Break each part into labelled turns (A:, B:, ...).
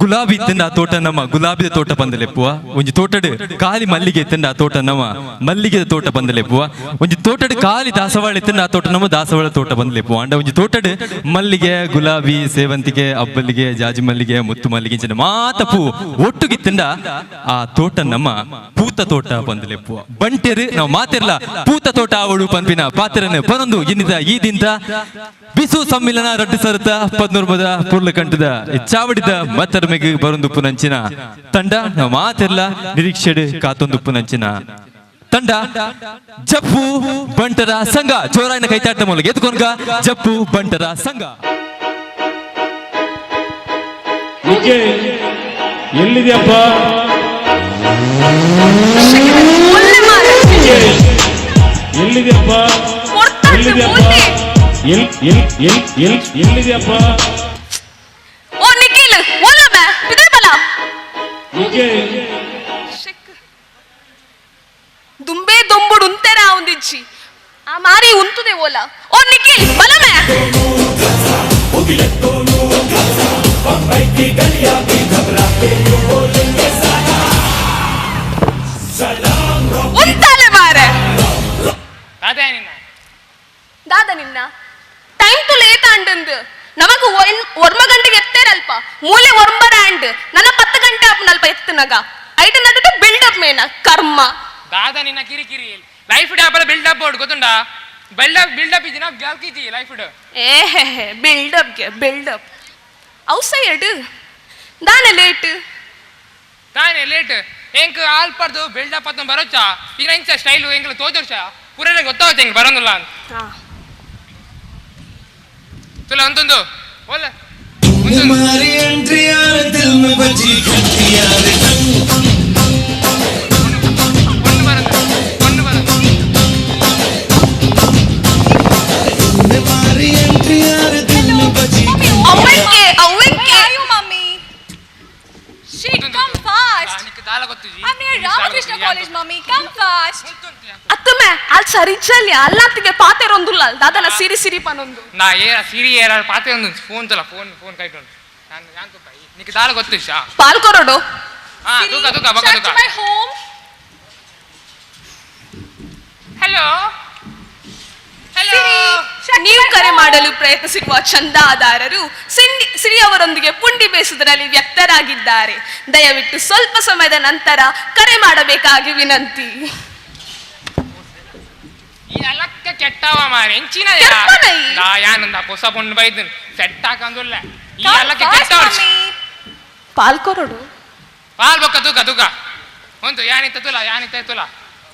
A: ಗುಲಾಬಿ ಇತ್ತಂಡ ಆ ತೋಟ ನಮ್ಮ ಗುಲಾಬಿದ ತೋಟ ಪಂದಲೆಪ್ಪುವ. ಒಂಜಿ ತೋಟಡ್ ಖಾಲಿ ಮಲ್ಲಿಗೆ ಇತ್ತಂಡ ಆ ತೋಟ ನಮ್ಮ ಮಲ್ಲಿಗೆದ ತೋಟ ಪಂದಲೆಪ್ಪುವ. ಒಂಜಿ ತೋಟಡ್ ಖಾಲಿ ದಾಸವಾಳ ಇತ್ತಂಡ ಆ ತೋಟ ನಮ್ಮ ದಾಸವಾಳ ತೋಟ ಪಂದಲೆಪ್ಪುವ. ಅಂಡ ಒಂಜಿ ತೋಟಡ್ ಮಲ್ಲಿಗೆ, ಗುಲಾಬಿ, ಸೇವಂತಿಗೆ, ಅಬ್ಬಲ್ಲಿಗೆ, ಜಾಜಿ ಮಲ್ಲಿಗೆ, ಮುತ್ತು ಮಲ್ಲಿಗೆ ಇಂಚಿನ ಮಾತ ಪೂ ಒಟ್ಟುಗಿತ್ತಂಡ ಆ ತೋಟ ನಮ್ಮ ಪೂತ ತೋಟ ಪಂದಲೆಪ್ಪುವ. ಬಂಟೆರು ನಾವು ಮಾತಿರ್ಲ ಪೂತ ತೋಟ ಅವಳು ಪನ್ಪಿನ ಪಾತ್ರನ ಪನೊಂದು ಇನ್ನಿದ ಈ ದಿಂತ ಬಿಸು ಸಮ್ಮಿಲನ ರಡ್ಡು ಸರತ ಪದ್ನೂರ್ಬದ ಪುರ್ಲ ಕಂಠದ ಚಾವಡಿದ ಮತ್ತರ್ಮೆಗ್ ಬರೊಂದು ಪುನಂಚಿನ ತಂಡ ನಾವು ಮಾತಿರ್ಲ ನಿರೀಕ್ಷೆಡ್ ಕಾತೊಂದು ಪುನಂಚಿನ ತಂಡ ಜಪ್ಪು ಬಂಟರ ಸಂಘ. ಜೋರಾಯಿನ ಕೈತಾಟ ಮೂಲಕ ಎತ್ಕೊನ್ಗ ಜಪ್ಪು ಬಂಟರ ಸಂಘ.
B: ಎಲ್ಲಿದ್ಯಪ್ಪ? ಎಲ್ಲಿದ್ಯಪ್ಪ? ಎಲ್ಲಿದ್ಯಪ್ಪ? ಎಲ್ ಎಲ್ ಎಲ್ ಎಲ್ ಎಲ್ಲಿದ್ಯಪ್ಪ?
C: ಓ ನಿಖಿಲ್, ಓಲ ಬೇ ಬಿದ್ರೆ ಬಲ. ದುಂಬೆ ದೊಂಬುಡು ಉಂತೆರ ಒಂದಿಜ್ಜಿ ಆ ಮಾರಿ ಉಂತುದೆ ಓಲ. ಓ ನಿಖಿಲ್ ಬಲ ಮೇ. ಉಂತಾಲೆ ಮಾರೆ. ದಾದ ನಿನ್ನ ಟೈಮ್ ಟು ಲೇಟ್ ಆಂಡಂದು ನಮಗ ಒರ್ಮ ಗಂಟೆಗೆ ಎತ್ತೇರಲ್ಪ ಮೂಲೆ ಒರ್ಂಬರ ಆಂಡ್ ನನ್ನ 10 ಗಂಟೆ ಆಪುನಲ್ಪ ಎತ್ತುನಗ ಐಟ ನಡುಟು ಬಿಲ್ಡಪ್ ಮೇನ ಕರ್ಮ.
D: ದಾದ ನಿನ್ನ ಕಿರಿಕಿರಿ ಲೈಫ್ ಡಾಪಲ ಬಿಲ್ಡಪ್ ಬೋರ್ಡ್ ಗೊತ್ತುಂಡಾ? ಬಿಲ್ಡಪ್ ಬಿಲ್ಡಪ್ ಇದಿನ ಗ್ಯಾಲ್ಕಿಜಿ ಲೈಫ್.
C: ಏ ಬಿಲ್ಡಪ್ಗೆ ಬಿಲ್ಡಪ್ ಔಸೈಡ್ ದಾನೆ ಲೇಟ್
D: ತಾನೆ ಲೇಟ್ ಎಂಕ್ ಆಲ್ಪರ್ದು ಬಿಲ್ಡಪ್ ಅತ್ತ ಬರೋಚಾ ಈಗ ಇಂಚ ಸ್ಟೈಲು ಎಂಕ್ಲ ತೋಜೋರ್ಚ ಪೂರ ಗೊತ್ತಾಗುತ್ತೆ ಹೆಂಗ್ ಬರೋದಿಲ್ಲ ಅಂತ. ತುಲ ಅಂತೊಂದು ಓಲ
E: तुम्हारी एंट्री यार दिल में बजी घंटी यार.
D: ಒಂದು ಬರೋದು.
E: तुम्हारी एंट्री यार दिल में बजी.
C: ಅವ್ವೆಂಕೆ ಅವ್ವೆಂಕೆ.
F: Where are you, mummy? Shit, come fast.
D: ದಾಲ ಗೊತ್ತಿಜಿ.
F: I'm near Ramakrishna College, mummy. Come fast.
C: ಅತ್ತಮೆ ಅಲ್ಲಿ ಸರಿ ಚಲಿ ಅಲ್ಲಾತಿಗೆ ಪಾತೆರೊಂದುಲ್ಲ ದಾದನ ಸಿರಿ ಸಿರಿ ಪನೊಂದು.
D: ನಾ ಏರ ಸಿರಿ ಏರ ಪಾತೆ ಒಂದು ಫೋನ್ ತಲ ಫೋನ್ ಫೋನ್ ಕೈಟುಂಡು ನಾನು ಯಾನ್ ತುಪ್ಪ ನಿಕ್ ದಾಲ ಗೊತ್ತಿಷಾ.
C: ಪಾಲ್ಕೊರಡು.
D: ಹಾ ತೂಕ ತೂಕ ಬಕ್ಕ
F: Check
D: ತೂಕ.
F: to my home.
D: Hello hello.
C: ನೀವು ಕರೆ ಮಾಡಲು ಪ್ರಯತ್ನಿಸಿರುವ ಚಂದಾದಾರರು ಸಿರಿ ಅವರೊಂದಿಗೆ ಪುಂಡಿ ಬೇಸುವುದರಲ್ಲಿ ವ್ಯಕ್ತರಾಗಿದ್ದಾರೆ. ದಯವಿಟ್ಟು ಸ್ವಲ್ಪ ಸಮಯದ ನಂತರ ಕರೆ ಮಾಡಬೇಕಾಗಿ ವಿನಂತಿ.
D: ಈ ಅಲಕ್ಕ ಕೆಟ್ಟವ ಮಾರೆ ಎಂಚಿನ.
C: ಕೆಟ್ಟವನ ಈ?
D: ನಾ ಯಾನಂದ ಹೊಸ ಪೊಣ್ಣು ಬೈದನ್ ಸೆಟ್ ಹಾಕಂದುಲ್ಲ ಈ
F: Come
D: ಅಲಕ್ಕ
F: fast,
D: ಕೆಟ್ಟವ.
F: mummy.
C: ಪಾಲ್ಕೊರಡು.
D: ಪಾಲ್ ಬೊಕ್ಕ ತೂಕ ತೂಕ ಉಂಟು ಯಾನಿತ್ತ ತುಲ ಯಾನಿತ್ತ ತುಲ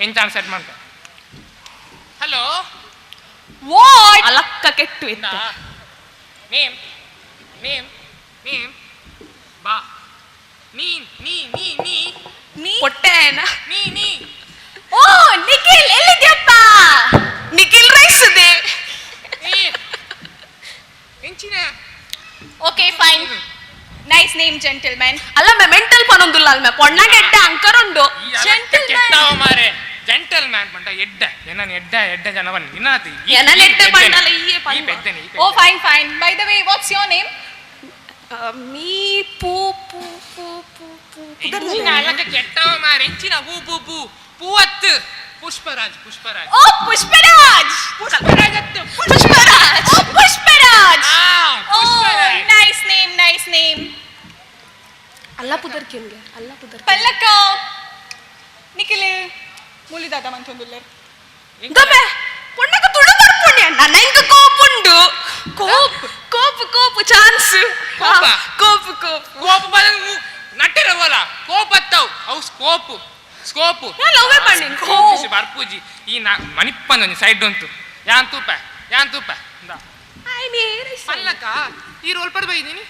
D: ಎಂಚಾನ್ ಸೆಟ್ ಮಾಡ್ತ. ಹಲೋ.
F: What?
C: ಅಲಕ್ಕ ಕೆಟ್ಟು ಇತ್ತು.
D: ನೇಮ್ ನೇಮ್ ನೇಮ್ ಬಾ ನೀ ನೀ ನೀ ನೀ
F: ನೀ
C: ಹೊಟ್ಟೆ
D: ನೀ ನೀ.
C: ಓ ನಿಖಿಲ್ ಎಲ್ಲಿದ್ಯಪ್ಪ? ನಿಖಿಲ್ ರೈಸ್ ಇದೆ.
D: ಎಂಚಿನ.
F: Okay, fine. Nice name, gentleman.
C: ಅಲ್ಲ ಮೆ ಮೆಂಟಲ್ ಪನೊಂದುಲ್ಲ ಅಲ್ಲ ಮೆ ಪೊಣ್ಣ ಕೆಟ್ಟ ಅಂಕರುಂಡು.
D: ಈ ಅಲಕ್ಕ
F: Gentleman.
D: ಕೆಟ್ಟವ ಮಾರೆ ಜೆಂಟಲ್ ಮ್ಯಾನ್ ಪಂಡ ಎಡ್ಡ ಎನ್ನನ್ ಎಡ್ಡ ಎಡ್ಡ ಜನವನ್ ನಿನ್ನಾತಿ.
C: ಎನ್ನನ್ ಎಡ್ಡೆ ಪಂಡಲ ಈಯೆ
D: ಈ
C: ಪಂಡ.
D: ಪೆದ್ದನೆ ಈ.
F: Oh, fine, fine. By the way, what's your name?
C: Me ಪೂ ಪೂ ಪೂ ಪೂ ಪೂ.
D: ಎಂಚಿನ ಅಲಕ್ಕ ಕೆಟ್ಟವ ಮಾರೆ ಎಂಚಿನ ಹೂ ಪೂ ಪೂ ಪೂವತ್ತು Pushparaj Pushparaj.
F: Oh, Pushparaj.
D: Pushparaj ಅತ್ತು.
C: ಪುಷ್ಪರಾಜ್.
F: Oh, Pushparaj.
D: ಆ
F: Oh,
D: Pushparaj.
F: nice name, nice name.
C: ಅಲ್ಲ ಪುದರ್ಕಿನ್ಗೆ ಅಲ್ಲ ಪುದರ್.
F: ಪಲ್ಲಕ್ಕ ನಿಖಿಲ್ ಮುಲಿದಾದ ಮಂತೊಂದುಲ್ಲೆರ್.
C: ಗಮೆ ಪೊಣ್ಣಗ ತುಳು ಬರ್ಪುಣ್ಯ ನನ್ನ ಇಂಕ ಕೋಪುಂಡು.
F: ಕೋಪ್?
C: COPU COPU chance.
D: ಕೋಪ?
C: COPU COPU.
D: ಕೋಪ ಬಂದ ನಟ್ಟಿರವಲ್ಲ ಕೋಪತ್ತವು ಅವು ಸ್ಕೋಪ್ ಸ್ಕೋಪ್.
C: ನಾನು ಲವ್ವೇ ಪಣ್ಣಿ.
D: ಕೋಪ್ ಬರ್ಪೂಜಿ ಈ ನಾ ಮಣಿಪ್ಪಂದ ಒಂಜಿ ಸೈಡ್ ಉಂಟು ಯಾನ್ ತೂಪ ಯಾನ್ ತೂಪ ಇಂದಾ. ಪಲ್ಲಕ್ಕ ಈ ರೋಲ್ ಪಡ್ ಬೈದೀನಿ.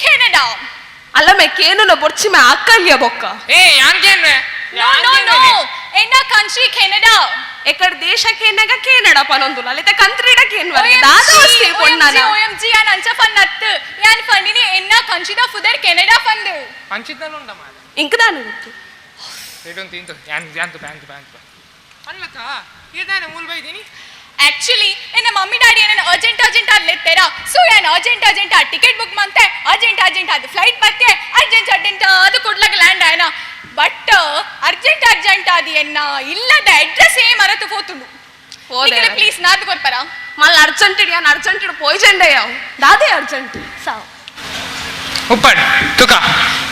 F: ಕೆನಡಾ.
C: ಅಲ್ಲ ಮೆ ಕೇನುನ ಬೊರ್ಚಿ ಮೆ ಅಕ್ಕಲ್ಯ ಬೊಕ್ಕ.
D: ಏ ಯಾನ್ಗೇನ್.
F: ನೋ ನೋ ನೋ, ಎನ್ನ ಕಂಟ್ರಿ ಕೆನಡಾ.
C: ಎಕಡ ದೇಶ ಕೇನಗ ಕೇನಡ ಪನೊಂದುಲ್ಲ ಅಲ್ಲಿತ ಕಂತ್ರಿಡ ಕೇನ್ ವರೆಗೆ ದಾದ ವಸ್ತಿ ಪೊಣ್ಣನ.
F: OMG, ಯಾನ್ ಅಂಚ ಫನ್ ಅತ್ತು ಯಾನ್ ಫಂಡಿನಿ ಎನ್ನ ಕಂಟ್ರಿದ ಫುದರ್ ಕೆನಡಾ ಫಂದು.
D: ಪಂಚಿತನ ಉಂಡ ಮಾರ.
C: ಇಂಕದಾನ ಗೊತ್ತು.
D: ಸೈಡ್ ಉಂಟು ಇಂತು ಯಾನ್ ಯಾನ್ ತೂಪ ಯಾನ್ ತೂಪ ಯಾನ್ ತೂಪ ಪಲ್ಲಕ್ಕ ಇದಾನೆ ಮೂಲ್ ಬೈದೀನಿ.
F: ಆಕ್ಚುಲಿ ಎನ್ನ ಮಮ್ಮಿ ಡ್ಯಾಡಿ ಏನನ್ನ ಅರ್ಜೆಂಟ್ ಅರ್ಜೆಂಟ್ ಆದ್ ಲೆತ್ತೆರಾ. ಸೊ ಯಾನ್ ಅರ್ಜೆಂಟ್ ಅರ್ಜೆಂಟ್ ಆ ಟಿಕೆಟ್ ಬುಕ್ ಮಂತೆ, ಅರ್ಜೆಂಟ್ ಅರ್ಜೆಂಟ್ ಅದು ಫ್ಲೈಟ್ ಬತ್ತೆ, ಅರ್ಜೆಂಟ್ ಅರ್ಜೆಂಟ್ ಅದು ಕುಡ್ಲಗ ಲ್ಯಾಂಡ್ ಆಯನ. ಬಟ್ ಅರ್ಜೆಂಟ್ ಅರ್ಜೆಂಟ್ ಆದಿ ಎನ್ನ ಇಲ್ಲದ ಅಡ್ರೆಸ್ ಏ ಮರತು ಪೋತುಂಡು.
C: ಹೋದೆ.
F: ಪ್ಲೀಸ್ ನಾದು ಕೊರ್ಪರ.
C: ಮಲ್ಲ ಅರ್ಜೆಂಟ್ ಯಾನ್ ಅರ್ಜೆಂಟ್ ಪೋಯ್ಜೆಂಡ ಯಾವ್ ದಾದೆ ಅರ್ಜೆಂಟ್ ಸಾವ್.
D: ಉಪ್ಪಡ್ ತುಕ.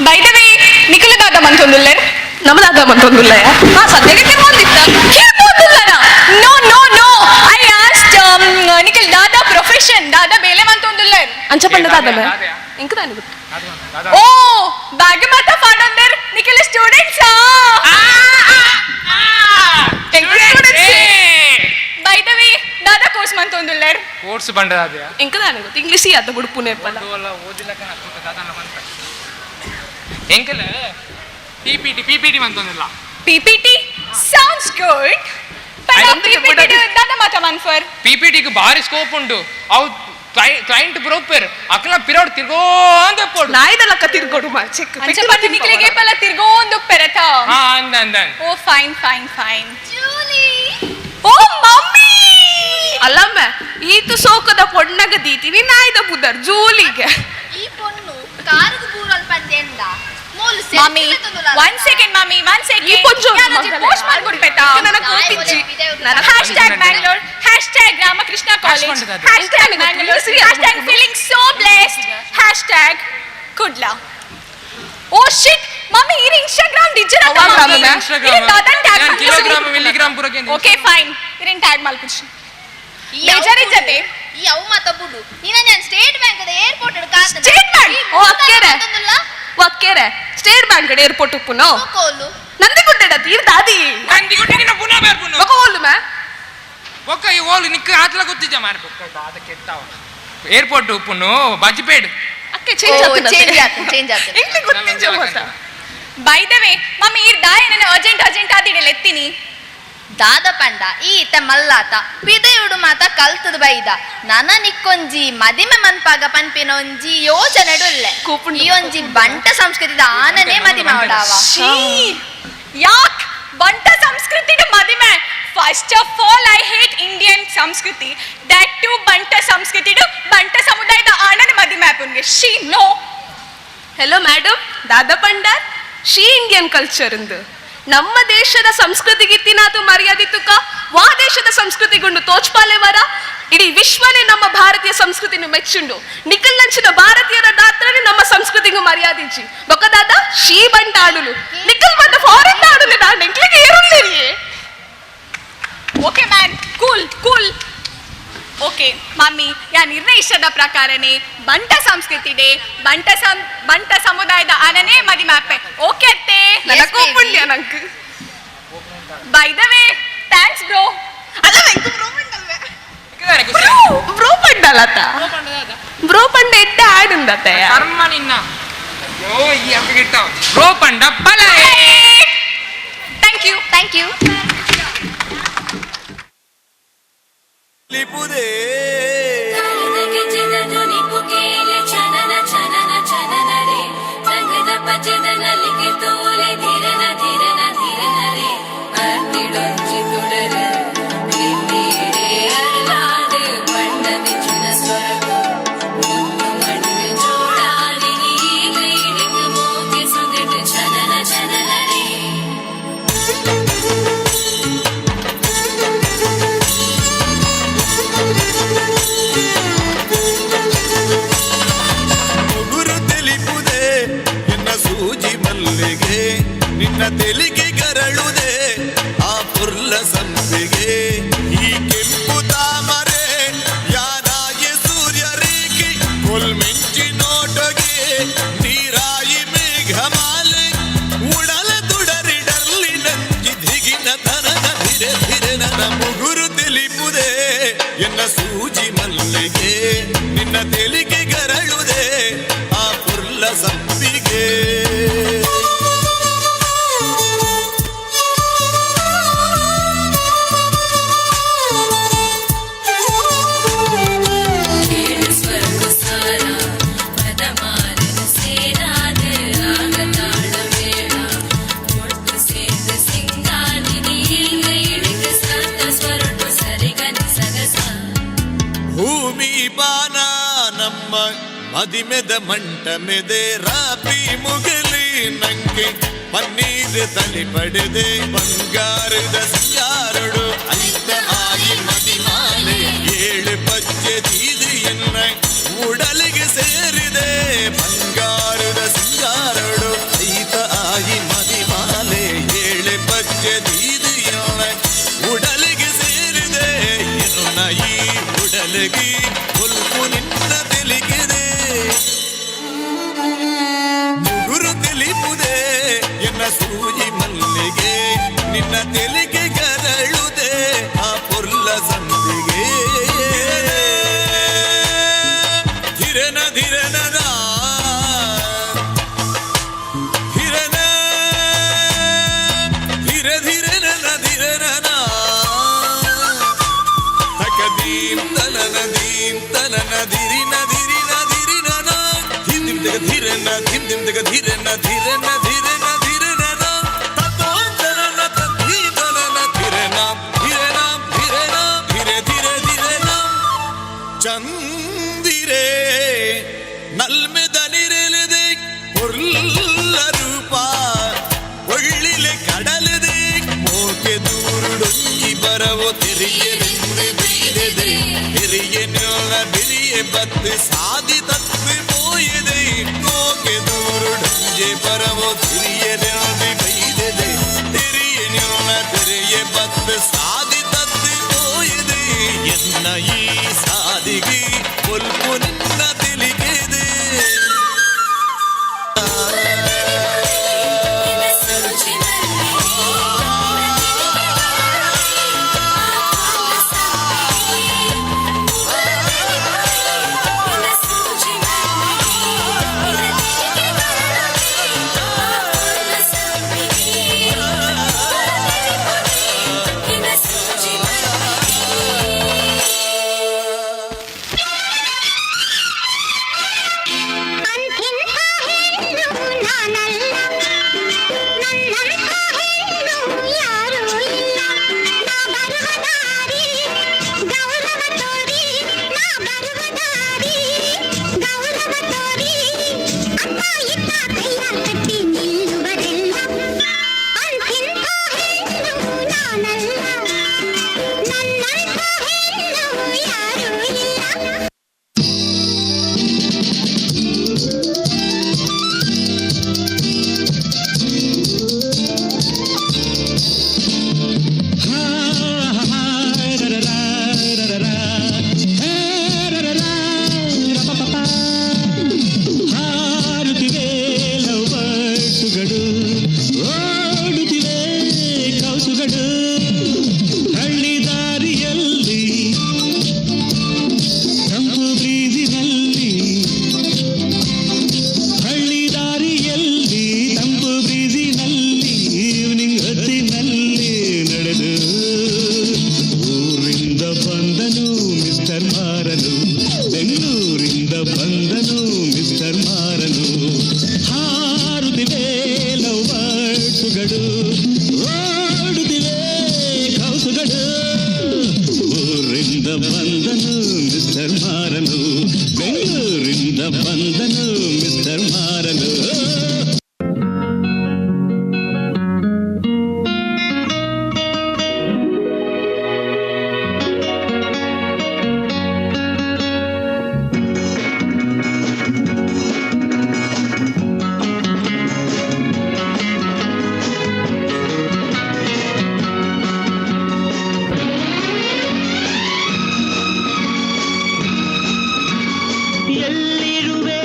F: ಬೈ the way, ನಿಖಿಲ ದಾದ ಮಂತೊಂದುಲ್ಲೆರ್?
C: ನಮ್ಮ ದಾದ ಮಂತೊಂದುಲ್ಲ. ಹಾ, ಸದ್ಯಕ್ಕೆ ಕಿರ್ಮೊಂದಿತ್ತ.
F: ಕಿರ್ಮೊಂದುಲ್ಲನ? No no no, I asked Nikhil ದಾದ ಪ್ರೊಫೆಷನ್, ದಾದ ಬೇಲೆ ಮಂತೊಂದುಲ್ಲೆರ್.
C: ಅಂಚ ಪಂಡ ದಾದ ಮೇ
D: ದಾದೆಯಾ?
C: ಇಂಕ ದಾನಿ ಗೊತ್ತು.
F: ಓ, ಬ್ಯಾಗ್ ಮಾತ ಫಾಡೊಂದೆರ್. ನಿಖಿಲ ಸ್ಟೂಡೆಂಟ್ಸ್? ಬೈ the way, ದಾದ ಕೋರ್ಸ್ ಮಂತೊಂದುಲ್ಲೆರ್?
D: ಕೋರ್ಸ್ ಬಂಡ ದಾದೆಯಾ?
C: ಇಂಕ ದಾನಿ ಗೊತ್ತು, ಇಂಗ್ಲಿಷ್ ಅದ ಬುಡುಪುನೆ ಪಲ.
D: ಓದುವಲ್ಲ ಓದಿಲ್ಲಕ ತುಕ ದಾದನ ಮಂತ್ರ ಎಂಕಲ್ ಪಿಪಿಟಿ ಪಿಪಿಟಿ ಮಂತೊಂದಿಲ್ಲ.
F: PPT sounds good. ಪಿಪಿಟಿ ದಾದ ಮಾತ ಮನ್ಫರ್?
D: ಪಿಪಿಟಿಗೆ ಭಾರಿ ಸ್ಕೋಪ್ ಉಂಟು. ಅವು ಕ್ಲೈಂಟ್ ಬ್ರೋಪರ್ ಅಕ್ಲ ಪಿರೋಡ್ ತಿರ್ಗೋಂದ ಪೋಡು.
C: ನಾಯಿದ ಲಕ್ಕ ತಿರ್ಗೋಡು ಮಾ ಚೆಕ್.
F: ಅಂಚ ಪಂಡ ನಿಖಿಲಿಗೆ ಪಲ ತಿರ್ಗೋಂದು ಪೆರತ?
D: ಹಾ, ಅಂದ ಅಂದ ಅಂದ.
F: ಓ, ಫೈನ್ ಫೈನ್ ಫೈನ್.
G: ಜೂಲಿ.
F: ಓ ಮಮ್ಮಿ.
C: ಅಲ್ಲಮ್ಮ, ಈತು ಸೋಕದ ಪೊಣ್ಣಗ ದೀತಿನಿ ನಾಯಿದ ಬುದರ್ ಜೂಲಿಗೆ.
G: ಈ ಪೊಣ್ಣು ಕಾರುಗು ಬೂರಲ್ ಪಂದೆಂಡ ಮೂಲು.
F: ಮಾಮಿ, ಒನ್ ಸೆಕೆಂಡ್ ಮಾಮಿ, ಒನ್ ಸೆಕೆಂಡ್.
C: ಈ ಪೊಂಜೋ
F: ಪೋಸ್ಟ್ ಮಾಡ್ಕೊಡ್ಬೇಕಾ?
C: ನನಗೆ ಗೊತ್ತಿಜ್ಜಿ.
F: Hashtag Mangalore, hashtag Ramakrishna college, hashtag Mangalore, hashtag feeling so blessed, hashtag Kudla. Oh shit, mummy, ಈ Instagram digital.
D: Instagram kilogram milligram ಪೂರಕ್ಕೆ.
F: ಓಕೆ ಫೈನ್, ಇರಿನ್ ಟ್ಯಾಗ್ ಮಲ್ಪುಚಿ. ಬೇಜಾರಿಜ್ಜತೆ.
G: ಈ ಅವು ಮಾತ ಬುಡು ನೀನ. ನಾನು state bank airport.
F: State bank?
C: ಓ ಅಕ್ಕೇರೆ, ಓ ಅಕ್ಕೇರೆ, ಸ್ಟೇಟ್ ಬ್ಯಾಂಕ್ ಕಡೆ ಏರ್ಪೋರ್ಟ್ ಉಪ್ಪುನು.
G: ಕೋಲು.
C: ನಂದಿ ಗುಡ್ಡೆಡ ತೀರ್ ದಾದಿ.
D: ನಂದಿ ಗುಡ್ಡೆ ಪುನಃ ಬೇರ್ಪುನು.
C: ಬೊಕ ಓಲು ಮಾ?
D: ಬೊಕ್ಕ ಈ ಓಲು ನಿಕ್ಕ ಆತ್ಲ ಗೊತ್ತಿದ್ದ ಮಾರ. ಬೊಕ್ಕ ದಾದ ಕೆತ್ತಾವ ಏರ್ಪೋರ್ಟ್ ಉಪ್ಪುನು ಬಜ್ಪೇಡ್.
C: ಅಕ್ಕೆ ಚೇಂಜ್ ಆತನ.
G: ಚೇಂಜ್ ಆತು, ಚೇಂಜ್ ಆತು.
C: ಇಂಗ್ಲಿ ಗೊತ್ತಿಜ್ಜ ಮತ್ತ.
F: ಬೈ the way mummy, ಈರ್ ದಾಯ ನನ್ನ ಅರ್ಜೆಂಟ್ ಅರ್ಜೆಂಟ್ ಆದಿಡಲೆ ಎತ್ತೀನಿ?
G: ದಾದ ಪಂಡ, ಈ ಇತ್ತ ಮಲ್ಲಾತ ಪಿದಯುಡು ಮಾತ ಕಲ್ತದ ಬೈದ. ನನ ನಿಕ್ಕೊಂಜಿ ಮದಿಮೆ ಮನ್ಪಾಗ ಪನ್ಪಿನ ಒಂಜಿ ಯೋಚನೆಡುಲ್ಲೆ.
C: ಕೂಪುಂಡು.
G: ಈ ಒಂಜಿ ಬಂಟ ಸಂಸ್ಕೃತಿದ ಆನನೇ ಮದಿಮೆ ಅವಡಾವ.
F: ಛೀ, ಯಾಕ್ ಬಂಟ ಸಂಸ್ಕೃತಿ ಮದಿಮೆ? First of all, I hate Indian ಸಂಸ್ಕೃತಿ, that to ಬಂಟ ಸಂಸ್ಕೃತಿ, ಬಂಟ ಸಮುದಾಯದ ಆನಂದ ಮದಿಮೆ ಆಪುನ್ಗೆ. She, no.
C: Hello madam, ದಾದಾ ಪಂಡಾರ್ ಶೀ ಇಂಡಿಯನ್ ಕಲ್ಚರ್ ಇಂದು? ನಮ್ಮ ದೇಶದ ಸಂಸ್ಕೃತಿಗಿತ್ತಿನಾತು ಮರ್ಯಾದೆ ತುಕ ವಾ ದೇಶದ ಸಂಸ್ಕೃತಿಗುಂಡು ತೋಚ್ಪಾಲೆ ವರ? ಇಡೀ ವಿಶ್ವನೇ ನಮ್ಮ ಭಾರತೀಯ ಸಂಸ್ಕೃತಿನು ಮೆಚ್ಚುಂಡು. ನಿಖಲ್ ನಂಚಿನ ಭಾರತೀಯರ ದಾತ್ರನೇ ನಮ್ಮ ಸಂಸ್ಕೃತಿಗೂ ಮರ್ಯಾದಿಜ್ಜಿ. ಬೊಕ ದಾದ ಶೀ ಬಂಟ ಆಡುಲು? ನಿಖಲ್ ಬಂದ ಫಾರಿನ್ ಆಡುಲು ನಾನು ಎಂಕ್ಲಿಗೆ ಏರುಲ್ಲೇರಿ.
F: Okay man, cool cool. Okay mummy, ಯಾ ನಿರ್ಣಯಿಸದ ಪ್ರಕಾರನೇ ಬಂಟ ಸಂಸ್ಕೃತಿ ಡೇ ಬಂಟ ಸಂ ಬಂಟ ಸಮುದಾಯದ ಆನನೇ ಮದಿಮೆ ಆಪೆ. ಓಕೆ ಅತ್ತೆ?
C: ನನ್ನ
G: Yes, baby.
C: ಕೋಪುಂಡ್ಯ ನಂಕ್.
F: By the way, thanks bro.
C: ಅಲ್ಲ, ನಂಗೆ ಬ್ರೋ ಪಂಡಲ್ವೇ? ಬ್ರೋ ಪಂಡಲತ, ಬ್ರೋ ಪಂಡ ಎಡ್ಡ ಆಡುಂದತ್ತೆ.
D: ಕರ್ಮ ನಿನ್ನ. ಅಯ್ಯೋ, ಈ ಅಕ್ಕ ಕೆಟ್ಟಾವ. ಬ್ರೋ ಪಂಡ ಬಲ.
F: Thank you.
G: Thank you.
E: ಲಿಪುದೇ. ಮುಗುರು ತಿಳಿಪುದೆ ಎನ್ನ ಸೂಜಿ ಮಲ್ಲಿಗೆ, ನಿನ್ನ ತೆಲಿಗೆ ಗರಳುದೆ ಆ ಪುರ್ಲ ಸಂಪಿಗೆ. ಈ ಕೆಂಪು ತಾಮರೆ ಯಾನಾಯಿ ಸೂರ್ಯ ರೇಖೆ, ಕೊಲ್ಮೆಂಚಿ ನೋಟಗೆ ನೀರಾಯಿ ಮೇಘಮಾಲೆ, ಉಡಲ ತುಡರಿಡರ್ಲಿ ನಂಜಿ ಧಿಗಿನ ತನನ ಧಿರೆ ಧಿರೆ ನನ. ಮುಗುರು ತಿಳಿಪುದೆ ಎನ್ನ ಸೂಜಿ ಮಲ್ಲಿಗೆ, ನಿನ್ನ ತೆಲಿಗೆ ಗರಳುದೆ ಆ ಪುರ್ಲ ಸಂಪಿಗೆ. ಭೂಮಿ ಬಾನ ನಮ್ಮ ಮದಿಮೆದ ಮಂಟ ಮೆದೆ ರಾಪಿ ಮುಗಲಿ ನಂಗೆ ಪನ್ನೀರ್ ತಲೆ ಪಡೆದೆ ಬಂಗಾರದ ಸಿಂಗಾರಡು ಐತ ಆಗಿ ಮದಿಮಾಲೆ ಏಳು ಪಚ್ಚೆ ತೀದು ಎನ್ನ ಉಡಲಿಗೆ ಸೇರಿದೆ ಬಂಗಾರದ ಸಿಂಗಾರಡು ಐತ ಆಗಿ ಮದಿಮಾಲೆ ಏಳು ಪಚ್ಚೆ ತೀದು ಎನ್ನ ಉಡಲಿಗೆ ಸೇರಿದೆ ಎನ್ನ ಈ ಉಡಲಿಗೆ ಉಲ್ಪು ನಿನ್ನ ತಿಳಿಗಿದೆ ಮುಗುರು ತಿಳಿಪುದೆ ಎನ್ನ ಸೂಜಿ ಮಲ್ಲಿಗೆ ನಿನ್ನ ತೆಲಿಗೆ ಗರಳುದೆ ಆ ಪೊರ್ಲ ಸಂದಿಗೆ ಧಿರನ ಧಿರನ ಧಿರನ ಧಿರ ಧಿರನ ಧಿರನ ತಕದೀಂ ತನನ ದೀಂ ತನನ ಧಿರಿನ ಧಿರಿನ ಧಿರಿನ ಧಿಂ ಧಿಂ ತಕ ಧಿರನ ಧಿಂ ಧಿಂ ತಕ ಧಿರನ ಧಿರನ ಧಿರನ ಧಿರನ ತತೋ ತನನ ತದ್ಧಿ ತನನ ಧಿರನ ಧಿರನ ಧಿರನ ಧಿರೆ ಧಿರೆ ಧಿರನ ಚಂದಿರೇ ನಲ್ಮೆದನಿರಲಿದೆ ಪೊರ್ಲ ರೂಪ ಒಳ್ಳಿಲೆ ಕಡಲದೆ ಮೋಕೆ ದೂರುಡೊಂಜಿ ಬರವೋ ತೆರಿಯರೆಂದು ಬೀರದೆ ತೆರಿಯ ನೆಲ ಬಿರಿಯ ಬತ್ತು ಸಾದಿ ತತ್ತು ಪೋಯದೆ ಮೋಕೆ ದೂರುಡೊಂಜಿ ಬರವೋ ತೆರಿಯರೆಂದು ಬೈದದೆ ತೆರಿಯ ನೆಲ ಬಿರಿಯ ಬತ್ತು ಸಾದಿ ತತ್ತು ಪೋಯದೆ ಎನ್ನ ಈ ಸಾದಿಗೆ ಕೊಲ್ಪು ನಿನ್ನ ತಿಳಿಗಿದೆ.
B: ಹಾರುತ್ತಿವೆ ಲವ್ಬರ್ಡ್ಸುಗಳು, ಓಡುತ್ತಿವೆ ಕೌಸುಗಳು, ಹಳ್ಳಿ ದಾರಿಯಲ್ಲಿ ತಂಪು ಬ್ರೀಜಿನಲ್ಲಿ, ಹಳ್ಳಿ ದಾರಿಯಲ್ಲಿ ತಂಪು ಬ್ರೀಜಿನಲ್ಲಿ, ಈವ್ನಿಂಗ್ ಹೊತ್ತಿನಲ್ಲಿ ನಡೆದು ಊರಿಂದ ಬಂದನು ಮಿಸ್ಟರ್ ಮಾರನು, ಬೆಂಗಳೂರಿಂದ ಬಂದನು ಮಿಸ್ಟರ್ ಮಾರನು. ಹಾರುತ್ತಿವೆ ಲವ್ಬರ್ಡ್ಸುಗಳು, ಓಡುತ್ತಿವೆ ಕೌಸುಗಳು, ಊರಿಂದ ಬಂದನು ಮಿಸ್ಟರ್ ಮಾರನು, ಬೆಂಗಳೂರಿಂದ ಬಂದನು ಮಿಸ್ಟರ್ ಮಾರನು.
H: ಎಲ್ಲಿರುವೆ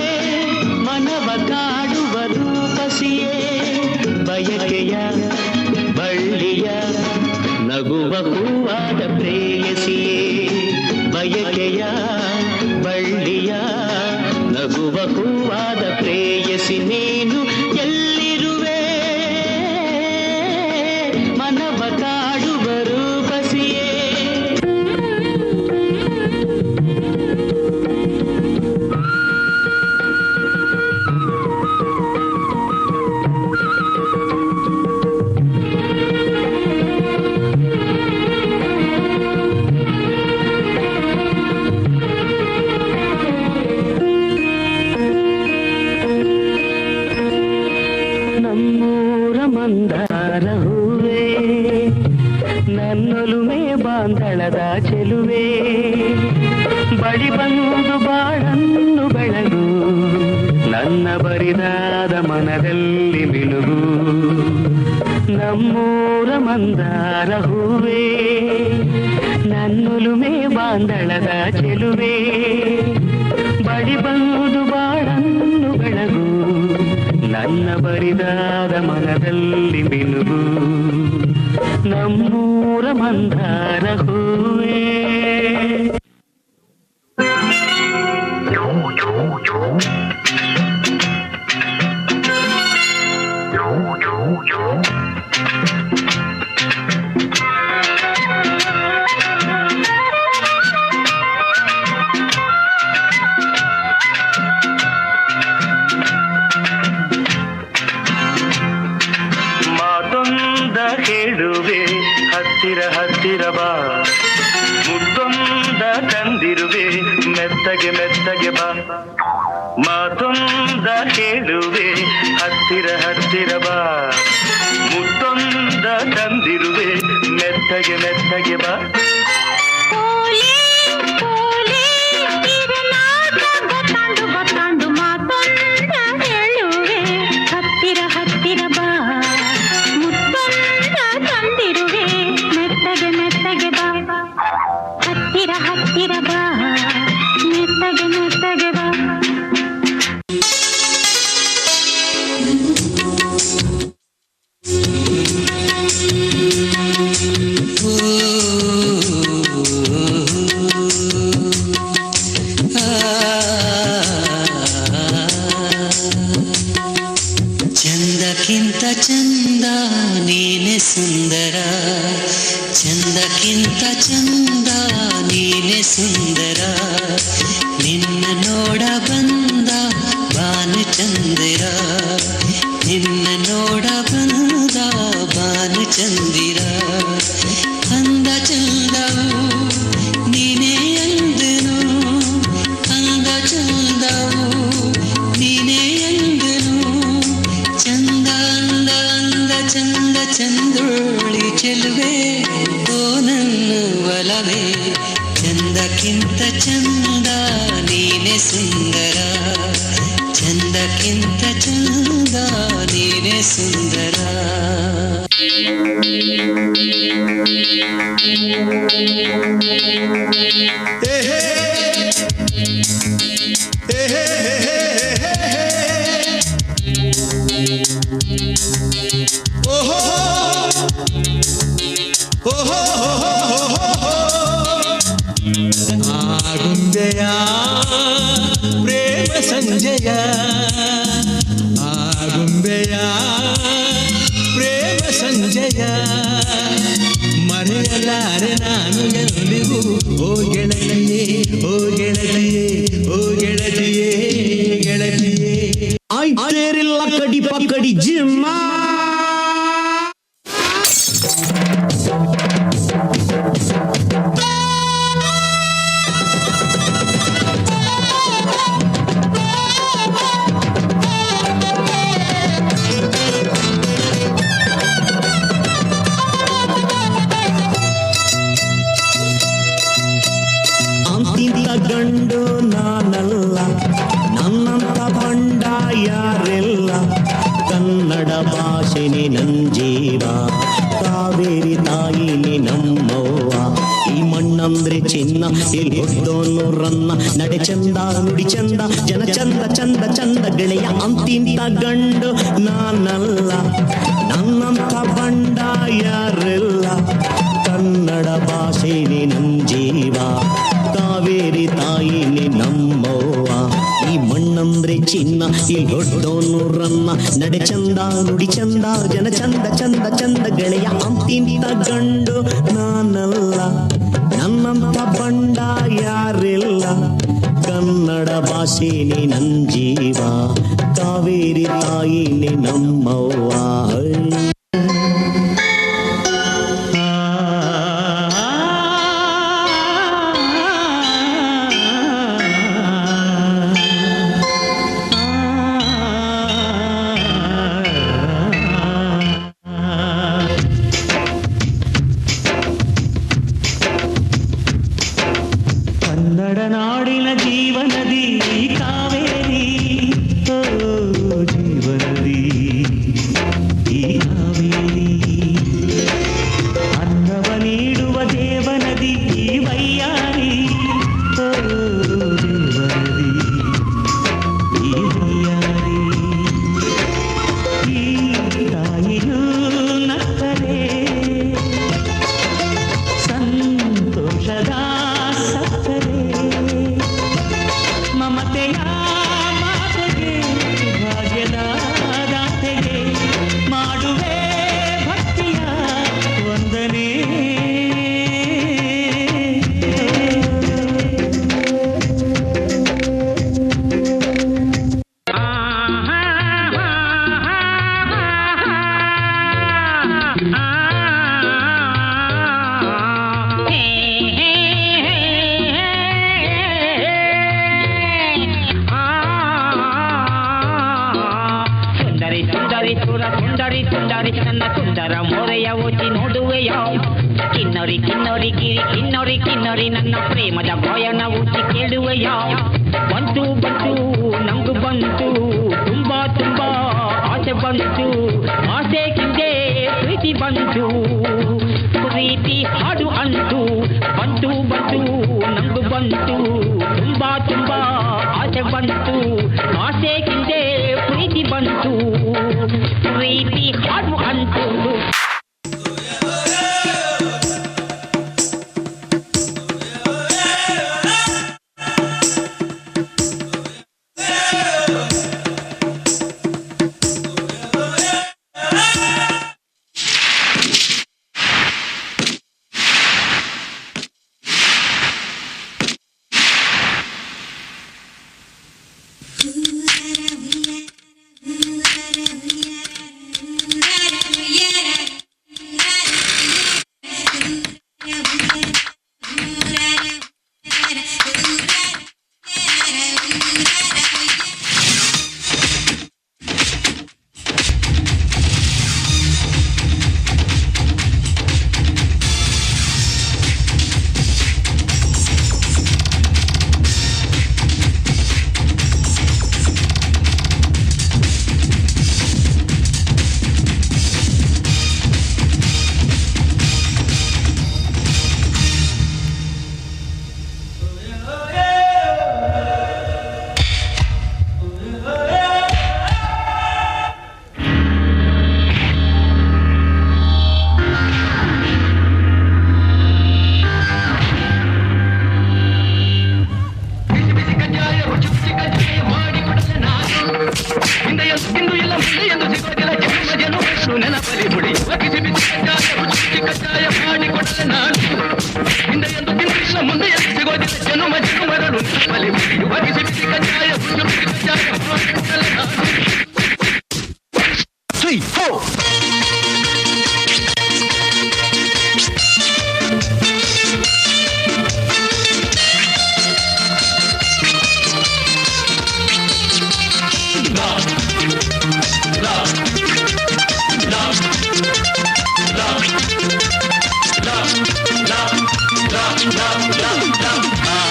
H: ಮನವ ಕಾಡುವ ರೂಪಸಿಯೇ, ಬಯಕೆಯ ಬಳ್ಳಿಯ ನಗುವ ಹೂವಾದ ಪ್ರೇಯಸಿಯೇ, ಬಯಕೆಯ ಬಳ್ಳಿಯ ನಗುವ ಹೂವಾದ ಪ್ರೇಯಸಿ ನೀನು ಎಲ್ಲಿರುವೆ ಮನವ ಕಾಡುವ ರೂಪಸಿಯೇ.
B: ಿ
H: ಚೆಲುವೆ, ಬಳಿ ಬಂದು ಬಾಳನ್ನು ಬೆಳಗು, ನನ್ನ ಬರಿದಾದ ಮನದಲ್ಲಿ ಮಿನುಗು. ನಮ್ಮೂರ ಮಂದಾರ ಹೂವೇ, ನನ್ನೊಲುಮೆ ಬಾಂದಳದ ಚೆಲುವೆ, ಬಳಿ ಬಂದು ಬಾಳನ್ನು ಬೆಳಗು, ನನ್ನ ಬರಿದಾದ ಮನದಲ್ಲಿ ಮಿನುಗು. ನಮ್ಮೂರ ಮಂದಾರ ಹೂವೇ. ಮಾತೊಂದ ಹೇಳುವೆ ಹತ್ತಿರ ಹತ್ತಿರ ಬಾ, ಮುತ್ತೊಂದ ತಂದಿರುವೆ ಮೆತ್ತಗೆ ಮೆತ್ತಗೆ ಬಾ. ಮಾತೊಂದ ಹೇಳುವೆ ಹತ್ತಿರ ಹತ್ತಿರ ಬಾ, ಮುತ್ತೊಂದ ತಂದಿರುವೆ ಮೆತ್ತಗೆ ಮೆತ್ತಗೆ ಬಾ.
I: ಗೊತ್ತಾಂಡು ಮಾತೊಂದ ಹೇಳುವೆ ಹತ್ತಿರ ಹತ್ತಿರ ಬಾ, ಮುತ್ತೊಂದ ತಂದಿರುವೆ ಮೆತ್ತಗೆ ಮೆತ್ತಗೆ ಬಾ. ಹತ್ತಿರ ಹತ್ತಿರ ಬಾ, ಮೆತ್ತಗೆ ಮೆತ್ತಗೆ ಬಾ.
J: ಚಂದಕ್ಕಿಂತ ಚಂದ ನೀನೆ ಸುಂದರ, ಚಂದಕ್ಕಿಂತ ಚಂದ ನೀನೆ ಸುಂದರ, ನಿನ್ನ ನೋಡ ಬಂದ ಬಾನು ಚಂದಿರ, ನಿನ್ನ ನೋಡ ಬಂದ ಬಾನು ಚಂದಿರ. ಅಂದ ಚಂದವು ನೀನೇ ಅಂದನು, ಅಂದ ಚಂದವು ನೀನೇ ಅಂದನು. ಚಂದ ಅಂದ ಅಂದ ಚಂದ ಚಂದೋಳಿ ಚೆಲುವೆ, ಓ ನನ್ನ ಒಲವೇ, ಚಂದಕ್ಕಿಂತ ಚಂದ ನೀನೆ ಸುಂದರ, ಚಂದಕ್ಕಿಂತ ಚಂದ ನೀನೆ ಸುಂದರ.
B: ಆಗುಂಬೆಯ ಪ್ರೇಮ ಸಂಜಯ, ಆಗುಂಬೆಯ ಪ್ರೇಮ ಸಂಜಯ, ಮರೆಯಲಾರೆ ನಾನು ಎಂದಿಗೂ. ಓ ಗೆಳತಿಯೇ, ಓ ಗೆಳತಿಯೇ, ಓ ಗೆಳತಿಯೇ, ಗೆಳತಿಯೇ.
K: ಆಯ್ತೇರಿಲ್ಲ ಕಡಿ ಪಕ್ಕಡಿ ಜಿಮ್ಮ. ಅಂತಿಂತ ಗಂಡು ನಾನಲ್ಲ, ನನ್ನಂತ ಬಂಡ ಯಾರೆಲ್ಲ. ಕನ್ನಡ ಭಾಷೆನೆ ನನ್ ಜೀವ, ಕಾವೇರಿ ತಾಯಿನೇ ನಮ್ಮವ್ವ. ಈ ಮಣ್ಣಂದ್ರೆ ಚಿನ್ನ, ಇಲ್ಲಿ ಹುಟ್ಟೋನು ರನ್ನ. ನಡೆ ಚಂದ ನುಡಿ ಚಂದ ಜನ ಚಂದ ಚಂದ ಚಂದ ಗೆಳೆಯ. ಅಂತಿಂತ ಗಂಡು ನಾನಲ್ಲ, ನನ್ನಂತ ಬಂಡ ಯಾರೆಲ್ಲ. ಕನ್ನಡ ಭಾಷೆನೆ ನನ್ ಜೀವ, ಕಾವೇರಿ ತಾಯಿನೇ ನಮ್ಮವ್ವ. ಈ ಮಣ್ಣಂದ್ರೆ ಚಿನ್ನ, ಈ ದೊಡ್ಡೋನು ರನ್ನ. ನಡೆ ಚಂದ ನುಡಿ ಚಂದ ಜನ ಚಂದ ಚಂದ ಚಂದ ಗೆಳೆಯ. ಅಂತಿಂತ ಗಂಡು ನಾನಲ್ಲ, ನನ್ನಂತ ಬಂಡ ಯಾರಿಲ್ಲ. ಕನ್ನಡ ಭಾಷೆನೇ ನನ್ ಜೀವ, ಕಾವೇರಿ ತಾಯಿನೇ ನಮ್ಮವ್ವ. ಕನ್ನಡ ನಾಡಿನ ಜೀವನದಿ ಕಾವೇರಿ, ಓ ಜೀವನದಿ ಈ ಕಾವೇರಿ. ಅನ್ನವ ನೀಡುವ ದೇವನದಿ ಈ ವೈಯಾರಿ, ಓ ದೇವನದಿ ಈ ವೈಯಾರಿ. ಈ ತಾಯಿಯೂ ನಕ್ಕರೆ ಸಂತೋಷದ ಸಕ್ಕರೆ, ಮಮತೆಯ ಮಾತೆಗೆ ಭಾಗ್ಯದ ದಾತೆಗೆ ಮಾಡುವೆ ಭಕ್ತಿಯ ವಂದನೆ.
L: ಸುಂದರಿ ಸುಂದರಿ ಸುರ ಸುಂದರಿ ಸುಂದರಿ ನನ್ನ ಸುಂದರ ಮೋರೆಯ ಓಚಿ ನೋಡುವೆಯ. ಕಿನ್ನರಿ ಕಿನ್ನರಿ ಗಿರಿ ಕಿನ್ನರಿ ಕಿನ್ನರಿ ನನ್ನ ಪ್ರೇಮದ ಗಾಯನ ಊಚಿ ಕೇಳುವೆಯ. ಬಂತು ಬಂತು ನಂಗು ಬಂತು ತುಂಬಾ ತುಂಬಾ ಆಸೆ ಬಂತು, ಆಸೆಗಿಂದೆ ಪ್ರೀತಿ ಬಂತು, ಪ್ರೀತಿ ಹಾಡು ಅಂತು. ಬಂತು ಬಂತು ನಂಗು ಬಂತು ತುಂಬಾ ತುಂಬಾ ಆಸೆ ಬಂತು, ಆಸೆಗಿಂದೆ ಪ್ರೀತಿ ಬಂತು, ಪ್ರೀತಿ ಹಾಡು ಅಂತು.
H: Three, four.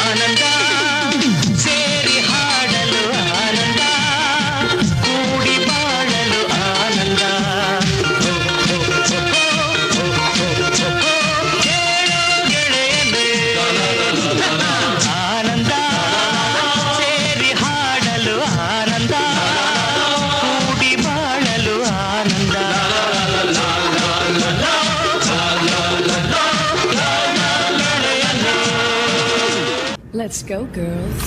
K: ಆನಂದ ಸೇರಿ ಹಾಡಲು ಆನಂದ, ಕೂಡಿ ಬಾಳಲು ಆನಂದ. ಕೇಳು ಗೆಳೆಯನೇ, ಆನಂದ ಸೇರಿ ಹಾಡಲು ಆನಂದ, ಕೂಡಿ ಬಾಳಲು ಆನಂದ.
M: Let's go, girls.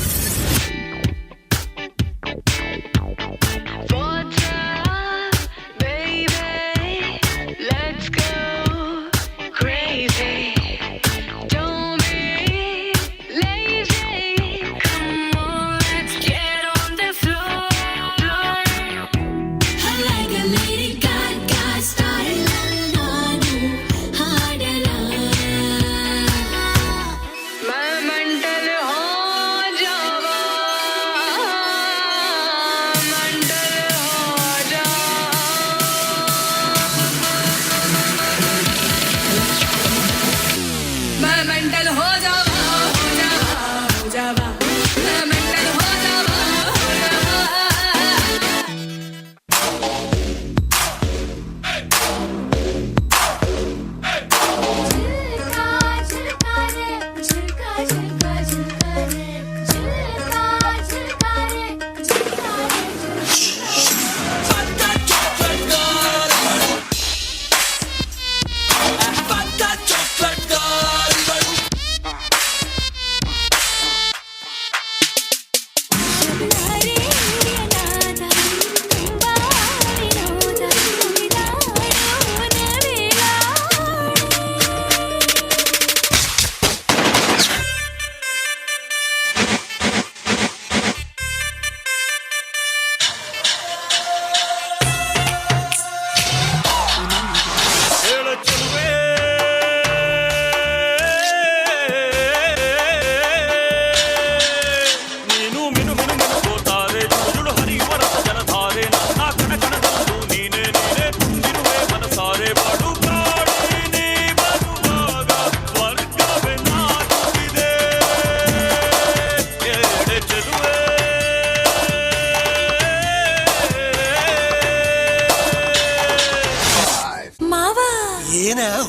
N: What's up, baby? Let's go crazy. Don't be lazy. Come on, let's get on the floor.
I: I like a Lady Gaga style. ನಾನು ಹಾಡಲ.
N: मैं मेंटल हो जावा.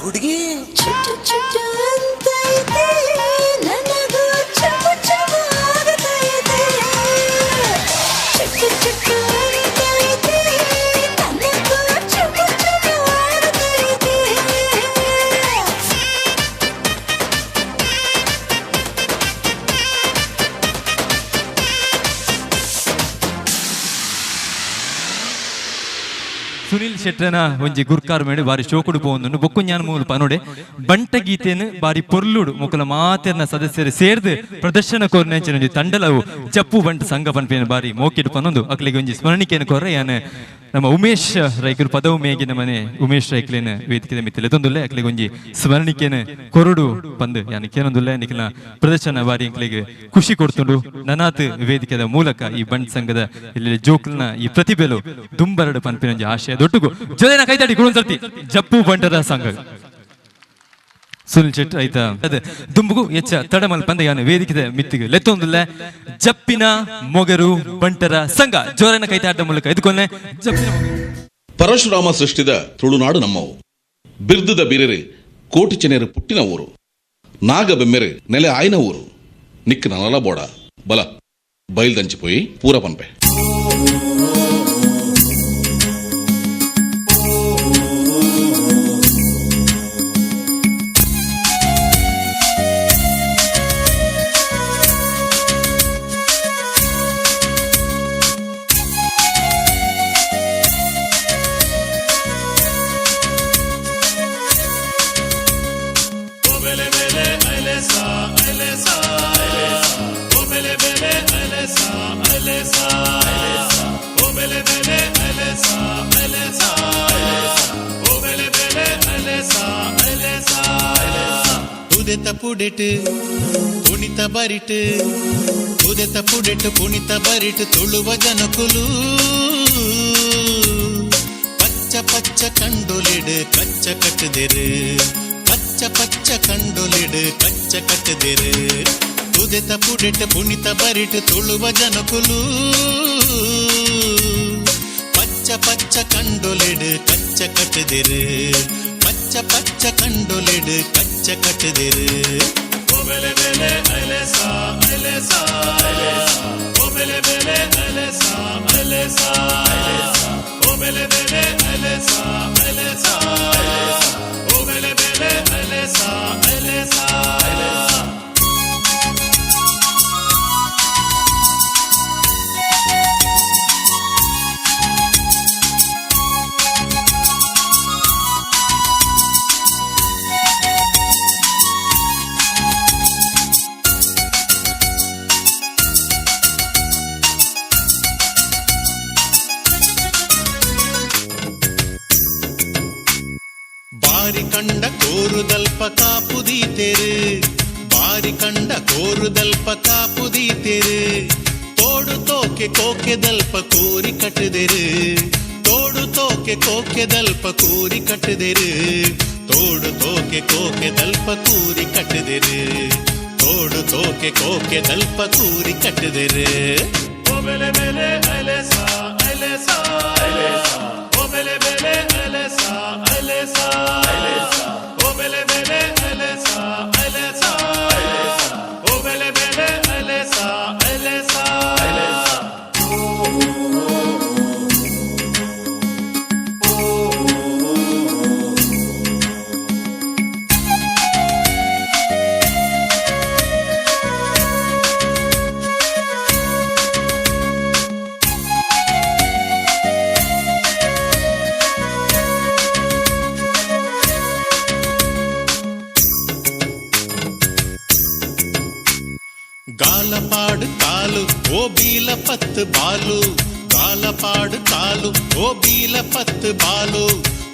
O: ಹುಡುಗಿ.
I: ಚುಟ್ಟು ಚುಟ್ಟು ಅಂತೈತೆ ನನಗೂ, ಚುಮ್ಮು ಚುಮ್ಮು ಆಗತೈತೆ. ಚುಟ್ಟು ಚುಟ್ಟು ಅಂತೈತೆ ನನಗೂ, ಚುಮ್ಮು ಚುಮ್ಮು ಆಗತೈತೆ.
A: ಸುನಿಲ್ ಶೆಟ್ಟನ ಒಂಜಿ ಗುರ್ಕಾರ್ ಮೇಡು ಬಾರಿ ಶೋಕುಡು ಪೋವೊಂದುಂಡು. ಬೊಕ್ಕು ಜ್ಞಾನ ಮೂಲ ಪನೋಡೆ ಬಂಟ ಗೀತೆನು ಬಾರಿ ಪೊರ್ಲುಡು ಮೊಕಲ ಮಾತೆರ್ನ ಸದಸ್ಯರು ಸೇರ್ದು ಪ್ರದರ್ಶನ ಕೋರ್ನೆಂಚಿನ ಒಂಜಿ ತಂಡಲವು ಜಪ್ಪು ಬಂಟ ಸಂಘ ಪನ್ಪೇನು ಬಾರಿ ಮೋಕಿಡು ಪನೊಂದು. ಅಕ್ಲಿಗೆ ಒಂಜಿ ಸ್ಮರಣಿಕೆಯನ್ನು ಕೊರ್ರೆ ಯಾನ್ ನಮ್ಮ ಉಮೇಶ್ ರೈಕುಲು ಪದವು ಮೇಗಿನ ಮನೆ ಉಮೇಶ್ ರೈಕ್ಲೇನ ವೇದಿಕೆದ ಮಿತ್ತಿಲೆ ತೊಂದುಲ್ಲೆ. ಅಕ್ಲಿಗೆ ಒಂಜಿ ಸ್ಮರಣಿಕೆನ ಕೊರಡು ಪಂದು ಯಾನ್ ಕೇನೊಂದುಲ್ಲೆ. ನಿಖಿಲ ಪ್ರದರ್ಶನ ಬಾರಿ ಎಂಕ್ಲೆಗ್ ಖುಷಿ ಕೊಡ್ತುಂಡು. ನನಾತ್ ವೇದಿಕೆದ ಮೂಲಕ ಈ ಬಂಟ್ ಸಂಘದ ಇಲ್ಲಿ ಜೋಕ್ಲನ ಈ ಪ್ರತಿಭೆಲು ದುಂಬರಡು ಪನ್ಪಿನ ಒಂಜಿ ಆಶಯ ದೊಡ್ಡಗು ಜೊತೆನ ಕೈತಾಡಿ ಕುಣಸರ್ತಿ ಜಪ್ಪು ಬಂಟರ ಸಂಘ ಸುನಿಲ್ ಶೆಟ್ಟಿ ಆಯ್ತಾ. ಅದೇ ದುಂಬುಗು ಎಚ್ಚ ತಡಮಲ್ ಪಂದ ಯಾನು ವೇದಿಕೆದ ಮಿತ್ತಿಗೆ ಲೆತ್ತೊಂದುಲ್ಲೆ ಜಪ್ಪಿನ ಮೊಗರು ಬಂಟರ ಸಂಘ ಜೋರನ ಕೈತಾಟದ ಮೂಲಕ ಎದುಕೊನ್ನೆ ಜಪ್ಪಿನ
P: ಪರಶುರಾಮ ಸೃಷ್ಟಿದ ತುಳುನಾಡು ನಮ್ಮವು. ಬಿರ್ದದ ಬೀರೆರು ಕೋಟಿ ಚೆನೆರು ಪುಟ್ಟಿನ ಊರು. ನಾಗಬೆಮ್ಮೆರು ನೆಲೆ ಆಯ್ನ ಊರು. ನಿಕ್ ನಲಲ ಬೋಡ ಬಲ ಬಯಲ್ದಂಚಿಪೋಯಿ ಪೂರ ಪನ್ಪೆ.
B: ಉದೆತ ಪುಡೆಟ್ ಪುಣಿತ ಬರಿಟ್, ಉದೆತ ಪುಡೆಟ್ ಪುಣಿತ ಬರಿಟ್ ತುಳುವ ಜನಕುಲು. ಪಚ್ಚ ಪಚ್ಚ ಕಂಡೊಲಿಡು ಕಚ್ಚ ಕಟ್ಟುದೆರು, ಪಚ್ಚ ಪಚ್ಚ ಕಂಡೊಲಿಡು ಕಚ್ಚ ಕಟ್ಟುದೆರು. ಉದೆತ ಪುಡೆಟ್ ಪುಣಿತ ಬರಿಟ್ ತುಳುವ ಜನಕುಲು. ಪಚ್ಚ ಪಚ್ಚ ಕಂಡೊಲಿಡು ಕಚ್ಚ ಕಟ್ಟುದೆರು, ಪಚ್ಚ ಪಚ್ಚ ಕಂಡೊಲಿಡು ಕಚ್ಚ ಕಟ್ಟುದೆರು.
E: ಬೆಲೆ ಬೆಲೆ ಐಲೆಸಾ ಐಲೆಸಾ, ಓ ಬೆಲೆ ಬೆಲೆ ಐಲೆಸಾ ಐಲೆಸಾ, ಓ ಬೆಲೆ ಬೆಲೆ ಐಲೆಸಾ ಐಲೆಸಾ, ಓ ಬೆಲೆ ಬೆಲೆ ಐಲೆಸಾ ಐಲೆಸಾ.
B: ಬಾರಿ ಕಂಡ ಕೋರುದಲ್ಪ ಕಾಪುದೀತೆರು, ಬಾರಿ ಕಂಡ ಕೋರುದಲ್ಪ ಕಾಪುದೀತೆರು. ತೋಡು ತೋಕೆ ಕೋಕೆದಲ್ಪ ಕೋರಿ ಕಟ್ಟುದೆರು, ತೋಡು ತೋಕೆ ಕೋಕೆದಲ್ಪ ಕೋರಿ ಕಟ್ಟುದೆರು. ತೋಡು ತೋಕೆ ಕೋಕೆದಲ್ಪ ಕೂರಿ ಕಟ್ಟುದೆರು, ತೋಡು ತೋಕೆ ಕೋಕೆದಲ್ಪ ಕೂರಿ ಕಟ್ಟುದೆರು.
E: ಓ ಬೆಲೆ ಬೆಲೆ ಐಲೆಸಾ ಐಲೆಸಾ, ಓ ಬೆಲೆ ಬೆಲೆ ಐಲೆಸಾ ಐಲೆಸಾ, ಓ ಬೆಲೆ ಬೆಲೆ ಐಲೆಸಾ ಐಲೆಸಾ, ಓ ಬೆಲೆ ಬೆಲೆ ಐಲೆಸಾ ಐಲೆಸಾ.
B: ಗಾಲಪಾಡು ಕಾಲು ಓ ಬೀಲ ಪತ್ತು ಬಾಲು, ಗಾಲಪಾಡು ಕಾಲು ಓ ಬೀಲ ಪತ್ತು ಬಾಲು.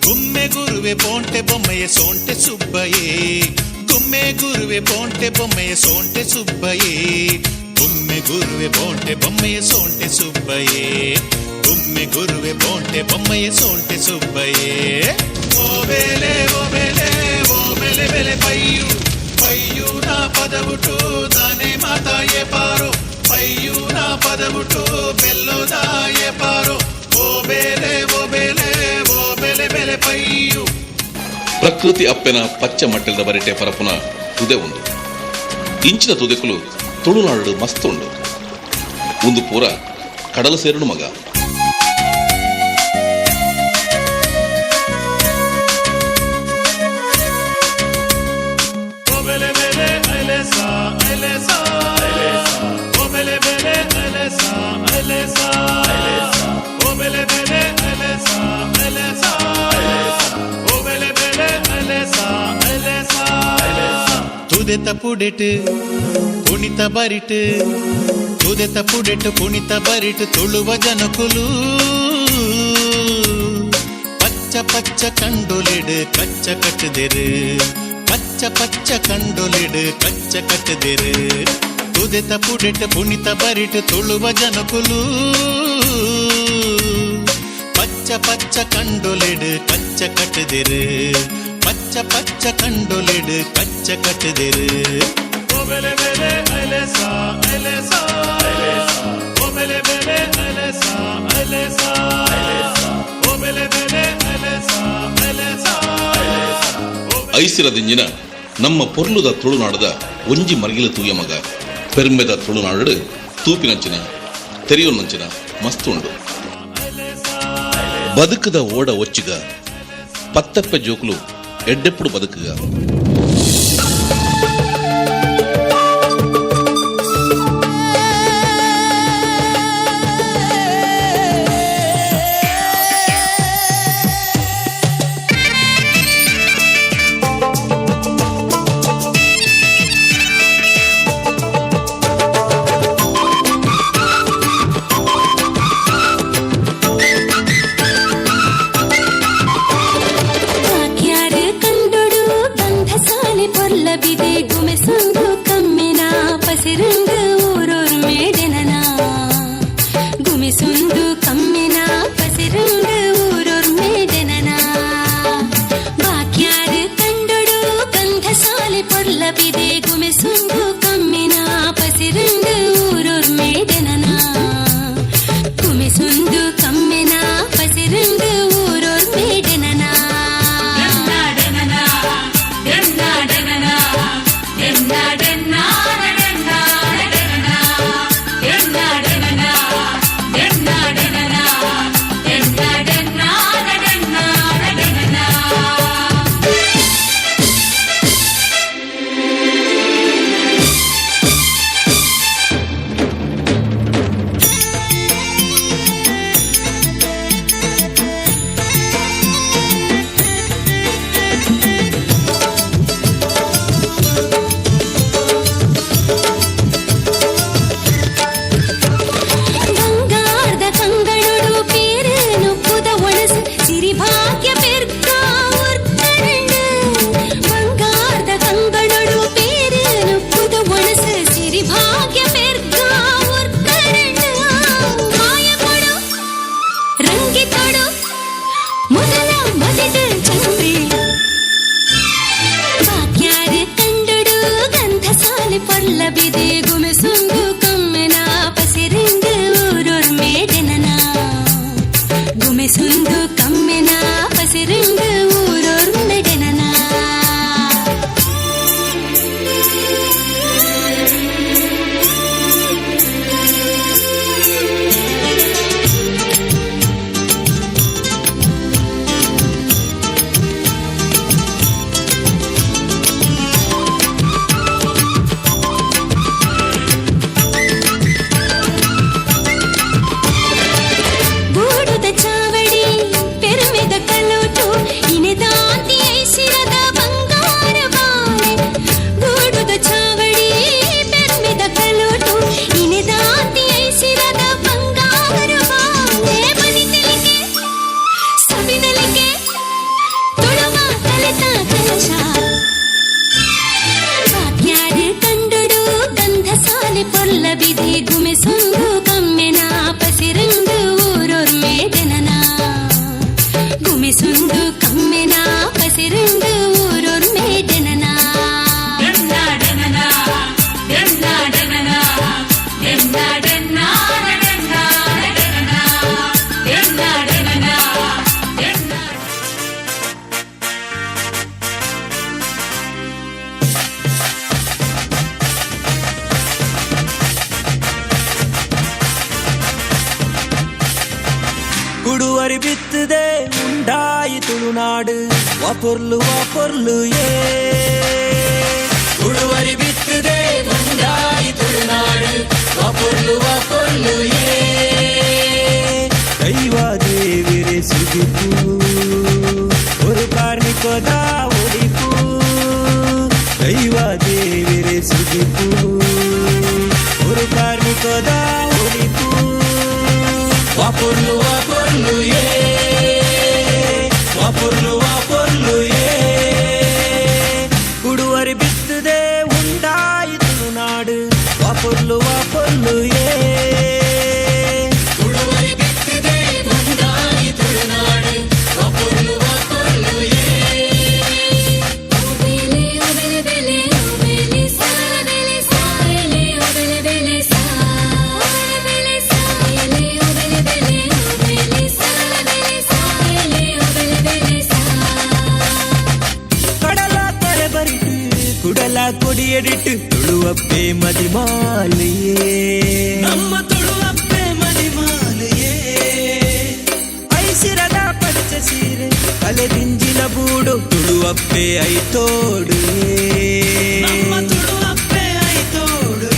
B: ಗುಮ್ಮೆ ಗುರುವೆ ಬೋಂಟೆ ಬೊಮ್ಮೆಯ ಸೋಂಟೆ ಸುಬ್ಬಯೇ, ಗುಮ್ಮೆ ಗುರುವೆ ಬೋಂಟೆ ಬೊಮ್ಮೆಯ ಸೋಂಟೆ ಸುಬ್ಬಯೇ. ಗುಮ್ಮೆ ಗುರುವೆ ಬೋಂಟೆ ಬೊಮ್ಮೆಯ ಸೋಂಟೆ ಸುಬ್ಬಯೇ, ಗುಮ್ಮೆ ಗುರುವೆ ಬೋಂಟೆ ಬೊಮ್ಮೆಯ ಸೋಂಟೆ ಸುಬ್ಬಯೇ.
E: ಓ ಬೆಲೆ ಓ ಬೆಲೆ ಓ ಬೆಲೆ ಬೆಲೆ ಪೈಯು ಪೈಯು ನಾ ಪದವುಟು ದಾನೆ ಮಾತಾಯೇ ಪಾರೋ, ಪೈಯು ನಾ ಪದವುಟು ಬೆಲ್ಲೋದಾಯೇ ಪಾರೋ. ಓ ಬೆಲೆ ಓ ಬೆಲೆ ಓ ಬೆಲೆ ಬೆಲೆ ಪೈಯು.
P: ಪ್ರಕೃತಿ ಪ್ರಕೃತಿ ಅಪ್ಪೆನ ಪಚ್ಚ ಮಟ್ಟೆಲ್ದ ಬರಿಟೆ ಪರಪುನ ತುದೆ ಉಂದು. ಇಂಚಿನ ತುದೆಕುಲು ತುಳುನಾಡು ಮಸ್ತ್ ಉಂಡು. ಉಂದು ಪೂರ ಕಡಲ ಸೇರುಡು ಮಗ.
B: ತುದೆತ ಪುಡೆಟ್ ಪುಣಿತ ಬರಿಟ್, ತುದೆತ ಪುಡೆಟ್ ಪುಣಿತ ಬರಿಟ್ ತುಳುವ ಜನಕುಲು ಪಚ್ಚ ಪಚ್ಚ ಕಂಡೊಲಿಡು ಕಚ್ಚ ಕಟ್ಟುದೆರು, ಪಚ್ಚ ಪಚ್ಚ ಕಂಡೊಲಿಡು ಕಚ್ಚ ಕಟ್ಟುದೆರು. ತುದೆತ ಪುಡೆಟ್ ಪುಣಿತ ಬರಿಟ್ ತುಳುವ ಜನಕುಲು ಪಚ್ಚ ಪಚ್ಚ ಕಂಡೊಲಿಡು ಕಚ್ಚ ಕಟ್ಟುದೆರು, ಪಚ್ಚ ಪಚ್ಚ ಕಂಡೊಲಿಡು ಕಚ್ಚ ಕಟ್ಟುದೆರು.
P: ಐಸಿರದಿಂಜಿನ ನಮ್ಮ ಪೊರ್ಲುದ ತುಳುನಾಡದ ಒಂಜಿ ಮರ್ಗಿಲ ತೂಯ ಮಗ. ಪೆರ್ಮೆದ ತುಳುನಾಡು ತೂಪಿನಂಚಿನ ತೆರೆಯೊನ್ನಂಚಿನ ಮಸ್ತ್ ಉಂಡು. ಬದುಕದ ಓಡ ಒಚ್ಚಿಗ ಪತ್ತಪ್ಪೆ ಜೋಕುಲು ಎಡ್ಡೆಪ್ಪುಡು ಬದುಕುಗ.
I: ವಾಕ್ಯಾರು ಕಂಡೊಡು ಬಂಧ.
O: ಕುಡುವರಿ ಬಿತ್ತದೆ ಉಂಡಾಯಿ ತುಳುನಾಡು ವಾಪೊರ್ಲು ವಾಪೊರ್ಲು ಏ. ಕುಡುವರಿ ಬಿತ್ತದೆ ಉಂಡಾಯಿ ತುಳುನಾಡು ವಾಪೊರ್ಲು ವಾಪೊರ್ಲು ಏ. ದೈವ ದೇವಿರೆ ಸುಗಿಪು ஒரு ಕಾರ್ಣಿಕೋದ ಉಡಿಪು. ದೈವ ದೇವಿರೆ ಸುಗಿಪು ஒரு ಕಾರ್ಣಿಕೋದ ಉಡಿಪು. ವಾಪೊರ್ಲು ವಾಪೊರ್ಲು ಏ, ವಾಪೊರ್ಲು ವಾಪೊರ್ಲು ಏ. ಕುಡುವರಿ ಬಿತ್ತದೆ ಉಂಡಾಯಿ ತುಳುನಾಡು ವಾಪೊರ್ಲು ವಾಪೊರ್ಲು ಏ. ಕುಡುವರಿ ಬಿತ್ತದೆ ಉಂಡಾಯಿ ತುಳುನಾಡು ವಾಪೊರ್ಲು ವಾಪೊರ್ಲು ಏ.
I: ಬೆಲೆ ಓ ಬೆಲೆ ಬೆಲೆ ಓ ಬೆಲೆ ಸಾ ಬೆಲೆ ಸಾ ಎಲೆ ಓ ಬೆಲೆ ಬೆಲೆ ಸಾ ಬೆಲೆ ಸಾ ಎಲೆ ಓ ಬೆಲೆ ಬೆಲೆ ಓ ಬೆಲೆ ಸಾ ಬೆಲೆ ಸಾ ಎಲೆ ಓ ಬೆಲೆ ಬೆಲೆ ಸಾ.
O: ಕಡಲ ಕರೆ ಬರಿட்டு ಕುಡಲ ಕೊಡಿಯಡಿಟ್ಟು ತುಳುವಪ್ಪೆ ಮದಿಮಾಲೆಯೇ, ನಮ್ಮ ತುಳುವಪ್ಪೆ ಮದಿಮಾಲೆಯೇ. ಐಸಿರದ ಪಚ್ಚ ಸೀರೆ ತಲೆದಿಂಜಿನ ಬೂಡು ತುಳುವಪ್ಪೆ ಐತೋಡು, ನಮ್ಮ ತುಳುವಪ್ಪೆ ಐತೋಡು.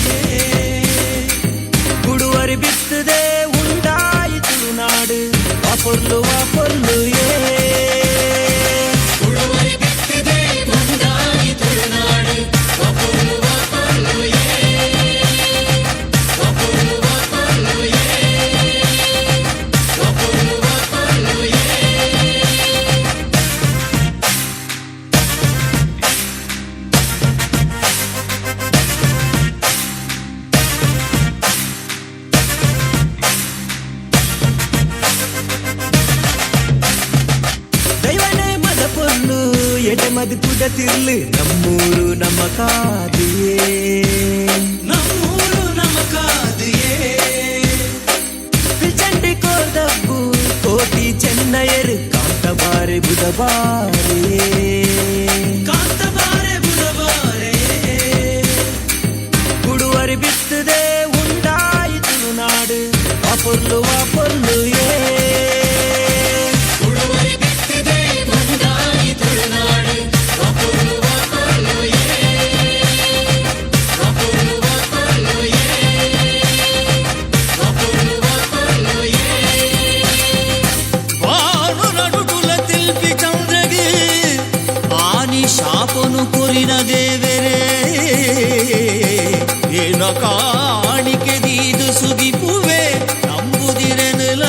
O: ಕುಡುವರಿ ಬಿತ್ತದೆ ಉಂಡಾಯಿ ತುಳುನಾಡು ವಾಪೊರ್ಲು ವಾಪೊರ್ಲು ಏ. ಕುಡುವರಿ ಬಿತ್ತದೆ ಉಂಡಾಯಿ ತುಳುನಾಡು ವಾಪೊರ್ಲು ವಾಪೊರ್ಲು ಏ, ವಾಪೊರ್ಲು ವಾಪೊರ್ಲು ಏ, ವಾಪೊರ್ಲು ವಾಪೊರ್ಲು ಏ. ದೈವನೇ ಮದ ಪೊಲ್ಲು ಎಡೆ ಮದಿ ಪುದ ತಿರ್ಲು ನಮ್ಮೂರು ನಮ್ಮ ಕಾದಿಯೇ, ನಮ್ಮೂರು ನಮ್ಮ ಕಾದಿಯೇ. ಪಿಚಂಡಿ ಕೋದಬ್ಬು ಕೋಟಿ ಚೆನ್ನಯರು ಕಾಂತಬಾರೆ ಬುಧಬಾರೆ, ಕಾಂತಬಾರೆ ಬುಧಬಾರೆ. ಕುಡುವರಿ ಬಿತ್ತದೆ ಉಂಡಾಯಿ ತುಳುನಾಡು ವಾಪೊರ್ಲು ವಾಪೊರ್ಲು ಏ. ಕುಡುವರಿ ಬಿತ್ತದೆ ಉಂಡಾಯಿ ತುಳುನಾಡು ವಾಪೊರ್ಲು ವಾಪೊರ್ಲು ಏ, ವಾಪೊರ್ಲು ವಾಪೊರ್ಲು ಏ, ವಾಪೊರ್ಲು ವಾಪೊರ್ಲು ಏ.
J: ಬಾನು ನಡುಟುಲ ತಿಲ್ಪಿ ಚಂದ್ರಗೆ ಆನಿ ಶಾಪನು ಕೊರಿನ ದೇವರೇ, ಏನ ಕಾಣಿಕೆ ದೀದು ಸುಗಿಪುವೆ ನಂಬುದಿರನುಲ.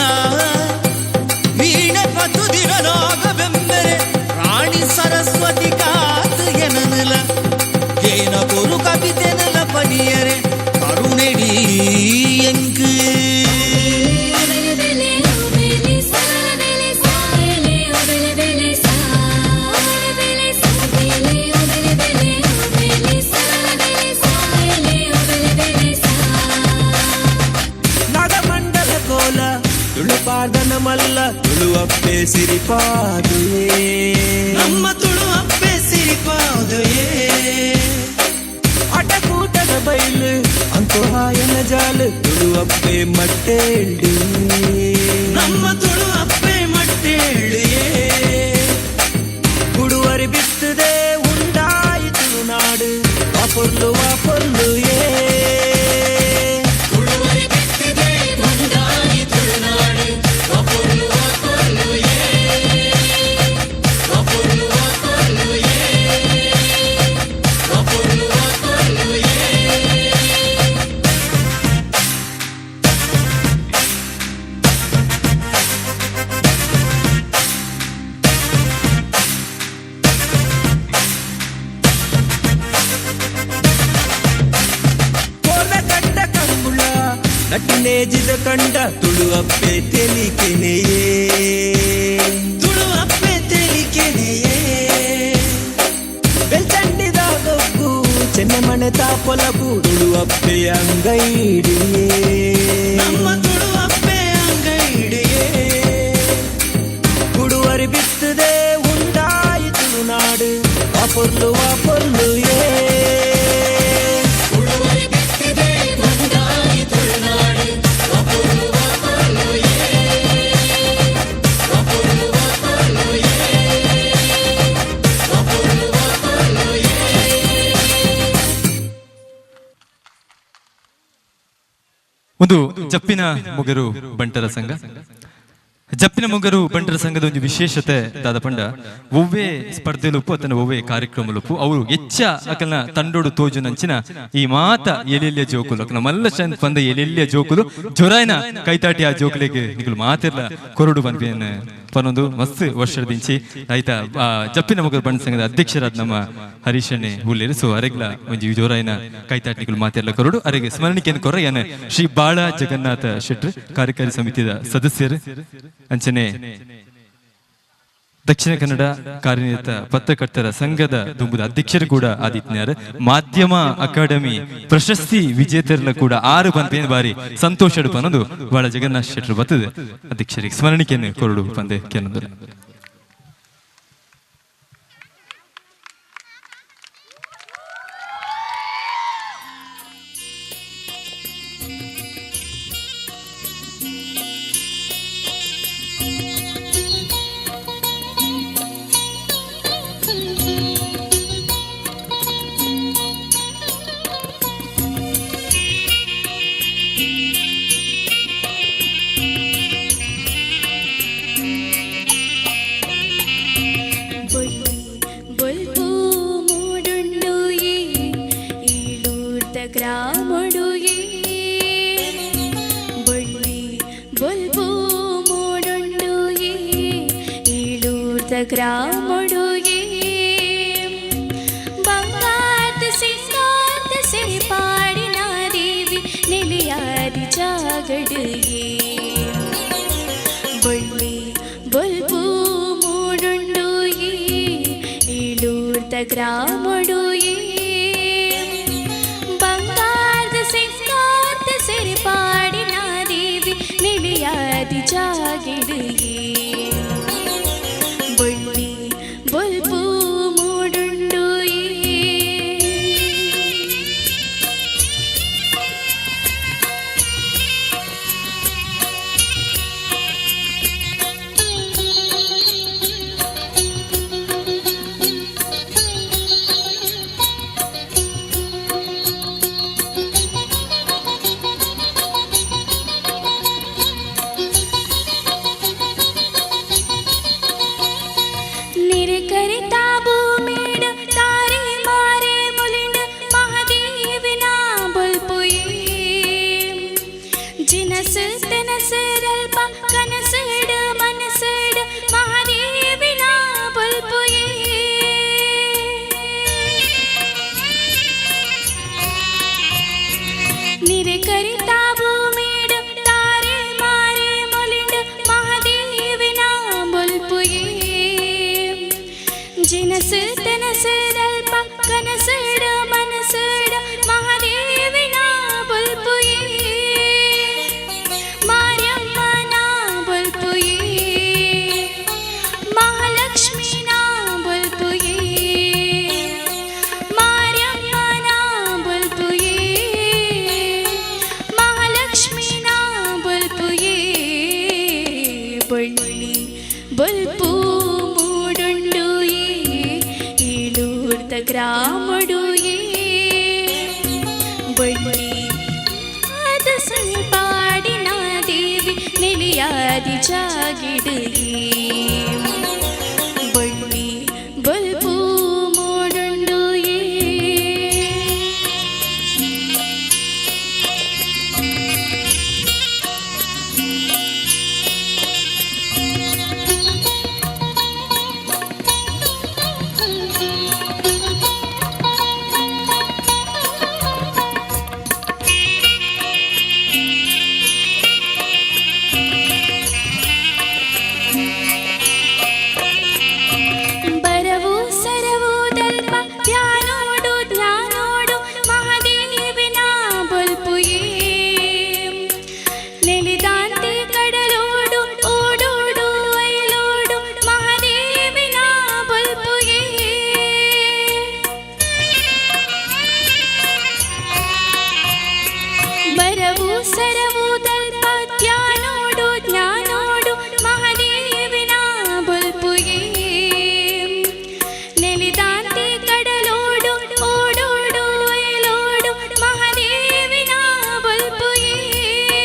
J: ವೀಣೆ ಪತುದಿರನಾಗ ಬೆಂಬೆರೆ ರಾಣಿ ಸರಸ್ವತಿ ಕಾತು ಎನನುಲ. ಏನ ಕೊರು ಕವಿತೆನಲ ಪನಿಯರೆ ಕರುಣೆಡಿ ಎಂಕು.
I: ಬೆಲೆ ಬೆಲೆ ಓ ಬೆಲೆ ಸಾ ಬೆಲೆ ಸಾ ಎಲೆ ಓ ಬೆಲೆ ಬೆಲೆ ಸಾ ಬೆಲೆ ಸಾ ಬೆಲೆ ಓ ಬೆಲೆ ಬೆಲೆ ಓ ಬೆಲೆ ಸಾ ಬೆಲೆ ಸಾ ಎಲೆ ಓ ಬೆಲೆ ಬೆಲೆ ಸಾ.
O: ನಾಗಮಂಡಲ ಕೋಲ ತುಳುಪಾದನ ಮಲ್ಲ ತುಳುವಪ್ಪೆ ಸಿರಿಪಾದುಯೇ, ನಮ್ಮ ತುಳುವಪ್ಪೆ ಸಿರಿಪಾದುಯೇ. ಆಟಕೂಟದ ಬೈಲು ಅಂಕುಹಾಯನ ಜಾಲು ತುಳುವಪ್ಪೆ ಮಟ್ಟೇಳು, ನಮ್ಮ ತುಳುವಪ್ಪೆ ಮಟ್ಟೇಳುಯೇ. ಕುಡುವರಿ ಬಿತ್ತದೆ ಉಂಡಾಯಿ ತುಳುನಾಡು ವಾಪೊರ್ಲು ವಾಪೊರ್ಲು ಏ. ಕುಡುವರಿ ಬಿತ್ತದೆ ಉಂಡಾಯಿ ತುಳುನಾಡು ವಾಪೊರ್ಲು ವಾಪೊರ್ಲು ಏ, ವಾಪೊರ್ಲು ವಾಪೊರ್ಲು ಏ, ವಾಪೊರ್ಲು ವಾಪೊರ್ಲು ಏ. ಕೋಲ ಕಟ್ಟ ಕಂಬುಳ ನಟ್ಟಿನೇಜಿದ ಕಂಡ ತುಳುವಪ್ಪೆ ತೆಲಿಕೆನೆಯೇ, ತುಳುವಪ್ಪೆ ತೆಲಿಕೆನೆಯೇ. ಬೆಲ್ಚಂಡಿದ ಗೊಬ್ಬು ಚೆನ್ನಮಣೆ ತಾಪೊಲಬು ತುಳುವಪ್ಪೆ ಅಂಗೈಡಿಯೇ, ನಮ್ಮ ತುಳುವಪ್ಪೆ ಅಂಗೈಡಿಯೇ. ಕುಡುವರಿ ಬಿತ್ತದೆ ಉಂಡಾಯಿ ತುಳುನಾಡು ವಾಪೊರ್ಲು ವಾಪೊರ್ಲು ಏ. ಕುಡುವರಿ ಬಿತ್ತದೆ ಉಂಡಾಯಿ ತುಳುನಾಡು ವಾಪೊರ್ಲು ವಾಪೊರ್ಲು ಏ.
A: ಒಂದು ಜಪ್ಪಿನ ಮುಗರು ಬಂಟರ ಸಂಘ. ಜಪ್ಪಿನ ಮುಗರು ಬಂಟರ ಸಂಘದ ಒಂದು ವಿಶೇಷತೆ ದಾದ ಪಂಡ ಒವ್ವೇ ಸ್ಪರ್ಧೆಲುಪ್ಪು ಅತನ ಒವ್ವೇ ಕಾರ್ಯಕ್ರಮಲುಪ್ಪು ಅವರು ಹೆಚ್ಚ ಅಕಲ್ನ ತಂಡೋಡು ತೋಜುನಂಚಿನ ಈ ಮಾತ ಎಲೆಲ್ಯ ಜೋಕುಲು ಅಕಲ್ನ ಮಲ್ಲ ಚಂದ್ ಪಂದ ಎಲೆಲ್ಯ ಜೋಕುಲು ಜೊರಾಯ್ನ ಕೈತಾಟಿ ಆ ಜೋಕುಲಿಗೆ ನಿಕುಲು ಮಾತಿರ್ಲ ಕೊರಡು ಪನ್ಪಿನ ಪನೊಂದು ಮಸ್ತ್ ವರ್ಷದಿಂಚಿ ಆಯ್ತಾ. ಜಪ್ಪಿನ ಮುಗರು ಬಂಟ ಸಂಘದ ಅಧ್ಯಕ್ಷರಾದ ನಮ್ಮ ಹರೀಶಣ್ಣೆ ಹುಲ್ಲೇರು. ಸೊ ಅರೆಗ್ಲ ಒಂಜಿ ಜೋರಾಯಿನ ಕೈತಾಟಿ ನಿಕುಲು ಮಾತಿರ್ಲ ಕೊರಡು ಅರೆಗೆ ಸ್ಮರಣಿಕೆಯನ್ನು ಕೊರ ಏನ ಶ್ರೀ ಬಾಳ ಜಗನ್ನಾಥ ಶೆಟ್ರು ಕಾರ್ಯಕಾರಿ ಸಮಿತಿಯ ಸದಸ್ಯರು ಅಂಚನೆ ದಕ್ಷಿಣ ಕನ್ನಡ ಕಾರ್ಯನಿರತ ಪತ್ರಕರ್ತರ ಸಂಘದ ದುಂಬುದ ಅಧ್ಯಕ್ಷರು ಕೂಡ ಆದಿತ್ಯರು. ಮಾಧ್ಯಮ ಅಕಾಡೆಮಿ ಪ್ರಶಸ್ತಿ ವಿಜೇತರಲ್ಲ ಕೂಡ 6 ಪಂಪೇನು ಬಾರಿ ಸಂತೋಷ ಪನ್ನೊಂದು ಬಾಳ ಜಗನ್ನಾಥ ಶೆಟ್ಟರು ಬರ್ತದೆ ಅಧ್ಯಕ್ಷರಿಗೆ ಸ್ಮರಣಿಕೆಯನ್ನು ಕೊರಡು ಪಂದೆ ಕೆಲವೊಂದು.
I: ಮಹಾದೇವಿನ ಬಲ್ಪುಯೇ.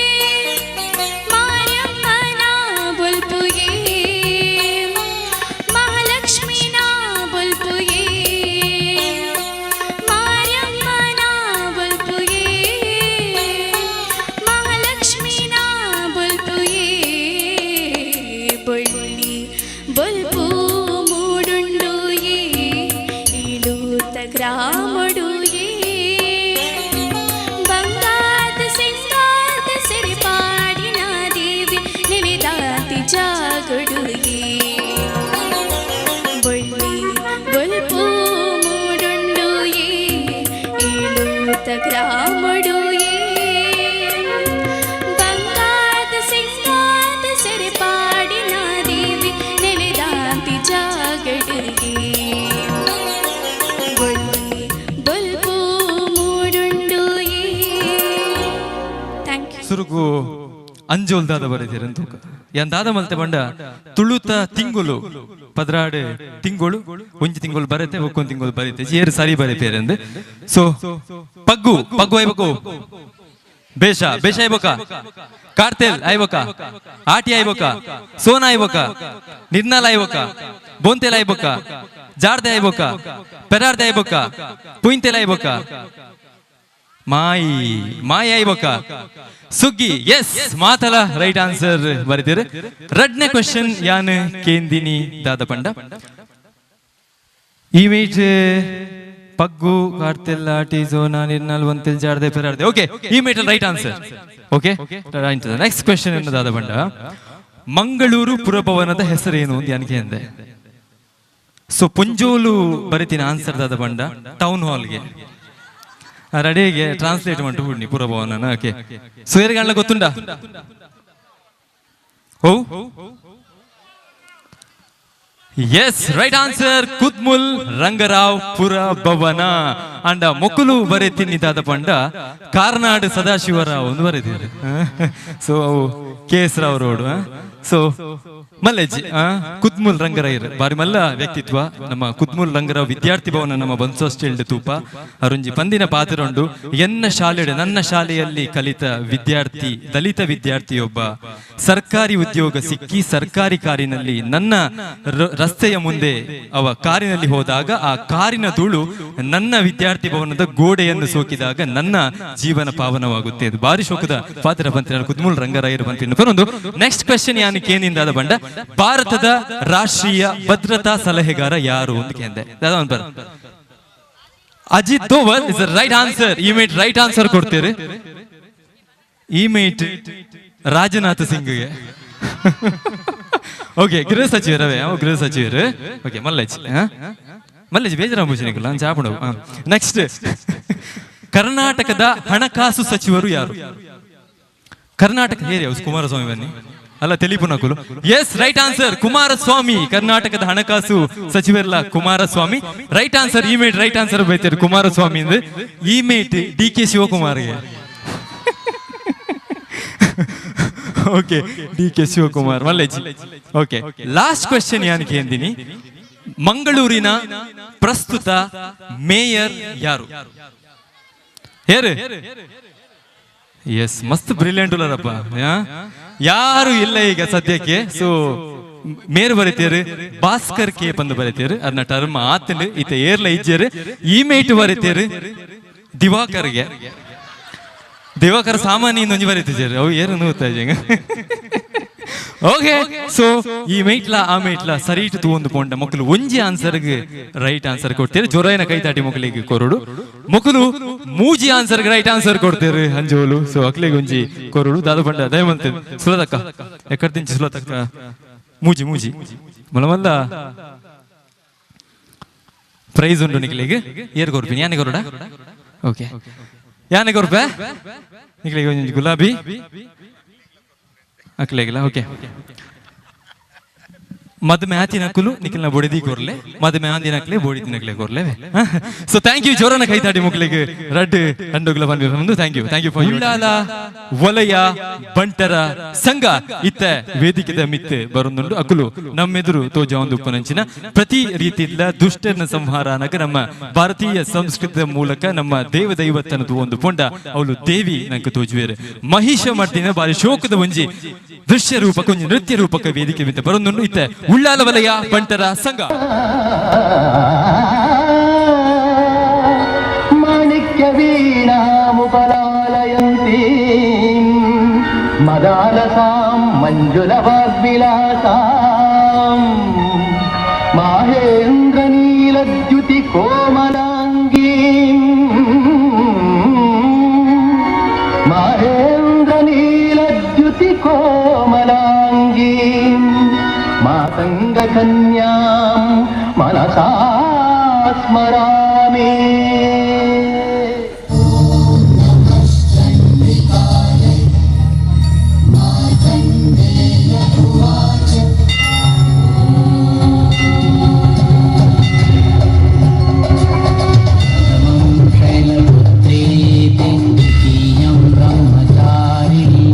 A: ಸುರುಗು ಅಂಜೋಲ್ ದಾದ ಬರೆದಿರ ಅಂತ ಯಾನ್ ದಾದ ಮಲ್ತೆ ಪಂಡ ತುಳುತ ತಿಂಗುಲು 12 ತಿಂಗಳು ಒಂಜಿ ತಿಂಗಳು ಬರತೆ ಒಕ್ಕೊಂದು ತಿಂಗಳು ಬರೀತೆ ಏರು ಸರಿ ಬರೀಪೇರೆ ಅಂದ್. ಸೊ ಪಗ್ಗು ಪಗ್ಗು ಐಬಕು ಬೇಷ ಬೇಷ ಐಬಕ ಕಾರ್ತೆಲ್ ಐಬಕ ಆಟಿ ಐಬಕ ಸೋನಾ ಐಬಕ ನಿರ್ನಾಲ ಐಬಕ ಬೋಂತೆಲ್ ಐಬಕ ಜಾರ್ದೆ ಐಬಕ ಪೆರಾರ್ದೆ ಐಬಕ ಪುಯಿಂತೆಲ್ ಐಬಕ ಮಾಯಿ ಮಾಯಿ ಐಬಕ ಸುಗ್ಗಿ. ಎಸ್ ಮಾತಲ ರೈಟ್ ಆನ್ಸರ್ ಬರೀತೀರಿ. ರಡ್ನೇ ಕ್ವಶನ್ ಯಾನ್ ಕೇಂದಿನಿ ದಾದ ಪಂಡ ಇಮೇಜ್ ಪಗ್ಗು ಕಾರ್ತೆಲ್ ಆಟಿ ಸೋನಾ ನಿರ್ನಾಲ್ ಒಂತೆಲ್ ಜಾರ್ದೆ ಪೆರಾರ್ದೆ. ಓಕೆ ಈ ಮೇಟಲ್ right answer. Okay right next question ಏನು ದಾದ ಪಂಡ ಮಂಗಳೂರು ಪುರಭವನದ ಹೆಸರೇನು ಅಂತ ಯಾನಿಗೆ ಅಂದೆ. ಸೊ ಪುಂಜೋಲು ಬರಿತೀನಿ ಆನ್ಸರ್ ದಾದ ಪಂಡ ಟೌನ್ ಹಾಲ್ಗೆ ರೆಡಿಗೆ ಟ್ರಾನ್ಸ್ಲೇಟ್ ಮಾಡ್ತು ಬಿಡ್ನಿ ಪುರಭವನ. ಓಕೆ ಸೊ ಏರ್ಗಂಡ್ಲ ಗೊತ್ತುಂಡ? ಓ yes right answer Kudmul Rangarao Purabhavana. ಅಂಡ ಮೊಕುಲು ಬರೆತೀನಿ ದಾದ ಪಂಡ ಕಾರ್ನಾಡ್ ಸದಾಶಿವರಾವ್ ಒಂದು ಬರೆದಿದ್ದಾರೆ. ಸೊ ಅವು K S Rao road. So ಮಲ್ಲೇಜಿ Kudmul ರಂಗರಾಯರ್ ಬಾರಿ ಮಲ್ಲ ವ್ಯಕ್ತಿತ್ವ. ನಮ್ಮ ಕುದ್ಮುಲ್ ರಂಗರಾವ್ ವಿದ್ಯಾರ್ಥಿ ಭವನ ನಮ್ಮ ಬನ್ಸೋಸ್ಟೇಲ್ಡ್ ತೂಪ ಅರುಂಜಿ ಪಂದಿನ ಪಾತ್ರೊಂಡು. ಎನ್ನ ಶಾಲೆಡೆ ನನ್ನ ಶಾಲೆಯಲ್ಲಿ ಕಲಿತ ವಿದ್ಯಾರ್ಥಿ ದಲಿತ ವಿದ್ಯಾರ್ಥಿಯೊಬ್ಬ ಸರ್ಕಾರಿ ಉದ್ಯೋಗ ಸಿಕ್ಕಿ ಸರ್ಕಾರಿ ಕಾರಿನಲ್ಲಿ ನನ್ನ ರಸ್ತೆಯ ಮುಂದೆ ಅವ ಕಾರಿನಲ್ಲಿ ಹೋದಾಗ ಆ ಕಾರಿನ ಧೂಳು ನನ್ನ ವಿದ್ಯಾರ್ಥಿ ಭವನದ ಗೋಡೆಯನ್ನು ಸೋಕಿದಾಗ ನನ್ನ ಜೀವನ ಪಾವನವಾಗುತ್ತೆ. ಇದು ಬಾರಿ ಶೋಕದ ಪಾತ್ರ ಬಂತಿನ ಕುದ್ಮುಲ್ ರಂಗರಾಯರು ಬಂತಿನ. ಒಂದು ನೆಕ್ಸ್ಟ್ ಕ್ವೆಶನ್ ಯಾನು ಕೇನಿಂದ ಬಂಡ ಭಾರತದ ರಾಷ್ಟ್ರೀಯ ಭದ್ರತಾ ಸಲಹೆಗಾರ ಯಾರು ಅಂತ ಕೇಂದೆ. Ajit Doval is right answer. ಈ ಮೇಟ್ ರೈಟ್ ಆನ್ಸರ್ ಕೊಡ್ತೀರಿ. ಈ ಮೇಟ್ ರಾಜನಾಥ್ ಸಿಂಗ್ಗೆ. ಓಕೆ ಗೃಹ ಸಚಿವರವೇ ಗೃಹ ಸಚಿವರು. ಓಕೆ ಮಲ್ಲೇಜ್ ಮಲ್ಲೇಜ್ ಬೇಜಾರಾಂಬುಜಿನಿಕಲ್ಲ ಚಾಪುಣ. ನೆಕ್ಸ್ಟ್ ಕರ್ನಾಟಕದ ಹಣಕಾಸು ಸಚಿವರು ಯಾರು? ಕರ್ನಾಟಕ ಹೇರಿ ಕುಮಾರಸ್ವಾಮಿ ಬನ್ನಿ ಅಲ್ಲ ತೆಲಿಪುನಕುಲು. Yes right answer Kumaraswamy. ಕರ್ನಾಟಕದ ಹಣಕಾಸು ಸಚಿವರಲ್ಲ ಕುಮಾರಸ್ವಾಮಿ. ರೈಟ್ ಆನ್ಸರ್ ಈ ಮೇಟ್ ರೈಟ್ ಆನ್ಸರ್ ಬೈತಾರೆ ಕುಮಾರಸ್ವಾಮಿ ಅಂದ್ರೆ. ಈ ಮೇಟ್ ಡಿ ಕೆ ಶಿವಕುಮಾರ್ಗೆ. ಓಕೆ ಡಿ ಕೆ ಶಿವಕುಮಾರ್ ಮಲ್ಲೇಜಿ. ಓಕೆ ಲಾಸ್ಟ್ ಕ್ವೆಶನ್ ಯಾನ್ ಕೇಂದಿನಿ ಮಂಗಳೂರಿನ ಪ್ರಸ್ತುತ ಮೇಯರ್ ಯಾರು? ಹೇರು? ಎಸ್ ಮಸ್ತ್ ಬ್ರಿಲಿಯಂಟ್ ಉಲ್ಲರಪ್ಪ. ಯಾರು ಇಲ್ಲ ಈಗ ಸದ್ಯಕ್ಕೆ. ಸೊ ಮೇರ್ ಬರೀತೀರಿ ಭಾಸ್ಕರ್ ಕೆ ಬಂದು ಬರೀತೀರಿ ಅದನ್ನ ಟರ್ಮ್ ಆತಂಡು ಈತ ಏರ್ಲ ಇಜ್ಜೇರು. ಈ ಮೇಟ್ ಬರೀತೀರಿ ದಿವಾಕರ್ಗೆ. ದಿವಾಕರ್ ಸಾಮಾನ್ಯ ಇನ್ನೊಂದು ಬರೀತಿದ್ದಾರೆ ಅವು ಏರು ನೋಡ್ತಾ ಇದ್ದಂಗ. ಓಕೆ ಸೊ ಈ ಮೇಟ್ಲ ಆ ಮೇಟ್ಲ ಸರಿ ಇಟ್ಟು ತೂವೊಂದು ಪೋಂಡ ಮಕ್ಕಳು ಒಂಜಿ ಆನ್ಸರ್ಗೆ ರೈಟ್ ಆನ್ಸರ್ ಕೊಡ್ತೀರಿ. ಜೊರೈನ ಕೈ ತಾಟಿ ಮಕ್ಕಳಿಗೆ ಕೊರಡು ಮಕ್ಕಳು ಮೂಜಿ ಆನ್ಸರ್ಗೆ ರೈಟ್ ಆನ್ಸರ್ ಕೊಡ್ತೀರಿ ಅಂಜೋಲು. ಸೊ ಅಕ್ಲಿಗೆ ಒಂಜಿ ಕೊರಡು ದಾದ ಪಂಡ ದಯಮಂತ ಸುಲತಕ್ಕ ಎಕ್ಕಡ್ತಿಂಚಿ ಸುಲತಕ್ಕ ಮೂಜಿ ಮೂಜಿ ಮಲಮಲ್ಲ ಪ್ರೈಸ್ ಉಂಟು ನಿಕ್ಲಿಗೆ. ಏರ್ ಕೊರ್ಪಿನಿ ಯಾನೆ ಕೊರಡ? ಓಕೆ ಯಾನೆ ಕೊರ್ಪೆ ನಿಕ್ಲಿಗೆ ಒಂಜಿ ಗುಲಾಬಿ ಅಕ್ಲೇಗಿಲ್ಲ. ಓಕೆ ಮದುವೆ ಆತಿನಕ್ಕಲು ನಿಖಿಲ್ನ ಬೊಡಿದಿ ಕೊರ್ಲೆ ಮದುವೆ ಆಂದಿನಕ್ಲೆ ಬೋಡಿ ತಿನ್ನಕ್ಲೆ ಕೊರ್ಲೆ. ಸೊ thank you ಜೋರನ ಕೈತಾಡಿ ಮುಕ್ಲಿಗೆ ರಡ್ಡು ಅಂಡುಗ್ಲ ಬಂದು thank you thank you for Ullal ವಲಯ ಬಂಟರ ಸಂಘ ಇತ್ತ ವೇದಿಕೆದ ಮಿತ್ತೆ ಬರೊಂದುಂಡು ಅಕುಲು ನಮ್ಮೆದುರು ತೋಜ ಒಂದು ಉಪನಂಚಿನ ಪ್ರತಿ ರೀತಿಯಿಂದ ದುಷ್ಟನ ಸಂಹಾರ ಅನಗ ನಮ್ಮ ಭಾರತೀಯ ಸಂಸ್ಕೃತಿಯ ಮೂಲಕ ನಮ್ಮ ದೇವ ದೈವತ್ತನದು ಒಂದು ಪೊಂಡ ಅವಳು ದೇವಿ ನಂಗೆ ತೋಜುವೇರು ಮಹಿಷ ಮರ್ದಿನ ಬಾರಿ ಶೋಕದ ಒಂಜಿ ದೃಶ್ಯ ರೂಪಕ ಒಂಜಿ ನೃತ್ಯ ರೂಪಕ ವೇದಿಕೆ ಮಿತ್ತ ಬರೊಂದುಂಡು ಇತ್ತ ಉಳ್ಳಾಲ ವಲಯ ಬಂಟರ ಸಂಘ.
H: ಮಾಣಿಕ್ಯ ವೀಣಾಮುಪಲಾಲಯಂತೀ ಮದಾಲಸಾಂ ಮಂಜುಲ ವಾಗ್ವಿಲಾಸಾಂ ಮಾಹೇಂದ್ರ ನೀಲದ್ಯುತಿ ಕೋಮಲಾಂಗೀಂ ಮಾಹೇಂದ್ರ ನೀಲದ್ಯುತಿ ಕೋಮಲಾಂಗೀಂ ಮಾತಂಗಕನ್ಯಾಂ ಮನಸಾ ಸ್ಮರಾಮಿ.
L: ಶೈಲಪುತ್ರೀ ದ್ವಿತೀಯಂ ಬ್ರಹ್ಮಚಾರಿಣಿ.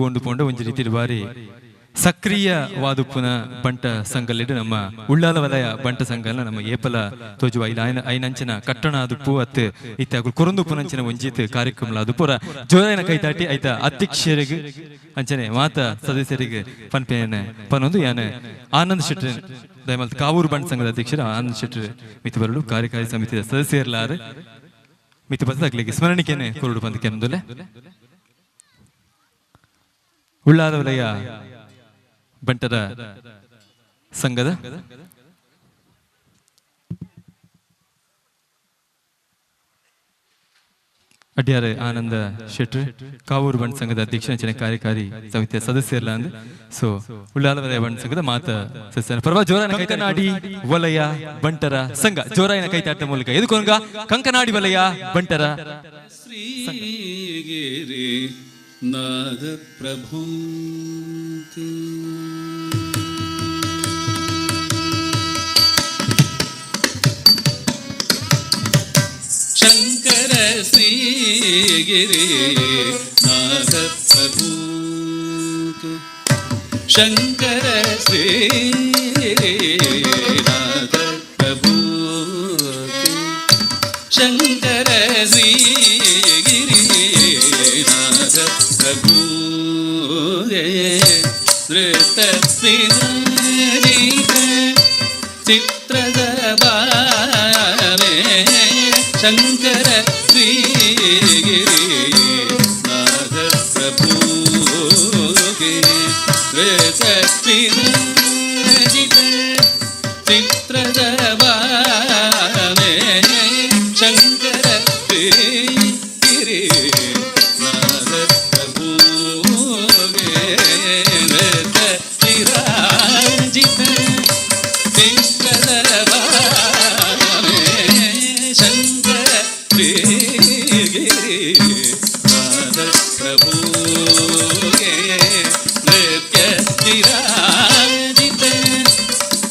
A: ತೂಂಡು ಪೋಂಡ ಒಂಜಿ ರೀತಿ ಬಾರಿ ಸಕ್ರಿಯವಾದುಪ್ಪುನ ಬಂಟ ಸಂಘಲೆಡ್ ನಮ್ಮ ಉಳ್ಳಾಲ ವಲಯ ಬಂಟ ಸಂಘಲ ನಮ್ಮ ಏಪಲ ತೋಜುವ ಇಲ್ಲ ಐನಂಚಿನ ಕಟ್ಟಣ ಆದುಪ್ಪು ಅತ್ತು ಇತ್ತೆ ಅಗುಲ್ ಕೊರೊಂದುಪ್ಪುನಂಚಿನ ಒಂಜಿತ್ ಕಾರ್ಯಕ್ರಮ ಅದು ಪೂರ ಜೋರಾಯಿನ ಕೈತಾಟಿ ಐತ ಅಧ್ಯಕ್ಷರಿಗೆ ಅಂಚನೆ ಮಾತ ಸದಸ್ಯರಿಗೆ ಪನ್ಪೇನೆ ಪನೊಂದು ಯಾನೆ ಆನಂದ್ ಶೆಟ್ಟಿ ದಯಮಲ್ತ್ ಕಾವೂರು ಬಂಟ ಸಂಘದ ಅಧ್ಯಕ್ಷರು ಆನಂದ್ ಶೆಟ್ಟಿ ಮಿತಿ ಬರಲು ಕಾರ್ಯಕಾರಿ ಸಮಿತಿಯ ಸದಸ್ಯರ್ಲಾರು ಮಿತಿ ಬತ್ತದಾಗ್ಲಿಕ್ಕೆ ಸ್ಮರಣಿಕೆನೆ ಕೊರಡು ಬಂದ ಕೆಂದುಲೆ ಉಳ್ಳಾಲ ವಲಯ ಬಂಟರ ಸಂಘದ ಅಡ್ಯಾರೆ ಆನಂದ ಶೆಟ್ರು ಕಾವೂರು ಬಂಟ್ ಸಂಘದ ಅಧ್ಯಕ್ಷ ಅಂಚನೆ ಕಾರ್ಯಕಾರಿ ಸಮಿತಿಯ ಸದಸ್ಯರಲ್ಲ ಅಂದ್ ಸೊ ಉಳ್ಳಾಲ ವಲಯ ಬಂಟ್ ಸಂಘದ ಮಾತ ಸದಸ್ಯರ ಪರ್ವ ಜೋರಾಯಿನ ಕಂಕನಾಡಿ ವಲಯ ಬಂಟರ ಸಂಘ ಜೋರಾಯಿನ ಕೈತಾಟ ಮೂಲಕ ಎದುಕೊಂಗ ಕಂಕನಾಡಿ ವಲಯ ಬಂಟರ
P: ಶ್ರೀಗಿರಿ ನಾದ ಪ್ರಭು ಶಂಕರ ಶ್ರೀಗಿರಿ ನಾಥ ಪ್ರಭು ಶಂಕರ ಶ್ರೀ ನಾಥ ಪ್ರಭು ಶಂಕರ ಶ್ರೀಗಿರಿ ನಾಥ ಪ್ರಭು ನೃತ ವಿರಾಜಿತ ಚಿತ್ರದ ಬಾವೆ ಶಂಕರ ಶ್ರೀಗಿರಿ ನಾಥ ಪ್ರಭು ನೃತ ವಿರಾಜಿತ ಚಿತ್ರದ ಬಾವೆ ಶಂಕರ ಶ್ರೀಗಿರಿ ನಾಥ ಪ್ರಭು ನೃತ ವಿರಾಜಿತ ಚಿತ್ರದ ಬಾವೆ ಶಂಕರ ಶ್ರೀಗಿರಿ ನಾಥ ಪ್ರಭು ನೃತ್ಯ ವಿರಾಜಿತ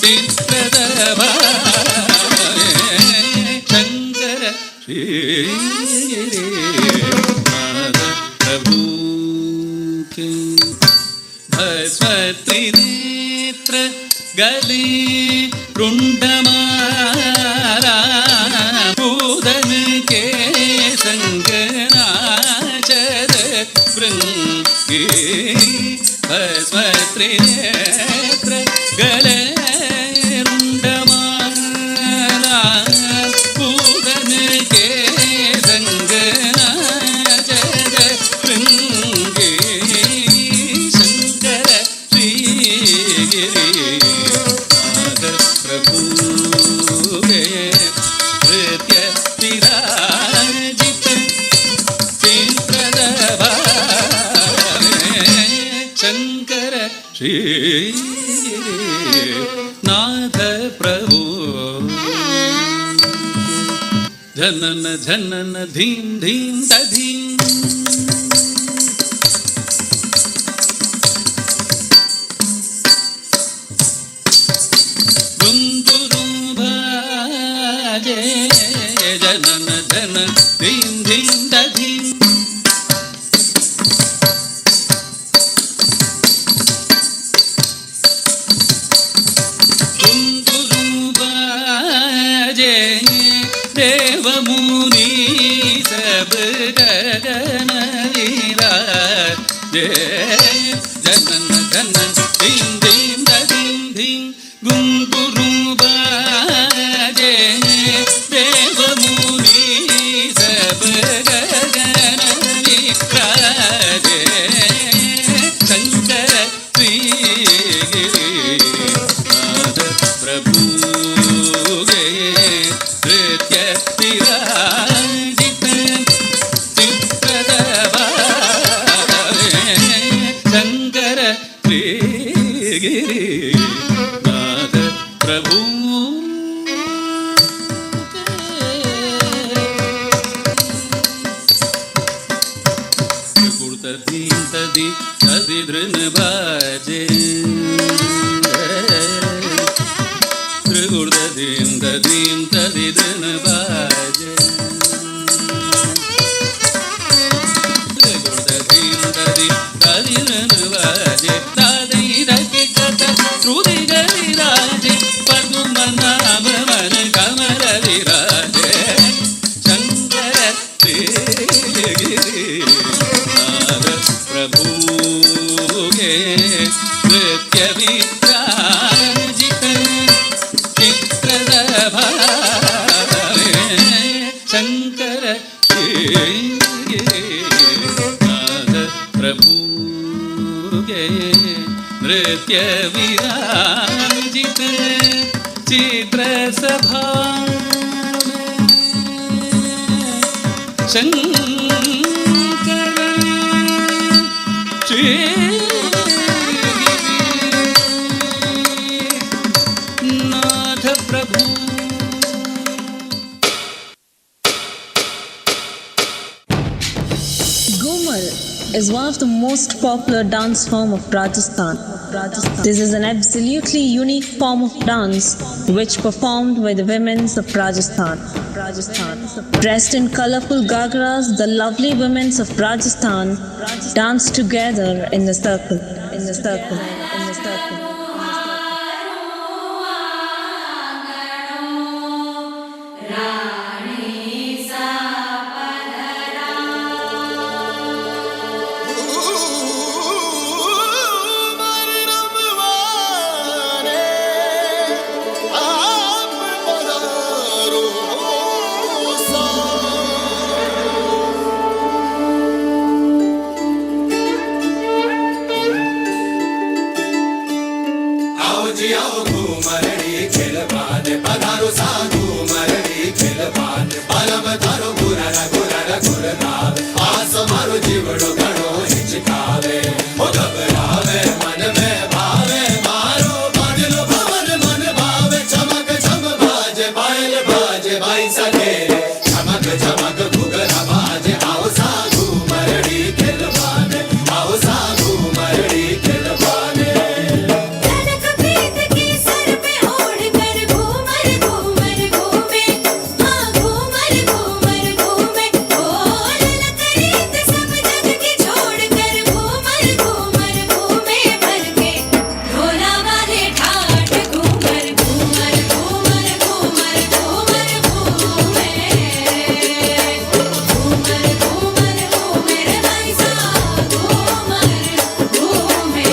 P: ಚಿತ್ರದ ಬಾವೆ ಶಂಕರ ಶ್ರೀಗಿರಿ ನಾಥ ಪ್ರಭು ಭಸ್ಮತ್ರಿನೇತ್ರ ಗಲಿ ರುಂಡಮಾರಾ ಕೂದನ ಕೇ ಸಂಗನಾಚರ ಭೃಂಗಿ ಭಸ್ಮತ್ರಿನೇತ್ರ ಗಲೆ ರುಂಡಮಾಲಾ ಕೂದನ ಕೇ ಸಂಗನಾಚರ ಭೃಂಗಿ ಶಂಕರ ಶ್ರೀಗಿರಿ ನಾಥ ಪ್ರಭು ನೃತ್ಯ ವಿರಾಜಿತ ಚಿತ್ರದ ಭಾವೆ ಶಂಕರ ಶ್ರೀಗಿರಿ ನಾಥ ಪ್ರಭು ಜನನ ಜನನ ಧೀಂ ಧೀಂ ದಧೀಂ ಗುಂಗುರು ಭಾಜೆ ಜನನ ಜನ ಧೀಂ ಧೀಂ ದಧೀಂ ಗುಂಗುರು ಬಾಜೆ ದೇವಮುನಿ ಸಬ ಗಗನ ವಿರಾಜೆ ಜನನ ಜನ ಧೀಂ ಧೀಂ ದಧೀಂ ಧೀಂ ಗುಂಗುರು ಬಾಜೆ ದೇವಮುನಿ ಸಬ ಗಗನ ವಿರಾಜೆ ಶಂಕರ ಶ್ರೀಗಿರಿ ನಾಥ ಪ್ರಭು ನೃತ್ಯ ವಿರಾಜಿತ ಚಿತ್ರದ ಭಾವೆ ಶಂಕರ ಶ್ರೀಗಿರಿ ನಾಥ ಪ್ರಭು ಗುರುತ ಧೀಂ ತದಿ ತದಿ ಬಾಜೆ ತ್ರಿಗುರ್ದ ಧೀಂ ದೀಂ ತದಿ ದೃಣ ಬಾಜೆ ತ್ರಿಗುರ್ದ ಧೀಂ ದದಿ ತದಿ ದೃಣ
Q: ನೃತ್ಯ ವಿರಾಜಿತ ಚಿತ್ರಸಭಾ ಶಂಕರ ನಾಥ ಪ್ರಭುಗೆ ನೃತ್ಯ ವಿರಾಜಿತ ಚಿತ್ರಸಭಾ ಶಂಕರ ನಾಥ ಪ್ರಭು.
R: Ghumar is one of the most popular dance form of Rajasthan. This is an absolutely unique form of dance which performed by the women of Rajasthan. Dressed in colorful ghagras, the lovely women of Rajasthan dance together in the circle, in the circle, in the circle.
E: आओ जी आओ घूमरड़ी खिलवाने पधारो सा घूमरड़ी खिलवाने बलम थारो गुररा गुररा गुरनावे आस मारो जीवड़ो घणो हिचकावे ओ घबरावे मन में भावे मारो बादलो भवन मन भावे चमक चम बाजे पायल बाजे भाई सखेरे चमक चमक घुघरा बाजे आओ सा घूमरड़ी खिलवाने आओ सा घूमरड़ी खिलवाने।
I: कनक प्रीत के सर पे ओढ़ कर घूमर घूमर घूमे, हाँ घूमर घूमर घूमे, ओ ललक रीत सब जग की छोड़ कर घूमर घूमर घूमे, भर के ढोला वाले ठाठ घूमर घूमर घूमर घूमर घूमर घूमे, घूमर घूमर घूमे रे भाई सा घूमर घूमे।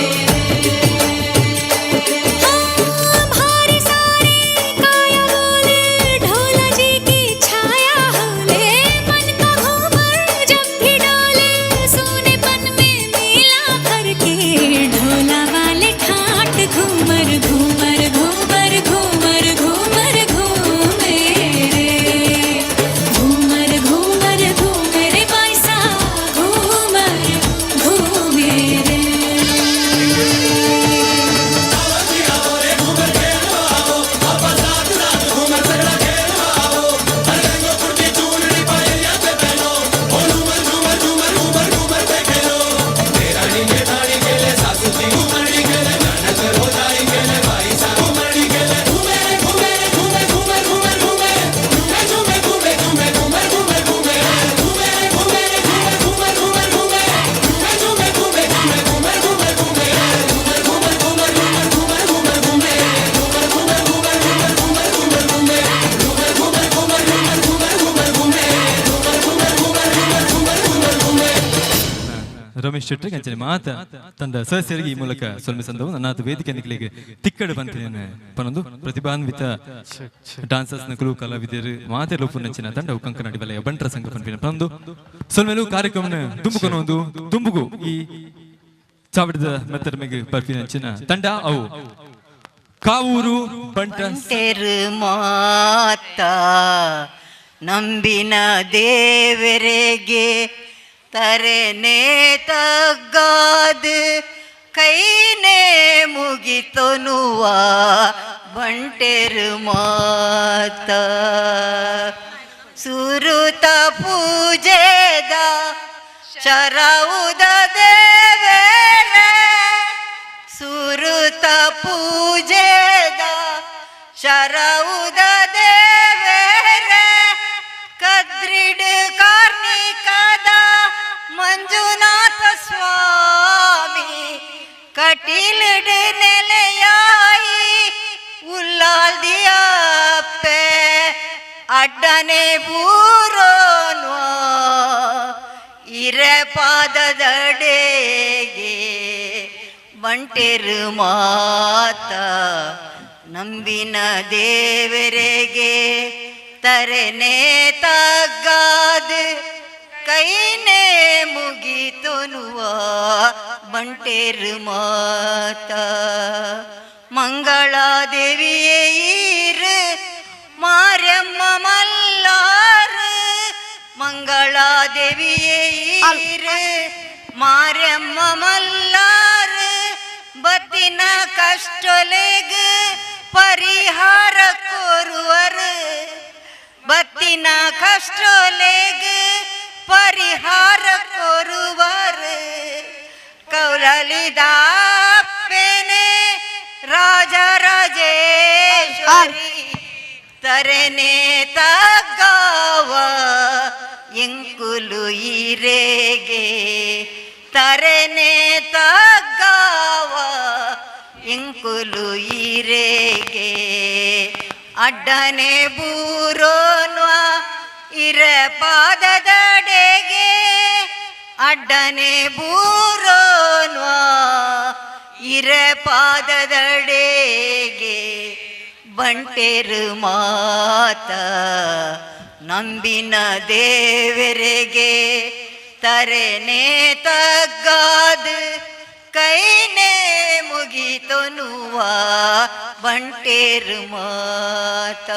I: भारी सारे काया बोले ढोला जी की छाया होले, मन का घूमर जब भी डोले सोनेपन में मेला भर के ढोला वाले ठाट घूमर घूमर घूमर घूमर घूमर घूमे रे, घूमर घूमर घूमे रे भाई सा घूमर घूमे रे।
A: ರಮೇಶ್ ಶೆಟ್ಟಿ ಅಂಚನೆ ಮಾತ ತಂಡ ಸದಸ್ಯರಿಗೆ ಈ ಮೂಲಕ ಸೊಲ್ಮೆ ಸಂದವು ನನ್ನಾತ ವೇದಿಕೆ ನಿಕ್ಲೆಗ್ ತಿಕ್ಕಡು ಬಂತಿನೇನೆ ಪನೊಂದು ಪ್ರತಿಭಾನ್ವಿತ ಡಾನ್ಸರ್ಸ್ ನಕಲು ಕಲಾವಿದರು ಮಾತೆ ಲೋಪು ನಂಚಿನ ತಂಡ ಕಂಕನಾಡಿ ವಲಯ ಬಂಟರ ಸಂಘ ಪನ್ಪಿನ ಪನೊಂದು ಸೊಲ್ಮೆಲು ಕಾರ್ಯಕ್ರಮನ ದುಂಬುಕೊನೊಂದು ದುಂಬುಗು ಈ ಚಾವಡಿದ ಮೆತ್ತರಮೆಗೆ ಪರ್ಪಿನ ನಂಚಿನ ತಂಡ ಅವು ಕಾವೂರು ಬಂಟ
S: ಬಂಟೆರು ಮಾತ ನಂಬಿನ ದೇವರಿಗೆ ತರೆನೆ ತಗ್ಗಾದ ಕೈನೇ ಮುಗಿತನುವ ಬಂಟೆರು ಮಾತ ಸುರುತ ಪೂಜೆದ ಶರವುದ ದೇವರೇ ಸುರುತ ಪೂಜೆದ ಶರವುದ ದೇವರೇ ಕದ್ರಿಡು ಕಾರ್ಣಿಕದ ಮಂಜುನಾಥ ಸ್ವಾಮಿ ಕಟೀಲಿಡು ನೆಲೆಯಾಯಿ ಉಲ್ಲಾಲ್ದಿಯಪ್ಪೆ ಅಡ್ಡನೆ ಬೂರೋನ್ವ ಇರೆ ಪಾದದಡೆಗೆ ಬಂಟೆರು ಮಾತ ನಂಬಿನ ದೇವರಿಗೆ ತರನೆ ತಗ್ಗಾದ ಕೈನೇ ಮುಗಿತೊನುವ ಬಂಟೆರು ಮಾತ ಮಂಗಳಾದೇವಿಯೇ ಈರು ಮಾರಮ್ಮ ಮಲ್ಲಾರು ಮಂಗಳಾದೇವಿಯೇ ಈರು ಮಾರಮ್ಮ ಮಲ್ಲಾರು ಬತ್ತಿನ ಕಷ್ಟೊಲೆಗ್ ಪರಿಹಾರ ಕೋರುವರು ಬತ್ತಿನ ಕಷ್ಟೊಲೆಗ್ ಪರಿಹಾರ ಕೋರುವರು ಕೌಲಲಿದಾಪೆನೆ ರಾಜ ರಾಜೇಶ್ವರಿ ತರನೆ ತಗ್ಗಾವ ಎಂಕುಲು ಈರೇಗೆ ತರನೆ ತಗ್ಗಾವ ಎಂಕುಲು ಈರೇಗೆ ಅಡ್ಡನೆ ಬೂರೋನ್ವ ಇರ ಪಾದದಡೆಗೆ ಅಡ್ಡನೆ ಬೂರೋನ್ವ ಇರ ಪಾದದಡೆಗೆ ಬಂಟೆರು ಮಾತ ನಂಬಿನ ದೇವರಿಗೆ ತರನೆ ತಗ್ಗಾದ ಕೈನೇ ಮುಗಿತೊನುವ ಬಂಟೆರು ಮಾತ.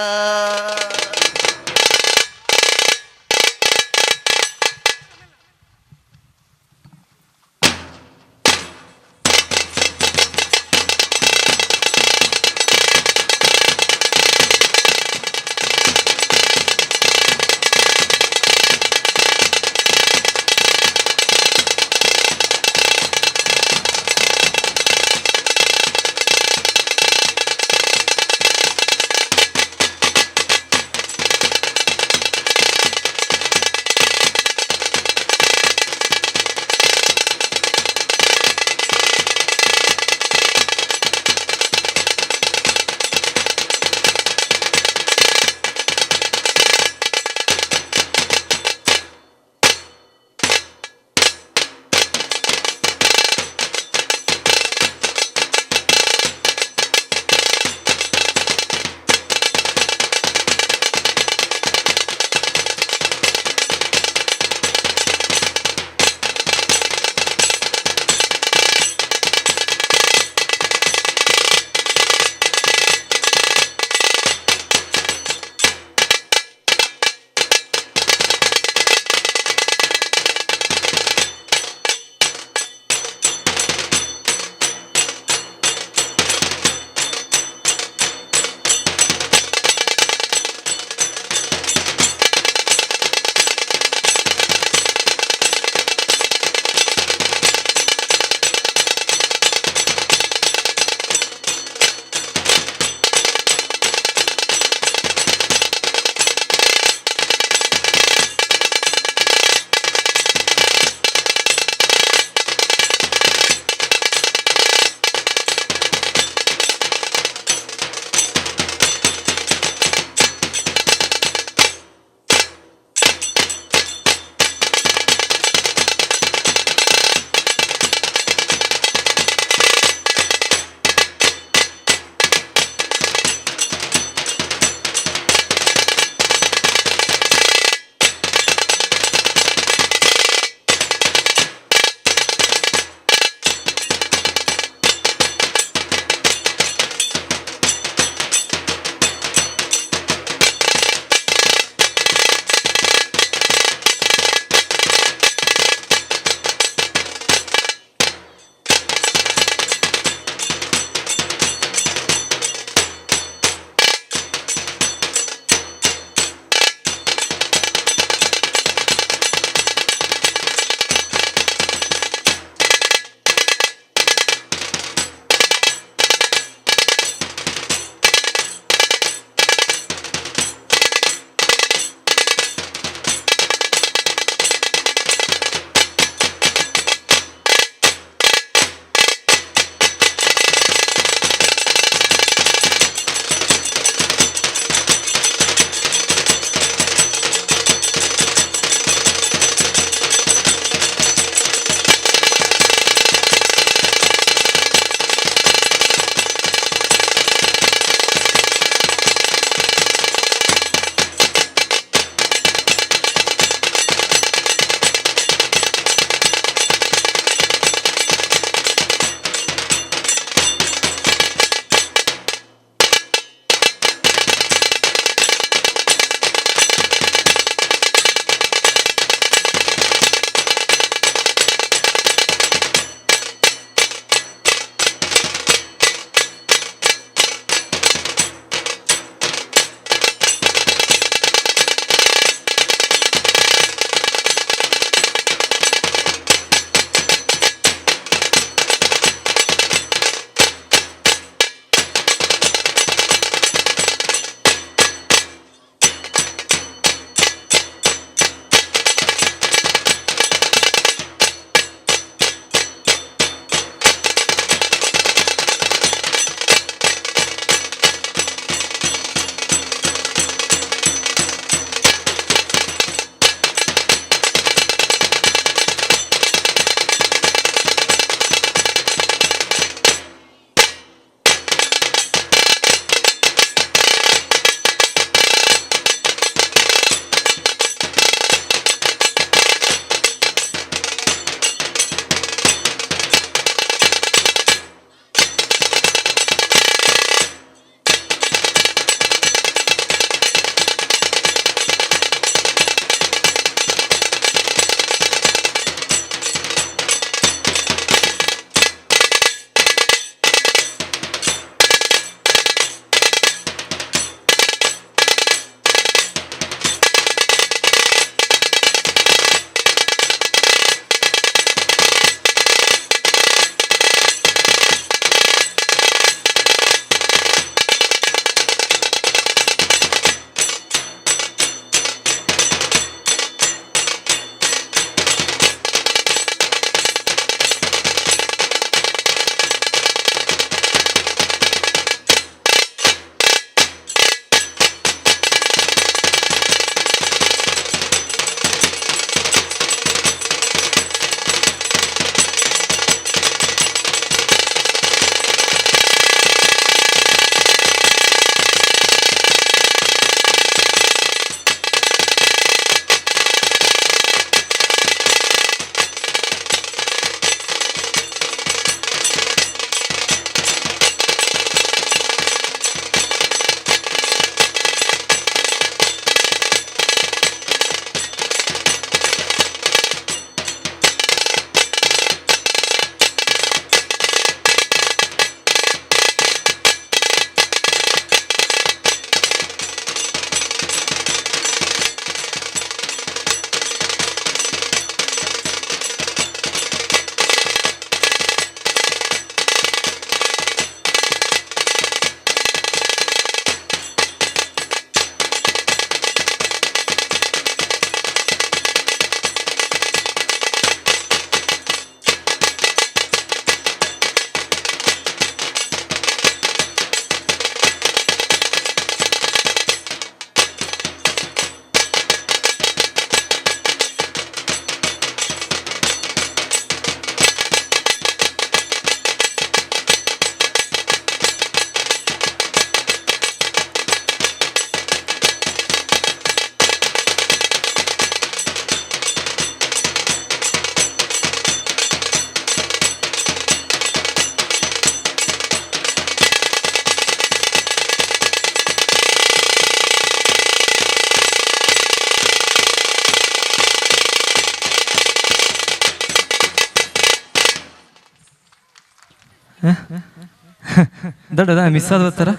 A: ದಡ ಮಿಸ್ ಆದ ಬರ್ತಾರ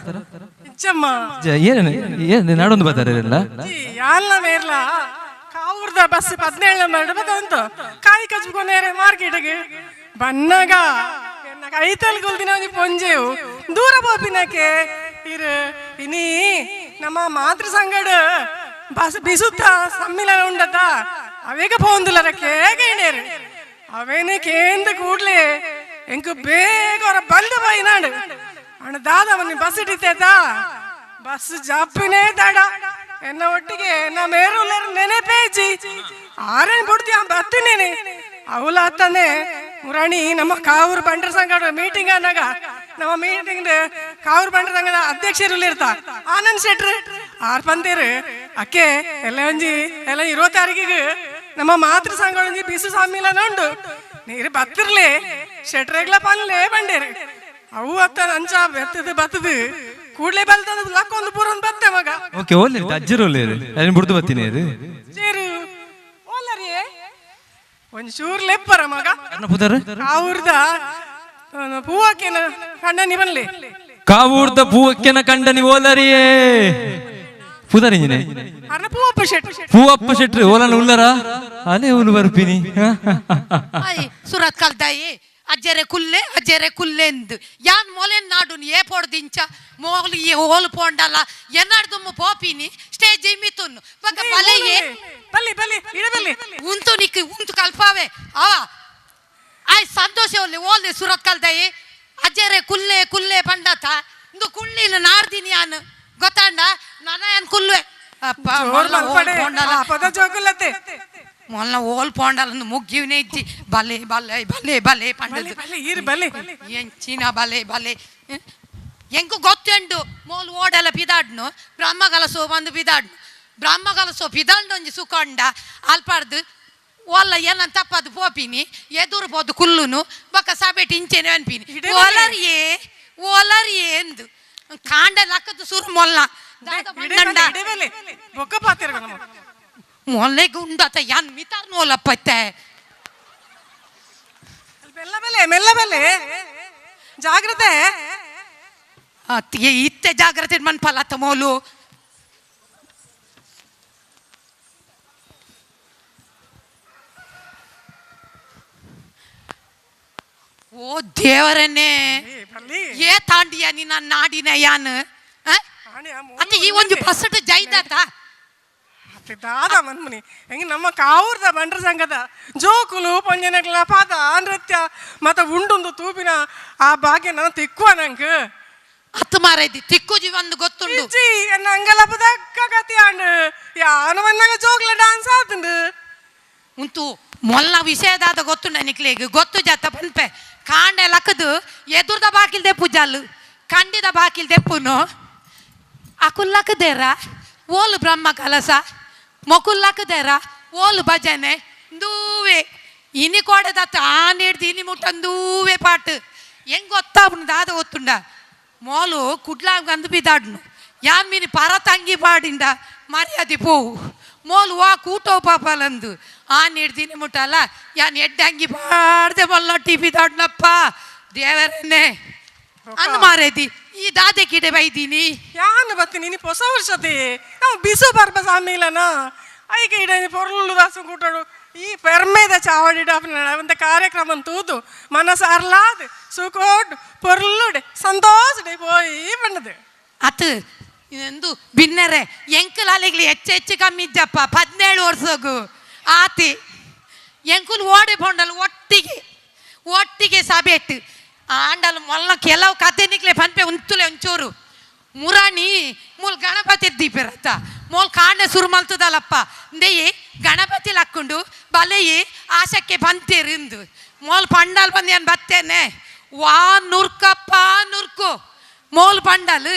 T: ಇಚ್ಚಮ್ಮ
A: ಏನು ಏನು ನಾಡೊಂದು ಬರ್ತಾರೆ ಎಲ್ಲ
T: ಯಾಲ್ನ ಮೇರ್ಲ ಕಾವೂರ್ದ ಬಸ್ 17 ನಂಬರ್ ಬತ್ತಂತು ಕಾಯಿ ಕಚ್ಕೊನೇರೆ ಮಾರ್ಕೆಟ್ಗೆ ಬನ್ನಗ ಐತಲ್ ಗುಲ್ದಿನ ಒಂಜಿ ಪೊಂಜೆವು ದೂರ ಪೋಪಿನಕ್ಕೆ ಇರು ಇನಿ ನಮ್ಮ ಮಾತೃ ಸಂಗಡ ಬಸ್ ಬಿಸುತ್ತ ಸಮ್ಮಿಲನ ಉಂಡತ ಅವೇಗ ಪೋಂದುಲರ ಕೇಗೈನೇರು ಅವೇನು ಕೇಂದ್ರ ಕೂಡ್ಲೆ ಎಂಕು ಬೇಗ ಅವರ ಬಂದ ಬಾಯಿ ನಾಡು ಅಣ್ಣ ದಾದ ಅವನಿ ಬಸ್ ಹಿಡಿತೇತ ಬಸ್ ಜಾಪಿನೇ ದಾಡ ಎನ್ನ ಒಟ್ಟಿಗೆ ಎನ್ನ ಮೇರುಲ್ಲರ ನೆನಪೇಜಿ ಆರೇನು ಬಿಡ್ತೀಯ ಬರ್ತೀನಿ ಅವಲ ಅತ್ತಾನೆ ಮುರಾಣಿ ನಮ್ಮ ಕಾವೂರು ಬಂಡರ ಸಂಘ ಮೀಟಿಂಗ್ ಅನ್ನಾಗ ನಮ್ಮ ಮೀಟಿಂಗ್ ಕಾವೂರು ಬಂಡರ ಸಂಘದ ಅಧ್ಯಕ್ಷರು ಇರ್ತ ಆನಂದ್ ಶೆಟ್ರು ಆರ್ ಪಂತೇರು ಅಕ್ಕೆ ಎಲ್ಲ ಒಂಜಿ ಎಲ್ಲ 20 ತಾರೀಕಿಗೆ ನಮ್ಮ ಮಾತೃ ಸಂಘ ಒಂಜಿ ಬಿಸು ಸಮ್ಮಿಲನ ಉಂಡು ನೀರು ಬತ್ತಿರ್ಲಿ ಶೆಟ್ರೆಗ್ಲ ಪನ್ಲೆ ಬಂಡೇರು ಅವು ಅತ್ತ ಅಂಚ ಬೆತ್ತದು ಬತ್ತದು ಕೂಡ್ಲೆ ಬಲ್ತದ ಲಕ್ಕೊಂದು ಪೂರೊಂದು ಬತ್ತೆ ಮಗ.
A: ಓಕೆ ಓಲೆ ಅಜ್ಜರು ಓಲೆ ಅದನ್ನ ಬುಡ್ದು ಬತ್ತೀನಿ ಅದು
T: ಅಜ್ಜರು ಓಲರಿಯೇ ಒಂದ್ ಚೂರ್ ಲೆಪ್ಪರ ಮಗ
A: ಪುದರ್
T: ಕಾವೂರ್ದ ಪೂವಕ್ಕೆನ ಕಂಡನಿ ಬನ್ಲಿ
A: ಕಾವೂರ್ದ ಪೂವಕ್ಕೆನ ಕಂಡನಿ ಓಲರಿಯೇ ಪುದರ್ ಇಂಜಿನೆ
T: ಅರ್ನ ಪೂವಪ್ಪ ಶೆಟ್ರು
A: ಪೂವಪ್ಪ ಶೆಟ್ರು ಓಲನ ಉಲ್ಲರ ಅಲೆ ಉಲು ಬರ್ಪಿನಿ
U: ಸುರತ್ ಕಲ್ದಾಯಿ ಅಜ್ಜರೆ ಕುಲ್ಲೆ ಅಜ್ಜರೆ ಕುಲ್ಲೆಂದು ಯಾನ್ ಮೊಲೆನ್ ನಾಡುನ್ ಏ ಪೋಡ್ದಿಂಚ ಮೋಗ್ಲು ಈ ಹೋಲು ಪೋಂಡಲ್ಲ ಎನ್ನಾಡ್ದುಮ್ಮ ಪೋಪಿನಿ ಸ್ಟೇಜ್ ಮಿತುನ್ನು ಬಕ ಬಲೆಯೇ
T: ಬಲ್ಲಿ ಬಲ್ಲಿ ಇಡಬಲ್ಲಿ
U: ಉಂತು ನಿಕ್ ಉಂತು ಕಲ್ಪಾವೆ ಅವ ಆಯ್ ಸಂತೋಷ ಒಲ್ಲೆ ಓಲ್ದೆ ಸುರತ್ ಕಲ್ದಾಯಿ ಅಜ್ಜರೆ ಕುಲ್ಲೆ ಕುಲ್ಲೆ ಪಂಡತ ಇಂದು ಕುಳ್ಳಿನ ನಾಡ್ದಿನಿ ಯಾನ್ ಗೊತ್ತಾಂಡ ನನ ಯಾನ್ ಕುಲ್ವೆ ಅಪ್ಪ
T: ಪದ ಜೋಗುಲತೆ
U: ಮೊಲ್ಲ ಓಲ್ ಪೋಂಡಲ ಮುಗ್ಗಿವ್ನೇ ಇಜ್ಜಿ ಬಲೆ ಬಲೆ ಬಲೆ ಬಲೆ ಪಂಡದು
T: ಇರು ಬಲೆ
U: ಎಂಚಿನ ಬಲೆ ಬಲೆ ಎಂಕು ಗೊತ್ತುಂಡು ಮೋಲ್ ಓಡಲ ಪಿದಾಡ್ನು ಬ್ರಹ್ಮಗಲಸೋ ಬಂದು ಪಿದಾಡ್ನು ಬ್ರಹ್ಮಗಲಸೋ ಪಿದಾಂಡೊಂಜಿ ಸುಕೊಂಡ ಅಲ್ಪಾಡ್ದು ಓಲ್ಲ ಏನಂತ ತಪ್ಪದು ಪೋಪಿನಿ ಎದುರು ಪೋದು ಕುಲ್ಲುನು ಬೊಕ್ಕ ಸಬೆಟ್ ಇಂಚೆನೆ ಅನ್ಪಿನಿ ಓಲರಿಯೇ ಓಲರಿಯೇ ಎಂದು ಕಾಂಡ ಲಕ್ಕದ ಸುರು ಮೊಲ್ಲ
T: ಬೊಕ್ಕ ಪಾತಿರ
U: ಮೊಲ್ಲೆಗೆ ಉಂಡತ ಯಾನ್ ಮಿತಾರ್ ನೋಲಪ್ಪತ್ತೆ
T: ಮೆಲ್ಲ ಬೆಲೆ ಮೆಲ್ಲ ಬೆಲೆ ಜಾಗ್ರತೆ
U: ಅತ್ತಿಗೆ ಇತ್ತೆ ಜಾಗ್ರತೆ ಮನ್ಪಲತ್ತ ಮೋಲು ಓ ದೇವರನ್ನೇ ಏ ತಾಂಡಿಯ ನಿನ್ನ ನಾಡಿನ ಯಾನ್ ಅತ್ತ ಈ ಒಂದು ಬಸ್ಸು ಜೈದಾತ
T: ದಾದ ಮನ್ಮನಿ ಹೆಂಗೆ ನಮ್ಮ ಕಾವೂರ್ದ ಬಂಡ್ರ ಸಂಘದ ಜೋಕುಲು ಪಂಜನಗಳ ಪಾದ ನೃತ್ಯ ಮತ್ತೆ ಉಂಡುಂದು ತೂಪಿನ ಆ ಭಾಗ್ಯ ನಾನು ತಿಕ್ಕುವ ನಂಗೆ
U: ಅತ್ತು ಮಾರೈತಿ ತಿಕ್ಕು ಒಂದು ಗೊತ್ತುಂಡು
T: ಅಂಗಲಪದ ಕತಿ ಆಂಡು ಯಾನ ಬಂದಾಗ ಜೋಕ್ಲ ಡಾನ್ಸ್ ಆತುಂಡು
U: ಉಂತು ಮೊಲ್ಲ ವಿಷಯದಾದ ಗೊತ್ತುಂಡ ನಿಕ್ಲೇಗ್ ಗೊತ್ತು ಜಾತ ಪನ್ಪೆ ಕಾಂಡೆ ಲಕ್ಕದು ಎದುರ್ದ ಬಾಕಿಲ್ದೆ ಪೂಜಾಲು ಕಂಡಿದ ಬಾಕಿಲ್ದೆ ಪುನು ಅಕುಲ್ಲಕ್ಕದೇರ ಓಲು ಬ್ರಹ್ಮ ಕಲಸ ಮೊಕುಲ್ಲಕ್ಕದೇರ ಓಲು ಭಜನೆ ದೂವೆ ಇನಿ ಕೋಡೆದತ್ತ ಆನ್ ಹಿಡ್ದು ಇನಿ ಮುಟ್ಟಂದೂವೆ ಪಾಟ್ ಹೆಂಗ್ ಗೊತ್ತಾಪುಂಡು ದಾದ ಗೊತ್ತುಂಡ ಮೋಲು ಕುಡ್ಲಾಂಗ್ ಅಂದು ಬಿದ್ದಾಡ್ನು ಯಾನ್ ಮೀನಿ ಪರ ತಂಗಿ ಪಾಡಿಂದ ಮರ್ಯಾದೆ ಪೋವು ಮೋಲು ವಾ ಕೂಟೋ ಪಾಪಲಂದು ಆನ್ ಹಿಡ್ದು ಇನಿ ಮುಟ್ಟಲ್ಲ ಯಾನ್ ಎಡ್ಡೆ ಅಂಗಿ ಪಾಡ್ದೆ ಮೊಲ್ಲೊಟ್ಟಿ ಬಿದ್ದಾಡ್ನಪ್ಪ ದೇವರನ್ನೇ ಅಂದು ಮಾರೈತಿ ಈ ದಾದೆ ಕಿಡೆ ಬೈದೀನಿ
T: ಯಾನ್ ಬತ್ತೀನಿ ನೀ ಹೊಸ ವರ್ಷತೆ ನಾವು ಬಿಸು ಬರ್ಬ ಸಾಮಿಲನ ಐಕೆ ಇಡ ಪೊರ್ಲು ದಾಸು ಕೂಟಡು ಈ ಪೆರ್ಮೆದ ಚಾವಡಿ ಒಂದು ಕಾರ್ಯಕ್ರಮ ತೂದು ಮನಸ್ಸು ಅರ್ಲಾದ್ ಸುಖೋಡ್ ಪೊರ್ಲುಡೆ ಸಂತೋಷಡೆ ಪೋಯಿ ಬಣ್ಣದು
U: ಅತ್ ಎಂದು ಬಿನ್ನರೆ ಎಂಕುಲಾಲಿಗ್ಲಿ ಹೆಚ್ಚು ಹೆಚ್ಚು ಕಮ್ಮಿ ಇಜ್ಜಪ್ಪ 17 ವರ್ಷಗು ಆತಿ ಎಂಕುಲು ಓಡಿ ಪೊಂಡಲ್ ಒಟ್ಟಿಗೆ ಒಟ್ಟಿಗೆ ಸಬೆಟ್ಟು ಆಂಡಲ್ ಮೊಲ್ಲ ಕೆಲವು ಕತೆ ನಿಕ್ಲೆ ಪನ್ಪೆ ಉಂತುಲೆ ಒಂಚೂರು ಮುರಾಣಿ ಮೂಲ್ ಗಣಪತಿ ದೀಪಿರತ್ತ ಮೋಲ್ ಕಾಂಡೆ ಸುರು ಮಲ್ತದಲ್ಲಪ್ಪ ಇಂದೆಯೇ ಗಣಪತಿ ಲಕ್ಕೊಂಡು ಬಲೆಯೇ ಆಶಕ್ಕೆ ಬಂತೇರು ಇಂದು ಮೋಲ್ ಪಂಡಲ್ ಬಂದು ಏನು ಬತ್ತೇನೆ ವಾ ನುರ್ಕಪ್ಪ ನುರ್ಕು ಮೋಲ್ ಪಂಡಲ್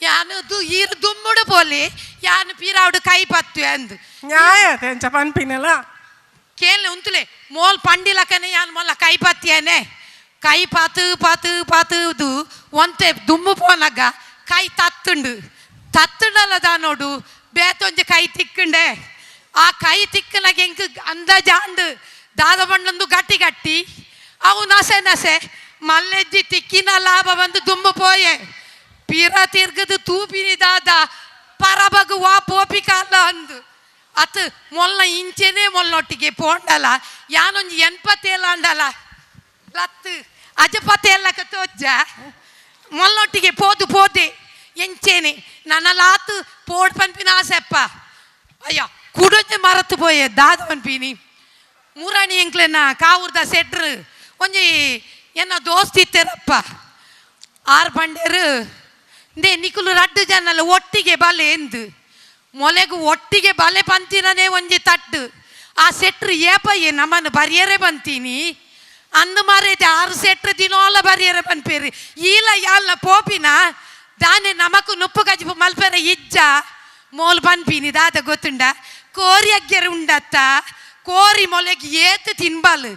U: ಯಾನು ಈರು ದುಮ್ಮುಡು ಪೋಲಿ ಯಾನು ಪೀರಾవుಡು ಕೈ ಪತ್ತು ಅಂದು
T: ನ್ಯಾಯ ತೆಂಚ ಪನ್ಪಿನಲ್ಲ
U: ಕೇಳಲೆ ಉಂತುಲೆ ಮೋಲ್ ಪಂಡಿಲಕನೆ ಯಾನು ಮೊಲ್ಲ ಕೈ ಪತ್ತಿಯೇನೆ ಕೈ ಪಾತು ಪಾತು ಪಾತುದು ಒಂತೆ ದುಮ್ಮು ಪೋನಗ ಕೈ ತತ್ತುಂಡು ತತ್ತುಂಡಲ್ಲ ದಾನೋಡು ಬೇತೊಂಜಿ ಕೈ ತಿಕ್ಕಂಡೆ ಆ ಕೈ ತಿಕ್ಕನಾಗ ಎಂಕ್ ಅಂದಾಜಾಂಡು ದಾದ ಬಣ್ಣಂದು ಗಟ್ಟಿ ಗಟ್ಟಿ ಅವು ನಸೆ ನಸೆ ಮಲ್ಲೆಜ್ಜಿ ತಿಕ್ಕಿನ ಲಾಭ ಬಂದು ದುಂಬು ಪೋಯೆ ಪಿರ ತಿರ್ಗದು ತೂಪಿನಿ ದಾದ ಪರಬಗು ವಾ ಪೋಪಿ ಕಾಲ ಅಂದು ಅತ್ ಮೊಲ್ಲ ಇಂಚೆನೆ ಮೊಲ್ಲೊಟ್ಟಿಗೆ ಪೋಂಡಲ ಯಾನೊಂಜಿ 87 ಅಂಡಲ ಲತ್ತು ಅಜಪತೆಲ್ಲಕ ತೋಜ್ಜ ಮೊಲ್ಲೊಟ್ಟಿಗೆ ಪೋದು ಪೋದೆ ಎಂಚೇನೆ ನನ್ನಲಾತು ಪೋಡ್ ಪನ್ಪಿನ ಆಸೆಪ್ಪ ಅಯ್ಯ ಕುಡೊಂಜಿ ಮರತು ಪೋಯೆ ದಾದ ಪನ್ಪಿನಿ ಮುರಾಣಿ ಎಂಕ್ಲೆನ ಕಾವೂರ್ದ ಸೆಟ್ರು ಒಂಜಿ ಎನ್ನ ದೋಸ್ತಿ ಇತ್ತೇರಪ್ಪ ಆರ್ ಪಂಡೇರು ದೇ ನಿಕುಲು ರಡ್ಡು ಜನಲ್ಲ ಒಟ್ಟಿಗೆ ಬಲೆ ಎಂದು ಮೊಲೆಗು ಒಟ್ಟಿಗೆ ಬಲೆ ಪಂತಿನನೇ ಒಂಜಿ ತಟ್ಟು ಆ ಸೆಟ್ರು ಏಪಯ್ಯ ನಮ್ಮನ್ನು ಬರಿಯರೆ ಬಂತೀನಿ ಅಂದು ಮಾರೈತೆ ಆರು ಸೆಟ್ರು ದಿನೋಲ ಬರಿಯರೆ ಪನ್ಪೇರಿ ಈಲ ಯಾಲ್ಲ ಪೋಪಿನ ದಾನೆ ನಮಕು ನುಪ್ಪು ಗಜಿಪು ಮಲ್ಪೆರೆ ಇಜ್ಜ ಮೋಲ್ ಪನ್ಪಿನಿ ದಾದ ಗೊತ್ತುಂಡ ಕೋರಿ ಅಗ್ಗೆರೆ ಉಂಡತ್ತ ಕೋರಿ ಮೊಲೆಗೆ ಏತು ತಿನ್ಬಾಲು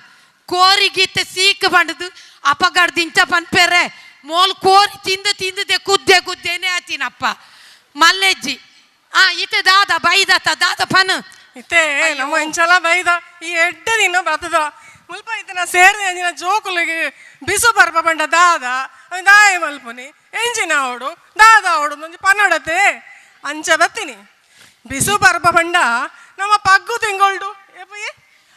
U: ಕೋರಿ ಗೀತೆ ಸೀಕ್ ಬಂಡದು ಅಪಗಡ್ದಿಂಚ ಪನ್ಪೆರೆ ಮೋಲ್ ಕೋರಿ ತಿಂದು ತಿಂದದೆ ಕುದ್ದೆ ಕುದ್ದೇನೆ ಆತೀನಪ್ಪ ಮಲ್ಲೆಜ್ಜಿ ಆ ಇತ್ತೆ ದಾದ ಬೈದತ್ತ ದಾದ ಪನ್
T: ಇತ್ತೆ ನಮ್ಮ ಇಂಚಲ ಬೈದ ಈ ಎಡ್ಡೆ ದಿನ ಬತ್ತದ ಮುಲ್ಪ ಇತ್ತನ ಸೇರಿದ ಅಂಜಿನ ಜೋಕುಲಿಗೆ ಬಿಸು ಬರ್ಪ ಪಂಡ ದಾದ ದಾಯ ಮಲ್ಪುನಿ ಎಂಜಿನ ಅವಡು ದಾದ ಅವಡು ಒಂಜಿ ಪನ್ನಡತೆ ಅಂಚ ಬತ್ತೀನಿ ಬಿಸು ಬರ್ಪ ಪಂಡ ನಮ್ಮ ಪಗ್ಗು ತಿಂಗೊಳ್ಡು ಏಪಯ್ಯ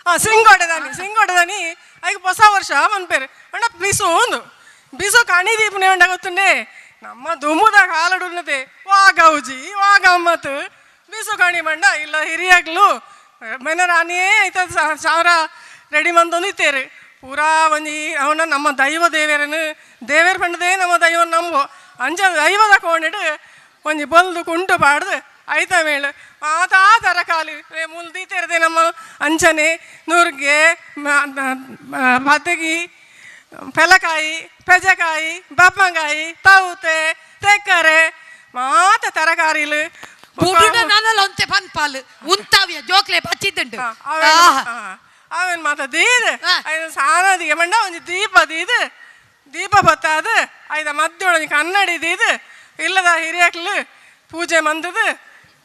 T: ಆ ಸಿಂಗೋಡೆದಾನಿ ಸಿಂಗೋಡೆದಾನಿ ಐಕ್ ಹೊಸ ವರ್ಷ ಮನ್ಪೇರು ಪಂಡ ಬಿಸು ಒಂದು ಬಿಸು ಕಣಿ ದೀಪನೆ ಉಂಡ ಗೊತ್ತುಂಡೆ ನಮ್ಮ ದುಮುದ ಕಾಲಡುನ್ನತೆ ವಾ ಗೌಜಿ ವಾ ಗಮ್ಮತ್ ಬಿಸು ಕಣಿ ಮಂಡ ಇಲ್ಲ ಹಿರಿಯಾಗ್ಲು ಮೆನರಾನಿಯೇ ಐತ ಸಾವಿರ ರೆಡಿ ಮಂದೊಂದಿತ್ತೇರು ಪೂರಾ ಒಂಜಿ ಅವನ ನಮ್ಮ ದೈವ ದೇವೇರನು ದೇವೇರ್ ಪಂಡದೇ ನಮ್ಮ ದೈವ ನಂಬು ಅಂಚ ದೈವದ ಕೋಣೆಡು ಒಂಜಿ ಬೊಲ್ದು ಕುಂಟು ಪಾಡ್ದು ಐತ ಮೇಳು ಮಾತಾ ತರಕಾಲಿ ಮುಲ್ದೀತೇರದೆ ನಮ್ಮ ಅಂಚನೆ ನುರ್ಗೆ ಬದಗಿ ಪೆಲಕಾಯಿ ಪೆಜಕಾಯಿ ಬಪ್ಪಂಗಾಯಿ ತೌತೆ ತೆಕ್ಕರೆ ಮಾತ ತರಕಾರಿಲು
U: ಒಂತೆ ಪನ್ಪಾಲು ಉಂತಾವಿಯ ಜೋಕ್ಲೆ ಬಚ್ಚಿದ್ದುಂಡು
T: ಅವನ್ ಮಾತ ದೀದ್ ಐನ ಸಾನದಿಗೆ ಮಂಡ ಒಂಜಿ ದೀಪ ದೀದ್ ದೀಪ ಬತ್ತಾದ ಐದ ಮಧ್ಯೊಳಗೆ ಕನ್ನಡಿ ದೀದ್ ಇಲ್ಲದ ಹಿರಿಯಕ್ಲು ಪೂಜೆ ಮಂದದು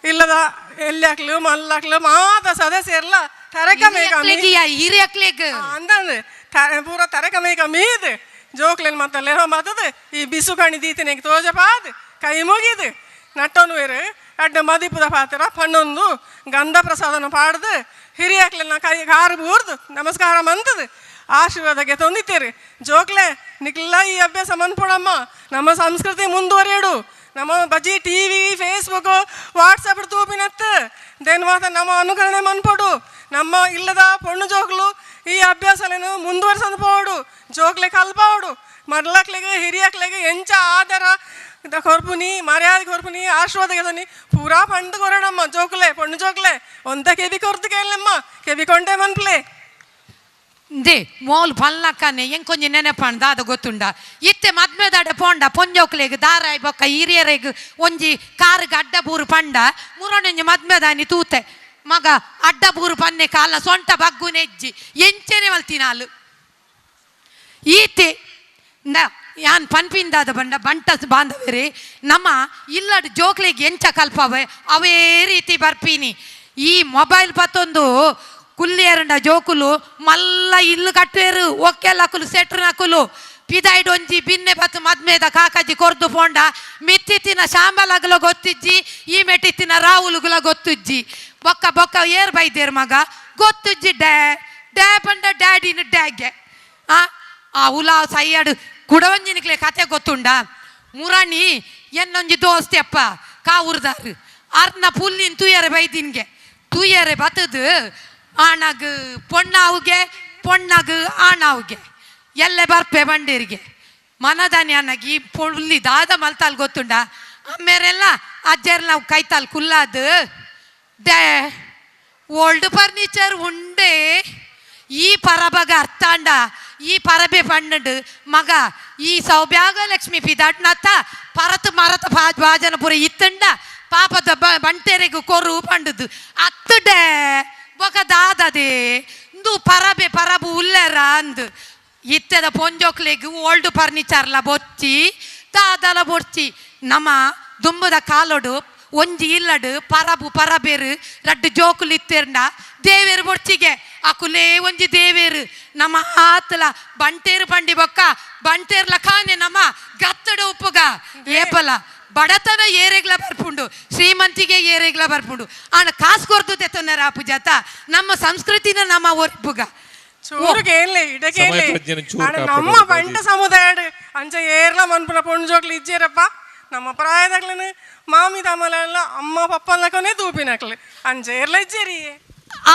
T: ಇಲ್ಲದ ಎಲ್ಯಾಕ್ಲು ಮಲ್ಲಾಕ್ಲು ಮಾತ ಸದಸ್ಯರ್ಲ ತರಕಮೇ
U: ಹಿರಿಯಕ್ಲೆಗ್
T: ಅಂದಂದು ಪೂರ ತರಕಮೇ ಮೀದ್ ಜೋಕ್ಲೆನ್ ಮಾತ ಲೆಹ ಮಾತದು ಈ ಬಿಸು ಕಣಿ ದೀತನೆಗೆ ತೋಜಪಾದ್ ಕೈ ಮುಗಿದು ನಟ್ಟೊನುವೇರು ಅಡ್ಡ ಮದಿಪುದ ಪಾತ್ರ ಪಣ್ಣೊಂದು ಗಂಧ ಪ್ರಸಾದನ ಪಾಡ್ದು ಹಿರಿಯಕ್ಲೆನ ಕೈ ಕಾರು ಬೂರ್ದು ನಮಸ್ಕಾರ ಮಂತದು ಆಶೀರ್ವಾದಕ್ಕೆ ತೊಂದಿತ್ತೀರಿ ಜೋಕ್ಲೆ ನಿಕ್ಲ ಈ ಅಭ್ಯಾಸ ಮನ್ಪುಡಮ್ಮ ನಮ್ಮ ಸಂಸ್ಕೃತಿ ಮುಂದುವರಿಯಡು ನಮ್ಮ ಬಜಿ ಟಿವಿ ಫೇಸ್ಬುಕ್ ವಾಟ್ಸಪ್ ತೂಪಿನತ್ತು ದೇನ್ ಮಾತ ನಮ್ಮ ಅನುಕರಣೆ ಮನ್ಪೊಡು ನಮ್ಮ ಇಲ್ಲದ ಪೊಣ್ಣು ಜೋಕ್ಲು ಈ ಅಭ್ಯಾಸಲೇನು ಮುಂದುವರ್ಸಂದು ಪೋಡು ಜೋಕ್ಲೆ ಕಲ್ಪಾವಡು ಮರ್ಲಕ್ಲೆಗೆ ಹಿರಿಯಕ್ಲೆಗೆ ಎಂಚ ಆದರ ಕೊರ್ಪುನಿ ಮರ್ಯಾದೆ ಕೊರ್ಪುನಿ ಆಶೀರ್ವಾದ ಗೆದನಿ ಪೂರಾ ಪಂಡು ಕೊರಡಮ್ಮ ಜೋಕ್ಲೆ ಪೊಣ್ಣು ಜೋಕ್ಲೆ ಒಂದ ಕೆವಿ ಕೊರ್ದು ಕೇಳಮ್ಮ ಕೆವಿ ಕೊಂಡೆ ಮನ್ಪ್ಲೆ
U: they mole ಪಲ್ನಕ್ಕನೆ ಎಂಕೊಂಜಿ ನೆನಪಣ್ ದಾದ ಗೊತ್ತುಂಡ ಇತ್ತೆ ಮದ್ಮೆದಾಡೆ ಪೋಂಡ ಪೊಂಜೋಕ್ಲೆಗ್ ದಾರಾಯ್ ಬೊಕ್ಕ ಹಿರಿಯರೆಗ್ ಒಂಜಿ ಕಾರುಗ್ ಅಡ್ಡ ಬೂರು ಪಂಡ ಮುರೊಣೊಂಜಿ ಮದ್ಮೆದಾನಿ ತೂತೆ ಮಗ ಅಡ್ಡ ಬೂರು ಪನ್ನೆ ಕಾಲ ಸೊಂಟ ಬಗ್ಗು ನೆಜ್ಜಿ ಎಂಚೆನೆ ಮಲ್ತಿನಾಲು ಈತೆ ಯಾನ್ ಪನ್ಪಿಂದಾದ ಬಂಡ ಬಂಟ ಬಾಂಧವೇರಿ ನಮ್ಮ ಇಲ್ಲಡ್ ಜೋಕ್ಲೆಗ್ ಎಂಚ ಕಲ್ಪವೆ ಅವೇ ರೀತಿ ಬರ್ಪಿನಿ ಈ ಮೊಬೈಲ್ ಪತ್ತೊಂದು ಕುಲ್ಲಿಯರಂಡ ಜೋಕುಲು ಮಲ್ಲ ಇಲ್ಲು ಕಟ್ಟುವೇರು ಒಕ್ಕೆಲ್ಲ ಅಕುಲು ಸೆಟ್ರು ನಕುಲು ಪಿದಾಯ್ಡ್ ಒಂಜಿ ಬಿನ್ನೆ ಬತ್ತು ಮದ್ಮೇದ ಕಾಕಾಜಿ ಕೊರ್ದು ಪೋಂಡ ಮಿತ್ತಿತ್ತಿನ ಶಾಂಬಲಗುಲ ಗೊತ್ತಿಜ್ಜಿ ಈ ಮೆಟ್ಟಿತ್ತಿನ ರಾವುಲುಗುಲ ಗೊತ್ತುಜ್ಜಿ ಬೊಕ್ಕ ಬೊಕ್ಕ ಏರ್ ಬೈದೇರು ಮಗ ಗೊತ್ತುಜ್ಜಿ ಡ್ಯಾ ಡ್ಯಾ ಪಂಡ ಡ್ಯಾಡಿನ ಡ್ಯಾಗೆ ಆ ಆ ಉಲಾ ಸೈಯಾಡು ಕುಡವಂಜಿನಿಕ್ಲೆ ಕತೆ ಗೊತ್ತುಂಡ ಮುರಾಣಿ ಎನ್ನೊಂಜಿ ದೋಸ್ತಿ ಅಪ್ಪ ಕಾವೂರ್ದಾರು ಅರ್ನ ಪುಲ್ಲಿನ ತುಯ್ಯರೆ ಬೈದಿನ್ಗೆ ತುಯ್ಯರೆ ಬತ್ತದು ಆಣಗ್ ಪೊಣ್ಣಾವುಗೆ ಪೊಣ್ಣಗ್ ಆಣಾವುಗೆ ಎಲ್ಲೆ ಬರ್ಪೆ ಬಂಡೀರಿಗೆ ಮನದಾನಿ ಅನ್ನಗಿ ಈ ಪುಲ್ಲಿ ದಾದ ಮಲ್ತಾಲ್ ಗೊತ್ತುಂಡ ಅಮ್ಮೇರೆಲ್ಲ ಅಜ್ಜೆಲ್ಲ ಕೈತಾಲ್ ಕುಲ್ಲಾದು ಡ್ಯಾ ಓಲ್ಡ್ ಫರ್ನಿಚರ್ ಉಂಡೆ ಈ ಪರಬಗ ಅರ್ಥಾಂಡ ಈ ಪರಬೆ ಪಣ್ಣಡು ಮಗ ಈ ಸೌಭ್ಯಾಗ ಲಕ್ಷ್ಮಿ ಪಿದಾಟ್ನತ್ತ ಪರತ್ ಮರತ ಬಾಜನಪುರ ಇತ್ತಂಡ ಪಾಪದ ಬಂಟೆರೆಗು ಕೊರು ಪಂಡದು ಅತ್ತು ಡೇ ಬೊಕ ದಾದದೆ ಇಂದು ಪರಬೆ ಪರಬು ಉಲ್ಲೆರ ಅಂದು ಇತ್ತದ ಪೊಂಜೋಕ್ಲೆಗ್ ಓಲ್ಡ್ ಫರ್ನಿಚರ್ಲ ಬೊಚ್ಚಿ ದಾದಲ ಬೊಚ್ಚಿ ನಮ್ಮ ದುಂಬುದ ಕಾಲೋಡು ಒಂಜಿ ಇಲ್ಲಡು ಪರಬು ಪರಬೇರು ರಡ್ಡು ಜೋಕುಲು ಇತ್ತೆರ್ಂಡ ದೇವೇರು ಬೊಡ್ಚಿಗೆ ಅಕುಲೇ ಒಂಜಿ ದೇವೇರು ನಮ್ಮ ಆತಲ ಬಂಟೇರು ಪಂಡಿ ಬೊಕ್ಕ ಬಂಟೇರ್ಲ ಖಾನೆ ನಮ್ಮ ಗತ್ತಡ ಉಪ್ಪುಗ ಏಪಲ ಬಡತನ ಏರೆಗ್ಲ ಬರ್ಪುಂಡು ಶ್ರೀಮಂತಿಗೆ ಏರೆಗ್ಲ ಬರ್ಪುಂಡು ಆಣ ಕಾಸು ಕೊರ್ದು ತೆತ್ತೊಂದರ ಪೂಜಾತ ನಮ್ಮ ಸಂಸ್ಕೃತಿನ ನಮ್ಮ ಒರ್ಪುಗ
T: ಚೂರುಗೇನ್ಲೆ ಇಡಗೇನ್ಲೆ
C: ಸಮಯ ಪ್ರಜ್ಞೆನ ಚೂರು
T: ಆಡ ನಮ್ಮ
C: ಕಾಪಾಡೋದು
T: ಬಂಟ ಸಮುದಾಯ ಅಂಚ ಏರ್ಲ ಮನ್ಪುನ ಪೊಣ್ಜೋಕ್ಲು ಇಜ್ಜೇರಪ್ಪ ನಮ್ಮ ಪ್ರಾಯದಾಗ್ಲೇನು ಮಾಮಿ ತಮ್ಮಲೆಲ್ಲ ಅಮ್ಮ ಪಪ್ಪನಕೊನೆ ತೂಪಿನಕ್ಲು ಅಂಚ ಏರ್ಲ ಇಜ್ಜೇರಿ.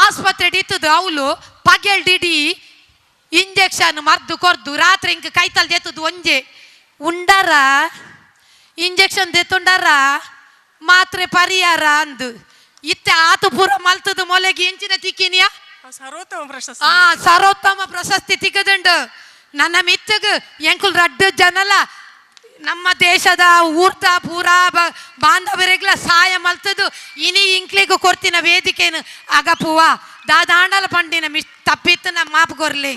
U: ಆಸ್ಪತ್ರೆ ಇತ್ತದು ಅವಳು ಪಗೆಲ್ ಡಿಡಿ ಇಂಜೆಕ್ಷನ್ ಮದ್ದು ಕೊರ್ದು ರಾತ್ರಿ ಇಂಕ ಕೈತಲ್ ದೇತದು ಒಂಜೆ ಉಂಡಾರ ಇಂಜೆಕ್ಷನ್ ದೆತ್ತುಂಡಾರ ಮಾತ್ರೆ ಪರಿಹಾರ ಅಂದು ಇತ್ತೆ ಆತು ಪೂರ ಮಲ್ತದು ಮೊಲೆಗೆ ಎಂಚಿನ ತಿಕ್ಕಿನಿಯಾ.
T: ಸರ್ವೋತ್ತಮ ಪ್ರಶಸ್ತಿ.
U: ಆ ಸರ್ವೋತ್ತಮ ಪ್ರಶಸ್ತಿ ತಿಕ್ಕದುಂಡು ನನ್ನ ಮಿತ್ತಗ್ ಎಂಕುಲ್ ರಡ್ಡು ಜನಲ ನಮ್ಮ ದೇಶದ ಊರ್ದ ಪೂರಾ ಬಾಂಧವರಿಗ್ಲ ಸಹಾಯ ಮಲ್ತದು ಇನಿ ಇಂಕ್ಲಿಗೂ ಕೊರ್ತಿನ ವೇದಿಕೆನು ಅಗಪುವ ದಾದಾಂಡಲ ಪಂಡಿನ ಮಿಸ್ ತಪ್ಪಿತ್ತು ನಮ್ಮ ಮಾಪು ಕೊರ್ಲಿ.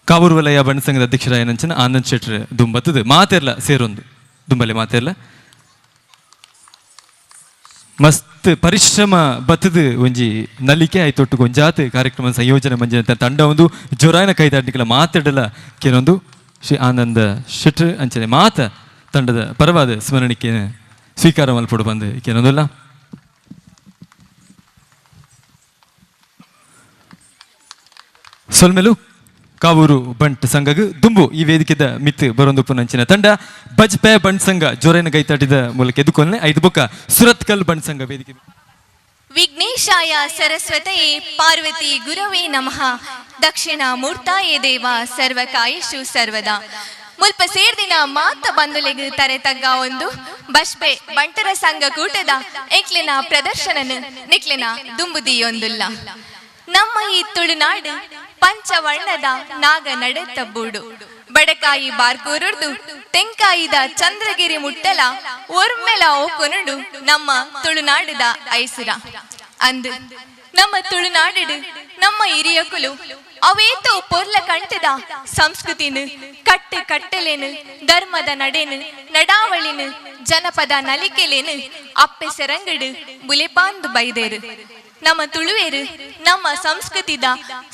A: ಕಾವೂರು ವಲಯ ಬಂಡ ಸಂಘದ ಅಧ್ಯಕ್ಷರಾಯನಂಚನ ಆನಂದ್ ಶೆಟ್ರ್ ದುಂಬತ್ತದು ಮಾತೆರ್ಲ ಸೇರೊಂದು ದುಂಬಲೆ ಮಾತೆರ್ಲ ಮಸ್ತ್ ಪರಿಶ್ರಮ ಬತ್ತದು ಒಂಜಿ ನಲಿಕೆ ಆಯ್ತೊಟ್ಟು ಗೊಂಜಾತ್ ಕಾರ್ಯಕ್ರಮ ಸಂಯೋಜನೆ ಮಂಜಿನ ತಂಡ ಒಂದು ಜೊರಾಯನ ಕೈದಾಡ್ನಿಕಲ ಮಾತಾಡಲ ಕೆಲವೊಂದು ಶ್ರೀ ಆನಂದ ಶೆಟ್ರ್ ಅಂಚನೆ ಮಾತ ತಂಡದ ಪರವಾದ ಸ್ಮರಣಿಕೆ ಸ್ವೀಕಾರ ಮಲ್ಪೊಡು ಬಂದು ಕೆಲವೊಂದಲ್ಲ. ಸೊಲ್ಮೆಲು ಕಾವೂರು ಬಂಟ್ ಸಂಘಗ್ ದುಂಬು ಈ ವೇದಿಕೆದ ಮಿತ್ ಬರೊಂದು ಪುನಂಚಿನ ತಂಡ ಬಜ್ಪೆ ಬಂಟ್ ಸಂಘ ಜೋರೇನ ಗೈತಾಟಿದ ಮೂಲಕ ಎದುಕೊಲ್ನೆ ಐದು ಬೊಕ್ಕ ಸುರತ್ಕಲ್ ಬಂಟ್ ಸಂಘ ವೇದಿಕೆ.
V: ವಿಘ್ನೇಶಾಯ ಸರಸ್ವತಯೇ ಪಾರ್ವತಿ ಗುರವೇ ನಮಃ ದಕ್ಷಿಣಾಮೂರ್ತಾಯೇ ದೇವ ಸರ್ವಕಾಯೇಶು ಸರ್ವದಾ. ಮುಲ್ಪ ಸೇರ್ದಿನ ಮಾತ ಬಂದುಲೆಗ್ ತರೆ ತಗ್ಗ ಒಂದು ಬಷ್ಪೆ ಬಂಟರ ಸಂಘ ಕೂಟದ ಎಕ್ಲೆನ ಪ್ರದರ್ಶನನ ನಿಕ್ಲೆನ ದುಂಬುದಿಯೊಂದುಲ್ಲ. ನಮ್ಮ ಈ ತುಳುನಾಡು ಪಂಚವರ್ಣದ ನಾಗ ನಡೆತ ಬೂಡು ಬಡಕಾಯಿ ಬಾರ್ಕೂರುರ್ದು ತೆಂಕಾಯಿದ ಚಂದ್ರಗಿರಿ ಮುಟ್ಟಲ ಒರ್ಮೆಲ ಓಕೊನುಡು ನಮ್ಮ ತುಳುನಾಡದ ಐಸುರ ಅಂದು. ನಮ್ಮ ತುಳುನಾಡು ನಮ್ಮ ಹಿರಿಯಕುಲು ಅವೇತೋ ಪೊರ್ಲ ಕಂಟದ ಸಂಸ್ಕೃತಿನು ಕಟ್ಟು ಕಟ್ಟಲೇನು ಧರ್ಮದ ನಡೆನು ನಡಾವಳಿನು ಜನಪದ ನಲಿಕೆಲೇನು ಅಪ್ಪೆ ಸೆರಂಗಡು ಬುಲೆಪಾಂದು ಬೈದೇರು. ನಮ್ಮ ತುಳುವೇರು ನಮ್ಮ ಸಂಸ್ಕೃತಿದ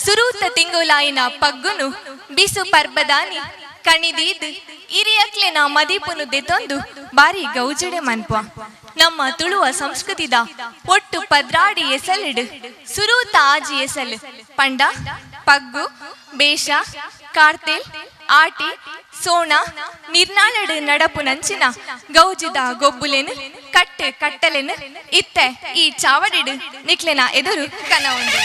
V: ಸುರೂತ ತಿಂಗುಲಾಯಿನ ಪಗ್ಗುನು ಬಿಸು ಪರ್ಬದಾನಿ ಕಣಿದೀದ್ ಹಿರಿಯಕ್ಲೆನ ಮದಿಪುನು ದೆತೊಂದು ಬಾರಿ ಗೌಜಡೆ ಮನ್ಪ. ನಮ್ಮ ತುಳುವ ಸಂಸ್ಕೃತಿದ ಒಟ್ಟು ಪದ್ರಾಡಿ ಎಸಲಿಡು ಸುರೂತ ಆಜಿ ಎಸಲು ಪಂಡ ಪಗ್ಗು ಬೇಷ ಕಾರ್ತೆಲ್ ಆಟಿ ಸೋಣ ನಿರ್ನಾಳಡು ನಡಪು ನಂಚಿನ ಗೌಜಿದ ಗೊಬ್ಬುಲೇನು ಕಟ್ಟೆ ಕಟ್ಟಲೇನು ಇತ್ತೆ ಈ ಚಾವಡಿಡು ನಿಕ್ಲೆನ ಎದುರು ಕನವೊಂದು.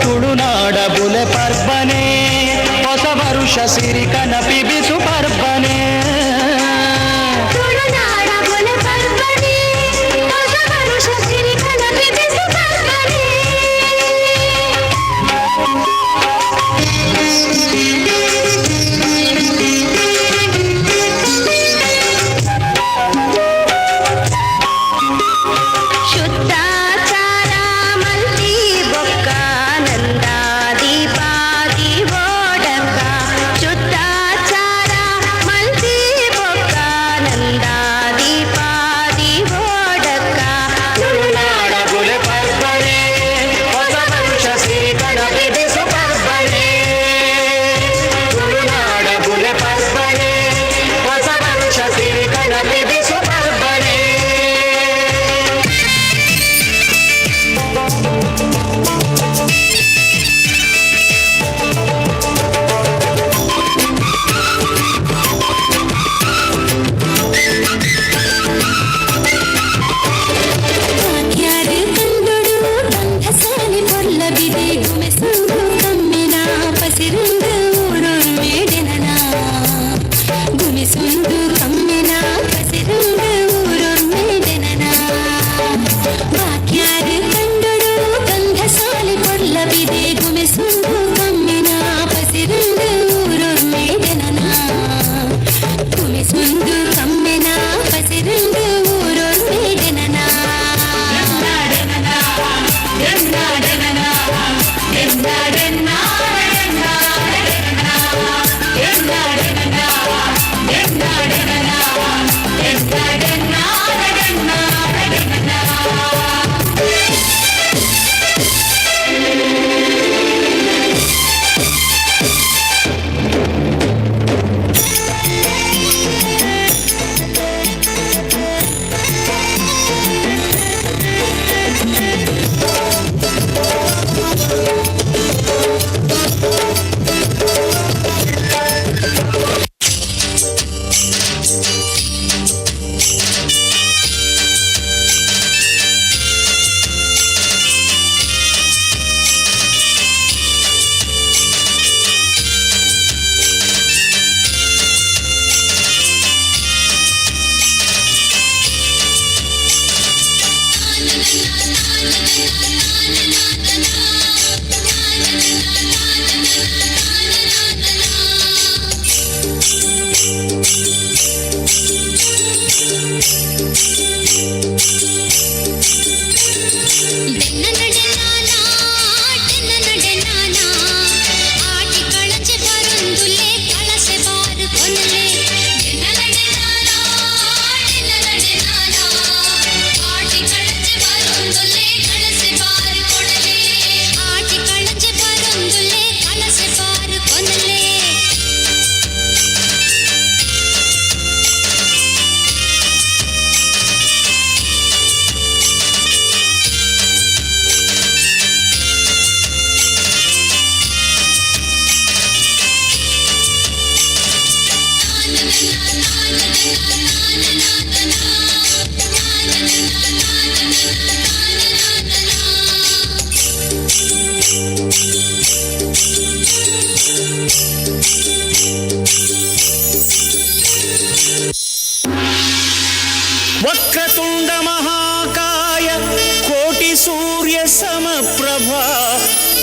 W: ತುಳುನಾಡ ಬುಲೆ ಪರ್ಬನೆ ಹೊಸ ವರುಷ ಸಿರಿ ಕನಪಿ ಬಿಸು ಪರ್ಬನೆ.
I: ಬಂದುಲೆ ಕಳಸೆ ಪಾರು ಕೊನಲೆ.
C: ವಕ್ರತುಂಡ ಮಹಾಕಾಯ ಕೋಟಿ ಸೂರ್ಯ ಸಮಪ್ರಭಾ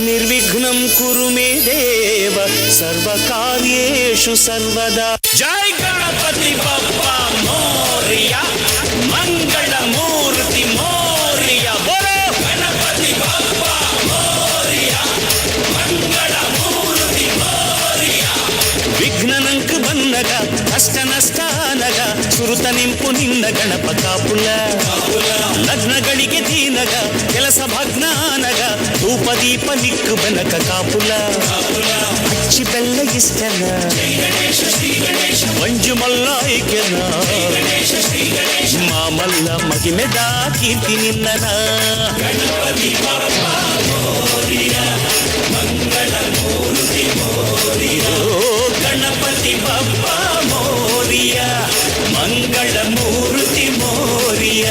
C: ನಿರ್ವಿಘ್ನಂ ಕುರು ಮೇ ದೇವ ಸರ್ವಕಾರ್ಯೇಷು ಸರ್ವದಾ. ಜೈ ಗಣಪತಿ ಬಪ್ಪ ಮೋರಿಯ, ಮಂಗಳ ಮೂರ್ತಿ ಮೋರಿಯ, ಬೋಲೋ ಗಣಪತಿ ಬಪ್ಪ ಮೋರಿಯ, ಮಂಗಳ ಮೂರ್ತಿ ಮೋರಿಯ. ವಿಘ್ನನಂಕ ಬನ್ನಗ ಕಷ್ಟ ನಷ್ಟಾನಗ ಸುರುತ ನಿಂಪು ನಿನ್ನ ಗಣಪ ಕಾಪುಲ. ಲಗ್ನಗಳಿಗೆ ದೀನಗ ಕೆಲಸ ಭಗ್ನಾನಗ ಧೂಪ ದೀಪ ನಿಕ್ಕು ಬೆನಕ ಕಾಪುಲ. ಅಚ್ಚಿ ಬೆಲ್ಲ ಇಷ್ಟನ ಮಂಜು ಮಲ್ಲಾಯ್ಕೆನ ಮಾಮಲ್ಲ ಮಗಿಮೆದ ಕೀರ್ತಿ ನಿನ್ನನ. ಗಣಪತಿ ಬಪ್ಪ ಮೋರಿಯ, ಮಂಗಳ ಮೂರ್ತಿ ಮೋರಿಯ, ಗಣಪತಿ ಬಪ್ಪ ಮೋರಿಯ, ಮಂಗಳ ಮೂರ್ತಿ ಮೋರಿಯ.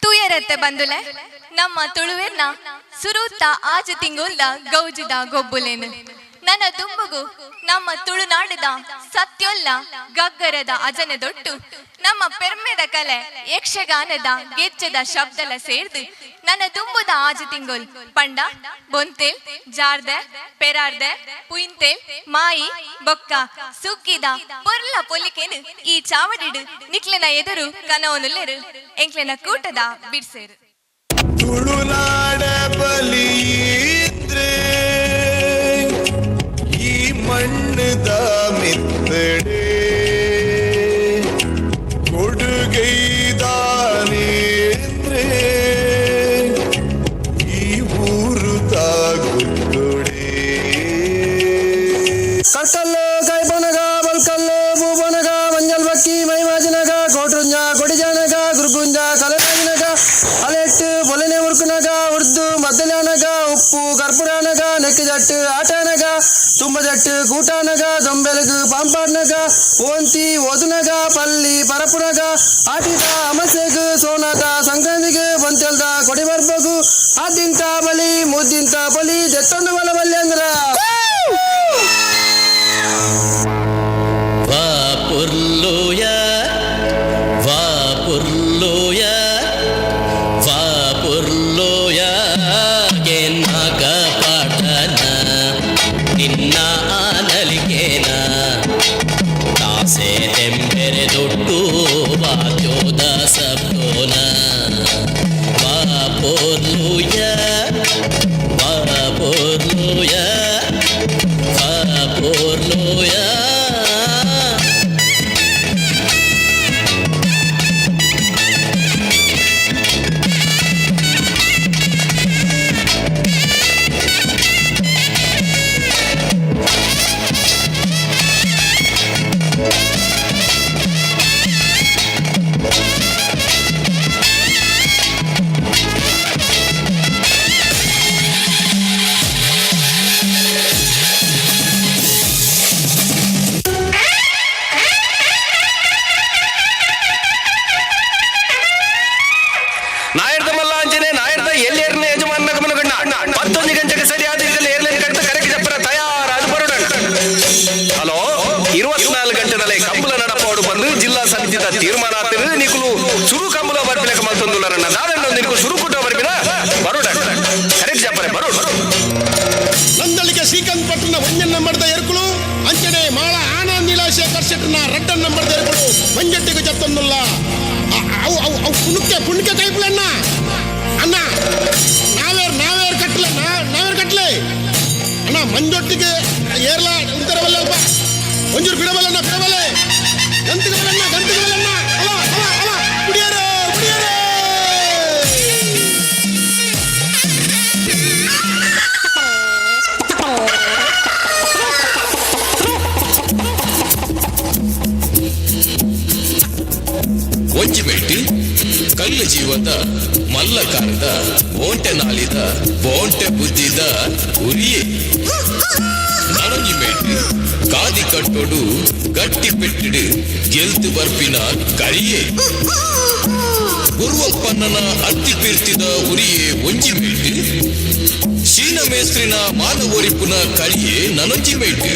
V: ತುಯರತ್ತೆ ಬಂದುಲೆ ನಮ್ಮ ತುಳುವೆರ್ನ ಸುರೂತ ಆಜ ತಿಂಗುಲ್ದ ಗೌಜಿದ ಗೊಬ್ಬುಲೇನು. ನನ್ನ ದುಂಬುಗು ನಮ್ಮ ತುಳುನಾಡದ ಸತ್ಯೊಲ್ಲ ಗಗ್ಗರದ ಅಜನದೊಟ್ಟು ನಮ್ಮ ಪೆರ್ಮೆದ ಕಲೆ ಯಕ್ಷಗಾನದ ಗೆಜ್ಜದ ಶಬ್ದಲ ಸೇರ್ದು ನನ್ನ ದುಂಬುದ ಆಜು ತಿಂಗೋಲ್ ಪಂಡ ಬೊಂತೇಲ್ ಜಾರ್ದೆ ಪೆರಾರ್ದೆ ಪುಯಿಂತೇಲ್ ಮಾಯಿ ಬೊಕ್ಕ ಸುಗ್ಗಿದ ಪೊರ್ಲ ಪೊಲಿಕೆನು ಈ ಚಾವಡಿಡು ನಿಕ್ಲೆನ ಎದುರು ಕನವನುಲ್ಲೆರು ಎಂಕ್ಲೆನ ಕೂಟದ ಬಿಡ್ಸೇರು.
E: ತುಳುನಾಡ ಬಲಿಯಿಂದ್ರೆ ಈ ಮಣ್ಣದ ಮಿತ್ತಡೆ ಕೊಡುಗೈದಾನೇಂದ್ರೆ ಈ ಊರು ತಾಗುತ್ತೊಡೆ.
D: ಕರ್ಕಲ್ಲು ಕೈಬನಗ ಬಲ್ಕಲ್ಲು ಬೂಬನಗ ಮಂಜಲ್ ಬಕ್ಕಿ ಮೈಮಾಜಿನಗ ಕೋಟ್ರುಂಜ ಕೊಡಿಜಾನಗ ಗುರುಗುಂಜ ಕಲೆನಾಜಿನಗ ಅಲೆಟ್ಟು ಬೊಲೆನೆ ಉರ್ಕುನಗ ಉರ್ದು ಮದ್ದಲಾನಗ ಉಪ್ಪು ಕರ್ಪೂರಾನಗ ನೆಕ್ಕಿಜಟ್ಟು ಆಟಾನಗ ತುಂಬಜಟ್ಟು ಕೂಟಾನಗ ದೊಂಬೆಲಗು ಪಾಂಪಾಡ್ನಗ ಓಂತಿ ಓದುನಗ ಪಲ್ಲಿ ಪರಪುನಗ ಆಟಿದ ಅಮಸೆಗು ಸೋನದ ಸಂಕ್ರಾಂತಿಗೆ ಬಂತೆಲ್ದ ಕೊಡಿ ಬರ್ಬಗು ಆದಿಂತ ಬಲಿ ಮುದ್ದಿಂತ ಬಲಿ ದೆತ್ತೊಂದು ಬಲ ಬಲ್ಲಿ ಅಂದ್ರ
C: ವಾ ಪೊರ್ಲೋಯ ವಾ ಪೊರ್ಲೋಯ ವಾ ಪೊರ್ಲೋಯ ನಾಗ ಪಾಟನ ನಿನ್ನ ಆನಲಿಕೇನ ತಾಸೆ ತೆಂಬೆರೆ ದೊಡ್ಡು ವಾದ್ಯೋದ ಸಬ್ದೋನ ವಾ ಪೊರ್ಲೋಯ ವಾ ಪೊರ್ಲೋಯ ವಾ ಪೊರ್ಲೋಯ.
F: ನಾಯರ್ದ ಮಲ್ಲಾಂಜನೆ ನಾಯರ್ದ ಎಲ್ಲೇರ್ನ ಯಜಮಾನ ಗಮನಗಣ್ಣ 11 ಗಂಟೆಗೆ ಸರಿಯಾದ ಇದರಲ್ಲಿ ಏರ್ಲೈನ್ ಕಟ್ಟ ಕರೆಗೆ ಜಪ್ಪರ ತಯಾರಾದ ಬರೋಣ. ಹಲೋ 24 ಗಂಟೆದಲ್ಲೇ ಕಂಬಳ ನಡಪಾಡು ಬಂದು ಜಿಲ್ಲಾ ಸಮಿತಿದ ತೀರ್ಮಾನ ಆತಿರು ನಿಕುಲು ಸುರು ಕಂಬಳ ಬರ್ಪಿಲಕ ಮಲ್ತೊಂದುಲ್ಲರಣ್ಣ ದಾದಣ್ಣ ನಿಕುಲು ಸುರು ಕುಟ ಬರ್ಪಿನ ಬರೋಣ ಕರೆಕ್ಟ್ ಜಪ್ಪರೆ ಬರೋಣ.
G: ನಂದಳಿಕೆ ಶ್ರೀಕಾಂತ್ ಪಟ್ಟಣ ಒಂಜನ್ ನಂಬರ್ದ ಎರ್ಕುಳು ಅಂಚನೆ ಮಾಳ ಆನಂದ್ ನೀಲಾಶೇಖರ್ ಶೆಟ್ಟನ ರಡ್ಡನ್ ನಂಬರ್ದ ಎರ್ಕುಳು ಮಂಜಟ್ಟಿಗೆ ಜತ್ತೊಂದುಲ್ಲ ಅವು ಅವು ಅವು ಪುಣಕ್ಕೆ ಪುಣಕ್ಕೆ ಕೈಪುಲಣ್ಣ ಅಣ್ಣ ನಾವೇರ್ ನಾವೇರ್ ಕಟ್ಟಲೆ ನಾವೇರ್ ಕಟ್ಟಲೆ ಅಣ್ಣ ಮಂಜೊಟ್ಟಿಗೆ ಏರ್ಲ ಉಂತರವಲ್ಲ ಅಲ್ಪ ಒಂಜೂರು ಬಿಡಬಲ್ಲಣ್ಣ ಬಿಡಬಲ್ಲೆ ಗಂತಿಗೆ ಬಲ್ಲಣ್ಣ ಗಂತಿಗೆ ಬಲ್ಲಣ್ಣ ಅಲ್ಲ ಅಲ್ಲ ಅಲ್ಲ ಕುಡಿಯರು ಕುಡಿಯರು.
E: ಒಂಜಿ ಮೆಟ್ಟಿ ಕಲ್ಲ ಜೀವದ ಮಲ್ಲಕಾರದ ಓಂಟೆ ನಾಲಿದ ಬೋಂಟೆ ಬುದ್ಧಿದ ಉರಿಯೇ ನನೊಂಜಿ ಮೆಟ್ಟಿ ಕಾದಿ ಕಟ್ಟೋಡು ಗಟ್ಟಿ ಪೆಟ್ಟಿಡು ಗೆಲ್ತು ಬರ್ಪಿನ ಕರಿಯೇ ಗುರುವಪ್ಪಣ್ಣನ ಅತ್ತಿ ಪೀರ್ತಿದ ಉರಿಯೇ ಒಂಜಿ ಮೆಟ್ಟಿ ಶೀನ ಮೇಸ್ತ್ರಿನ ಮಾನವೊರಿಪುನ ಕರಿಯೇ ನನೊಂಜಿ ಮೆಟ್ಟಿ.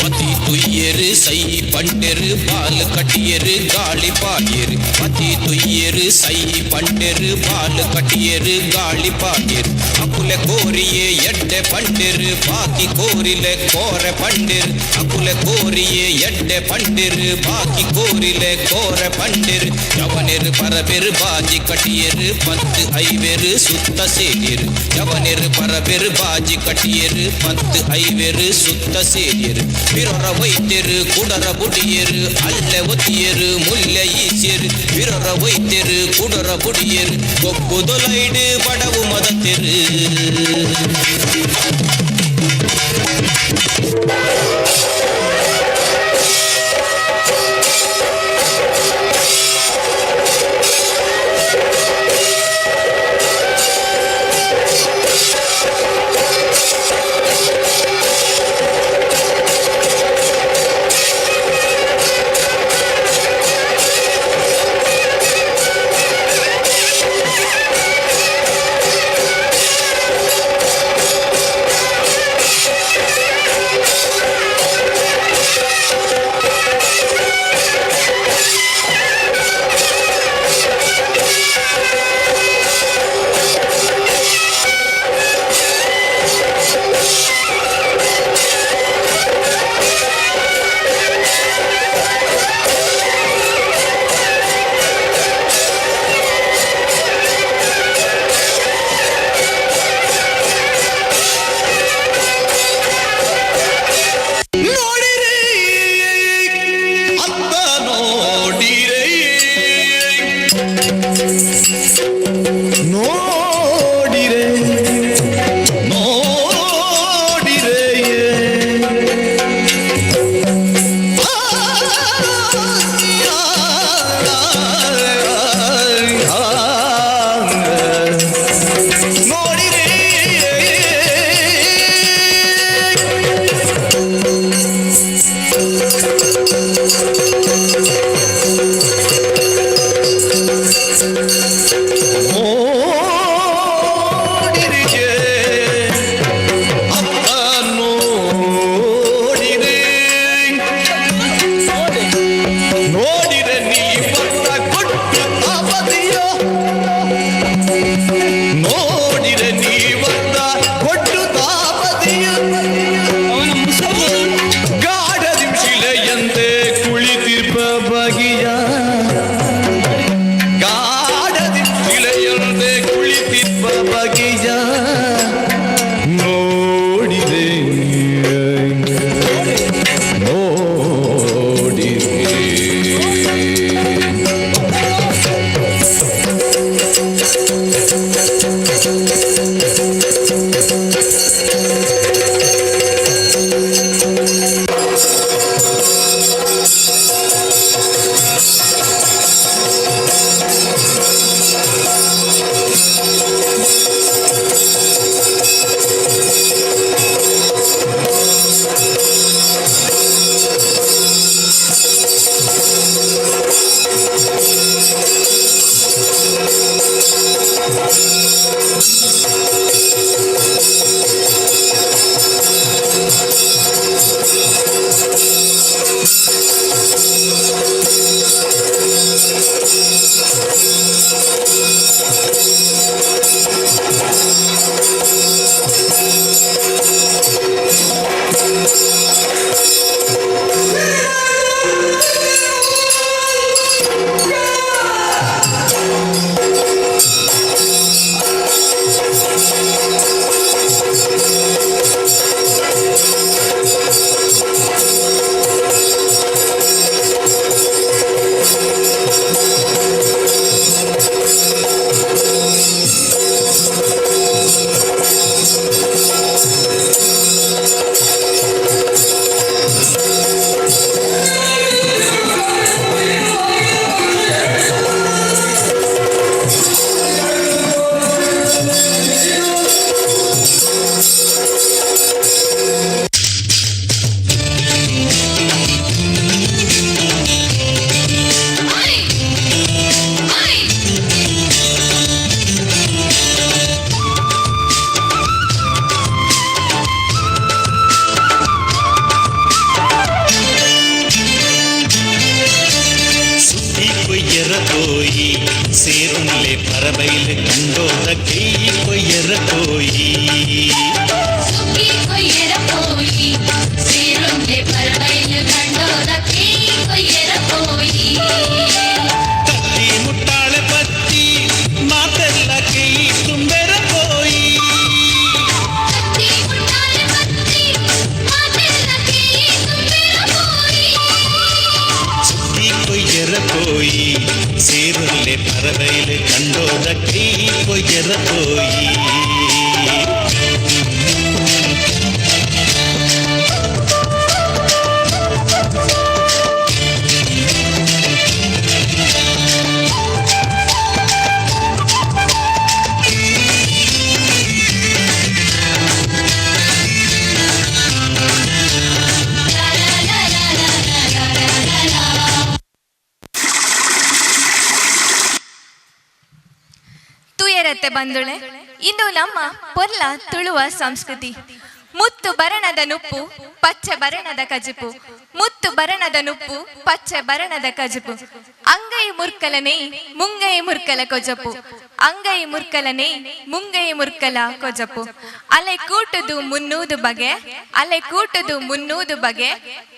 E: ಪತಿ ತುಯ್ಯರು ಸೈ ಪಂಡೆರು ಬಾಲ್ ಕಟಿಯರು ಗಾಳಿ ಪಾಡ್ಯರು ಪತಿ ತುಯ್ಯರು ಸೈ ಪಂಡೆರು ಬಾಲ್ ಕಟಿಯರು ಗಾಳಿ ಪಾಡ್ಯರು ಅಕುಲೆ ಕೋರಿಯೇ ಎಡ್ಡೆ ಪಂಡೆರು ಬಾಕಿ ಕೋರಿಲೆ ಕೋರೆ ಪಂಡೆರು ಅಕುಲೆ ಕೋರಿಯೇ ಎಡ್ಡೆ ಪಂಡೆರು ಬಾಕಿ ಕೋರಿಲೆ ಕೋರೆ ಪಂಡೆರು ಯವನೆರು ಪರಬೆರು ಬಾಜಿ ಕಟಿಯರು 10 5 ಸುತ್ತ ಸೇರಿರು ಯವನೆರು ಪರಬೆರು ಬಾಜಿ ಕಟಿಯರು 10 5 ಸುತ್ತ ಸೇರಿರು ಬಿರೊರ ವೈದ್ಯರು ಕುಡರ ಬುಡಿಯರು ಅಲ್ಲೆ ಒತ್ತಿಯರು ಮುಲ್ಲೆ ಈಸಿಯರು ಬಿರೊರ ವೈದ್ಯರು ಕುಡರ ಬುಡಿಯರು ಕೊಕ್ಕುದೊಲೈಡು ಬಡವು ಮದತೆರು. ನೋಡಿರಿಗೆ ಅಪ್ಪ ನೋಡಿರೆ ನೋಡಿರೆ ನೀ ಭಕ್ತ ಕೊಟ್ಟು ತಾಪದಿಯೋ ನೋಡಿರೆ ನೀ ಭಕ್ತ ಕೊಟ್ಟು ತಾಪದಿಯ ಗಾಢದಿ ಶಿಲೆಯಂತೆ ಕುಳಿತಿರ್ಪ ಬಗೆಯ ಗಾಢದಿ ಶಿಲೆಯಂತೆ ಕುಳಿತಿರ್ಪ ಬಗೆಯ ನೋಡಿದೆ ನೋಡಿದೆ. ಸುದ್ದಿ ಕೊಯ್ಯರ ಕೋಯಿ ಸೇರುನ್ಲೆ ಪರಬೈಲು ಕಂಡೋದ ಕೈ ಕೊಯ್ಯರ ಕೋಯಿ
I: ಸುಗ್ಗಿ ಕೊಯ್ಯರ ಪೋಯಿ ಸೇರುಂಡೆ ಪರಬೈಲು ಕಂಡೋದ ಕೈ ಕೊಯ್ಯರ ಪೋಯಿ
E: ಕತ್ತಿ ಮುಟ್ಟಾಳೆ ಪತ್ತಿ ಮಾತೆಲ್ಲ ಕೈ ತುಂಬೆರ ಕೋಯಿ
I: ಕತ್ತಿ ಮುಟ್ಟಾಳೆ ಬತ್ತಿ ಮಾತೆಲ್ಲ ಕೈ ತುಂಬಿರ ಪೋಯಿ
E: ಸುದ್ದಿ ಕೊಯ್ಯರ ಕೋಯಿ ಸೇರುನ್ಲೆ ಪರಬೈಲು ಕಂಡೋದ ಕೈ ಕೊಯ್ಯರ ಕೋಯಿ.
V: ತುಯರತ್ತೆ ಬಂದುಳೆ ಇಂದು ನಮ್ಮ ಪೊರ್ಲ ತುಳುವ ಸಂಸ್ಕೃತಿ. ಮುತ್ತು ಬರಣದ ನುಪ್ಪು ಪಚ್ಚೆ ಬರಣದ ಕಜುಪು, ಮುತ್ತು ಬರಣದ ನುಪ್ಪು ಪಚ್ಚೆ ಬರಣದ ಕಜುಪು, ಅಂಗೈ ಮುರ್ಕಲನೆ ಮುಂಗೈ ಮುರ್ಕಲ ಕೊಜಪು, ಅಂಗೈ ಮುರ್ಕಲನೆ ಮುಂಗೈ ಮುರ್ಕಲ ಕೊಜಪು, ಅಲೆ ಕೂಟುದು ಮುನ್ನೂದು ಬಗೆ, ಅಲೆ ಕೂಟುದು ಮುನ್ನೂದು ಬಗೆ,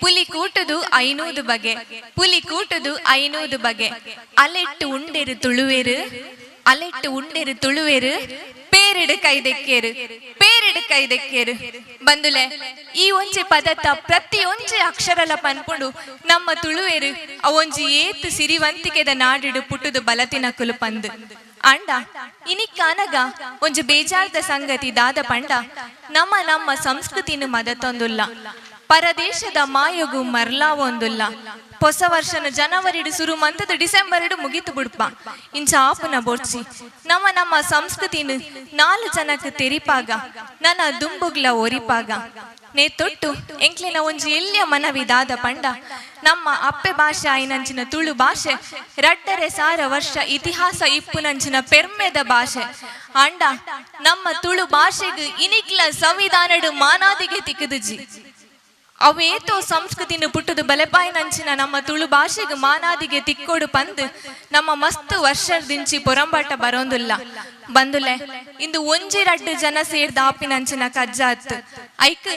V: ಪುಲಿ ಕೂಟುದು ಐನೂದು ಬಗೆ, ಪುಲಿ ಕೂಟುದು ಐನೂದು ಬಗೆ, ಅಲೆಟ್ಟು ಉಂಡೆರು ತುಳುವೆರು, ಅಲೆಟ್ಟು ಉಂಡೆರು ತುಳುವೆರು, ಪೇರಿಡು ಕೈದೆಕ್ಕೇರು, ಪೇರಿಡು ಕೈದೆಕ್ಕೇರು. ಬಂದುಲೆ ಈ ಒಂಜಿ ಪದತ್ತ ಪ್ರತಿಯೊಂಜಿ ಅಕ್ಷರಲ ಪನ್ಪುಂಡು ನಮ್ಮ ತುಳುವೇರು ಅವೊಂಜಿ ಏತು ಸಿರಿವಂತಿಕೆದ ನಾಡಿಡು ಪುಟ್ಟುದು ಬಲತಿನ ಪಂದು. ಅಂಡ ಇನಿಕ್ಕಾನಗ ಒಂಜಿ ಬೇಜಾರ್ದ ಸಂಗತಿ ದಾದ ಪಂಡ ನಮ್ಮ ನಮ್ಮ ಸಂಸ್ಕೃತಿನ ಮದತೊಂದುಲ್ಲ. ಪರದೇಶದ ಮಾಯಗು ಮರ್ಲಾವೊಂದುಲ್ಲ. ಹೊಸ ವರ್ಷನ ಜನವರಿಡು ಸುರು ಮಂತದ ಡಿಸೆಂಬರ್ಡು ಮುಗಿತು ಬುಡ್ಪ. ಇಂಚ ಆಪುನ ಬೋರ್ಚಿ ನಮ್ಮ ನಮ್ಮ ಸಂಸ್ಕೃತಿನ ನಾಲು ಜನಕ್ಕೆ ತೆರಿಪಾಗ, ನನ್ನ ದುಂಬುಗ್ಲ ಒರಿಪಾಗ. ನೇ ತೊಟ್ಟು ಎಂಕ್ಲಿನ ಒಂಜಿ ಎಲ್ಲಿಯ ಮನವಿದಾದ ಪಂಡ, ನಮ್ಮ ಅಪ್ಪೆ ಭಾಷೆ ಆಯಿನಂಚಿನ ತುಳು ಭಾಷೆ 2.5 ವರ್ಷ ಇತಿಹಾಸ ಇಪ್ಪುನಂಚಿನ ಪೆರ್ಮೆದ ಭಾಷೆ. ಅಂಡ ನಮ್ಮ ತುಳು ಭಾಷೆಗೆ ಇನಿಕ್ಲ ಸಂವಿಧಾನಡು ಮಾನಾದಿಗೆ ತಿಕ್ಕುದುಜಿ. ಅವೇತೋ ಸಂಸ್ಕೃತಿನ ಪುಟ್ಟದು ಬಲೆಪಾಯಿನಂಚಿನ ನಮ್ಮ ತುಳು ಭಾಷೆಗೆ ಮಾನಾದಿಗೆ ತಿಕ್ಕೋಡು ಪಂದು ನಮ್ಮ ಮಸ್ತ್ ವರ್ಷದಿಂಚಿ ಪೊರಂಬಾಟ ಬರೋಂದುಲ್ಲ. ಬಂದುಲೆ ಇಂದು ಒಂಜಿ ರಡ್ಡು ಜನ ಸೇರ್ದ ಆಪಿನಂಚಿನ ಕಜ್ಜಾತ್ ಐಕ್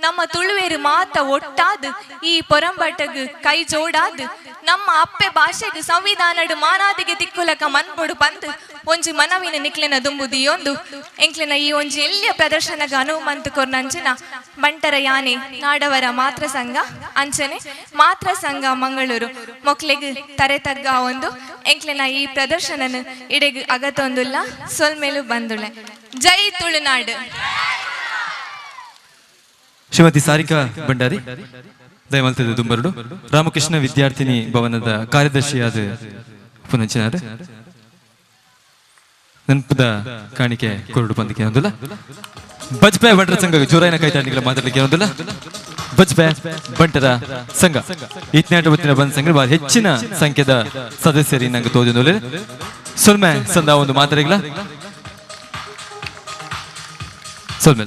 V: ನಮ್ಮ ತುಳುವೇರು ಮಾತ ಒಟ್ಟಾದ್ ಈ ಪೊರಂಬಾಟಗ್ ಕೈ ಜೋಡಾದ್ ನಮ್ಮ ಅಪ್ಪೆ ಭಾಷೆಗೆ ಸಂವಿಧಾನಡು ಮಾನಾದಿಗೆ ತಿಕ್ಕುಲಕ ಮನ್ಪೊಡು ಪಂದು ಒಂಜಿ ಮನವಿನ ನಿಕ್ಲೆನ ದುಂಬುದಿಯೊಂದು ಎಂಕ್ಲೆನ ಈ ಒಂಜಿ ಎಲ್ಲಿಯ ಪ್ರದರ್ಶನಗ ಅನುಮಂತು ಕೊರ್ನಂಚಿನ ಬಂಟರ ಯಾನೆ ನಾಡವರ ಮಾತ್ರ ಸಂಘ ಅಂಚನೆ ಮಾತ್ರ ಸಂಘ ಮಂಗಳೂರು ಮೊಕ್ಲೆಗ್ ತರೆ ತಗ್ಗ ಒಂದು ಎಂಕ್ಲೆನ ಈ ಪ್ರದರ್ಶನನ ಇಡೆಗ್ ಅಗತೊಂದುಲ್ಲ. ಸೊಲ್ಮೇಲು ಬಂದುಳೆ. ಜೈ ತುಳುನಾಡು.
A: ಶ್ರೀಮತಿ ಸಾರಿಕಾ ಭಂಡಾರಿ ದಯಮಲ್ತದ ದುಂಬರುಡು ರಾಮಕೃಷ್ಣ ವಿದ್ಯಾರ್ಥಿನಿ ಭವನದ ಕಾರ್ಯದರ್ಶಿಯಾದ ಪುನಂಚಿನಾರು ನೆನಪದ ಕಾಣಿಕೆ ಕೊರಡು ಬಂದಿಕೆ ಒಂದಿಲ್ಲ. ಬಜ್ಪೆ ಬಂಟರ ಸಂಘ ಜೋರಾಯಿನ ಕೈತಾಣಿಗಳ ಮಾತಾಡಲಿಕ್ಕೆ ಒಂದಿಲ್ಲ. ಬಜ್ಪೆ ಬಂಟರ ಸಂಘ ಇತ್ನಾಟ ಬತ್ತಿನ ಬಂದ ಸಂಘ ಬಹಳ ಹೆಚ್ಚಿನ ಸಂಖ್ಯೆದ ಸದಸ್ಯರಿ ನಂಗೆ ತೋಜೊಂದು ಸೊಲ್ಮೆ ಸಂದ ಒಂದು ಮಾತಾಡಿಗಳ ಸೊಲ್ಮೆ.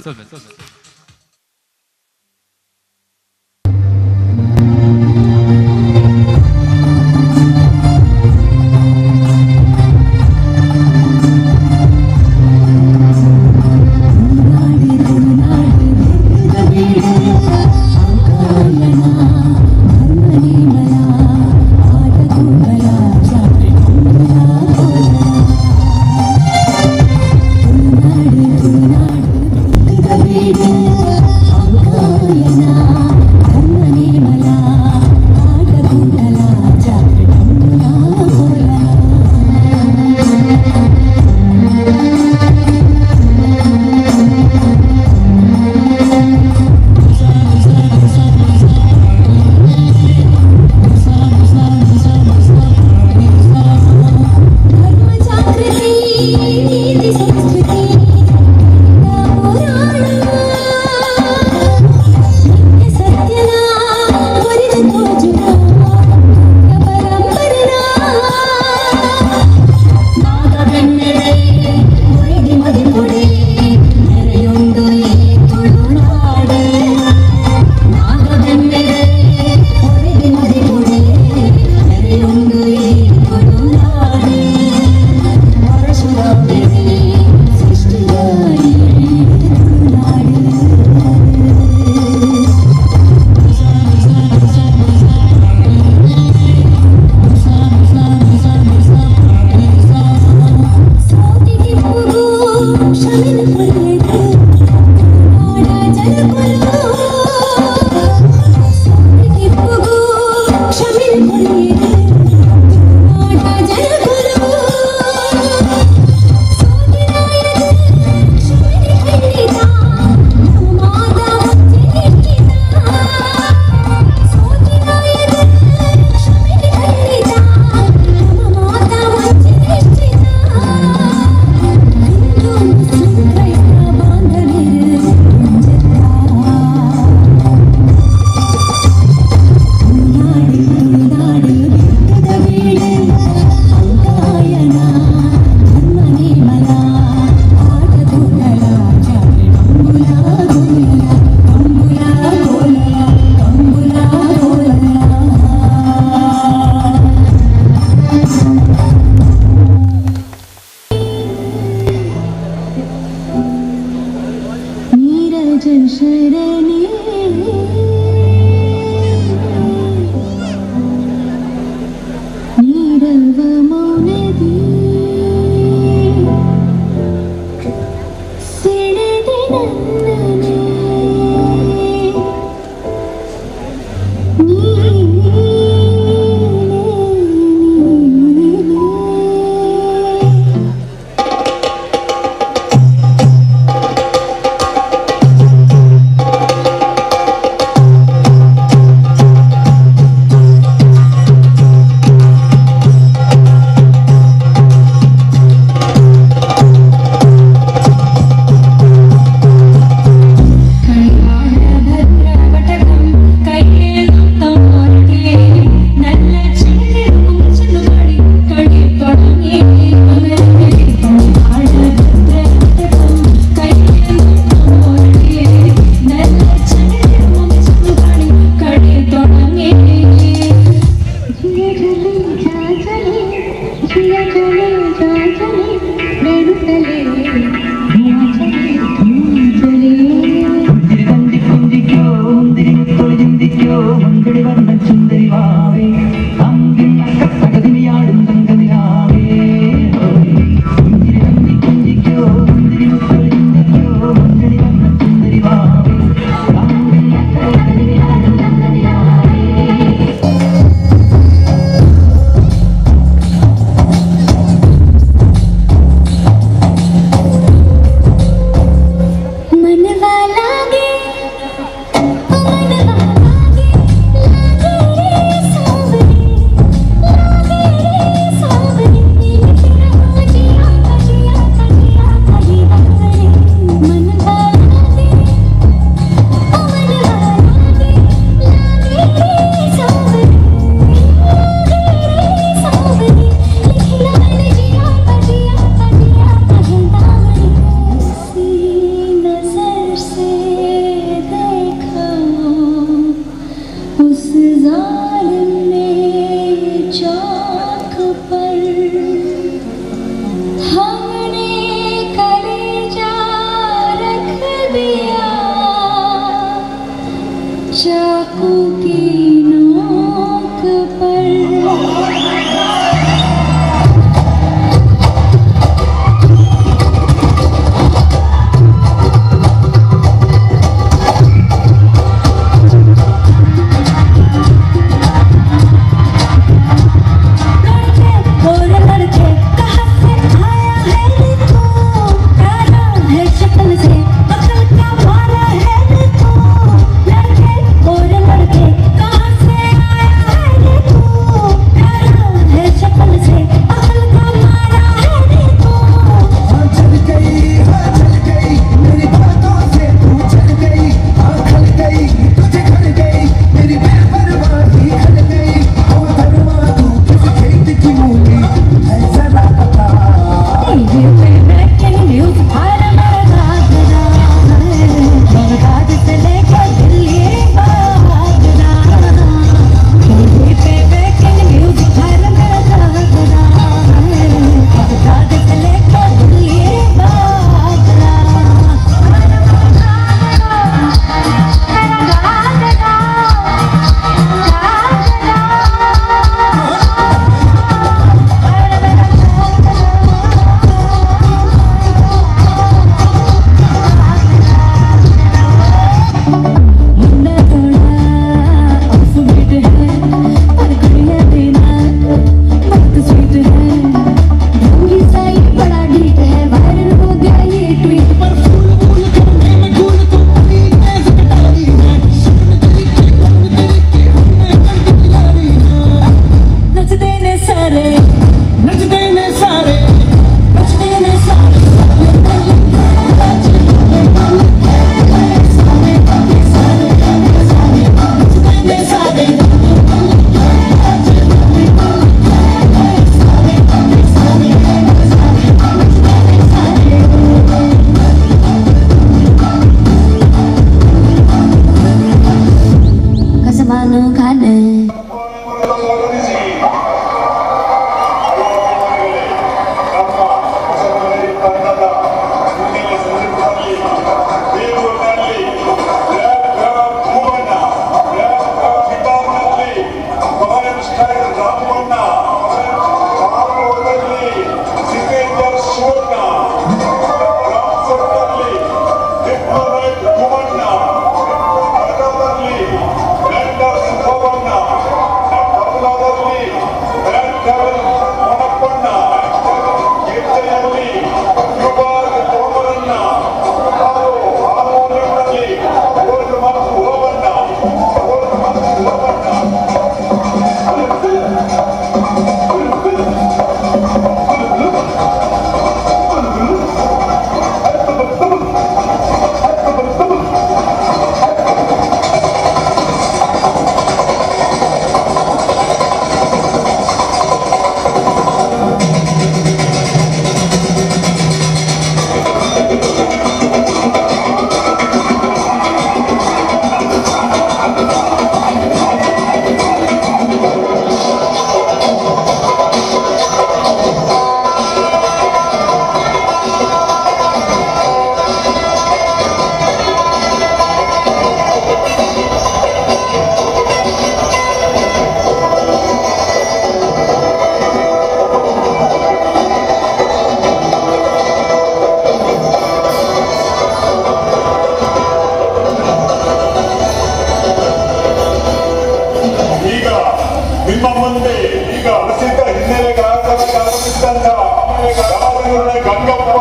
K: ಗಂಗಪ್ಪ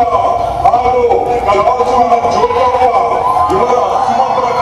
K: ಹಾಗೂ ಕಲಾಜೂರಿನ ಜೋಗಪ್ಪ ಇವರ ಸುಮಧುರ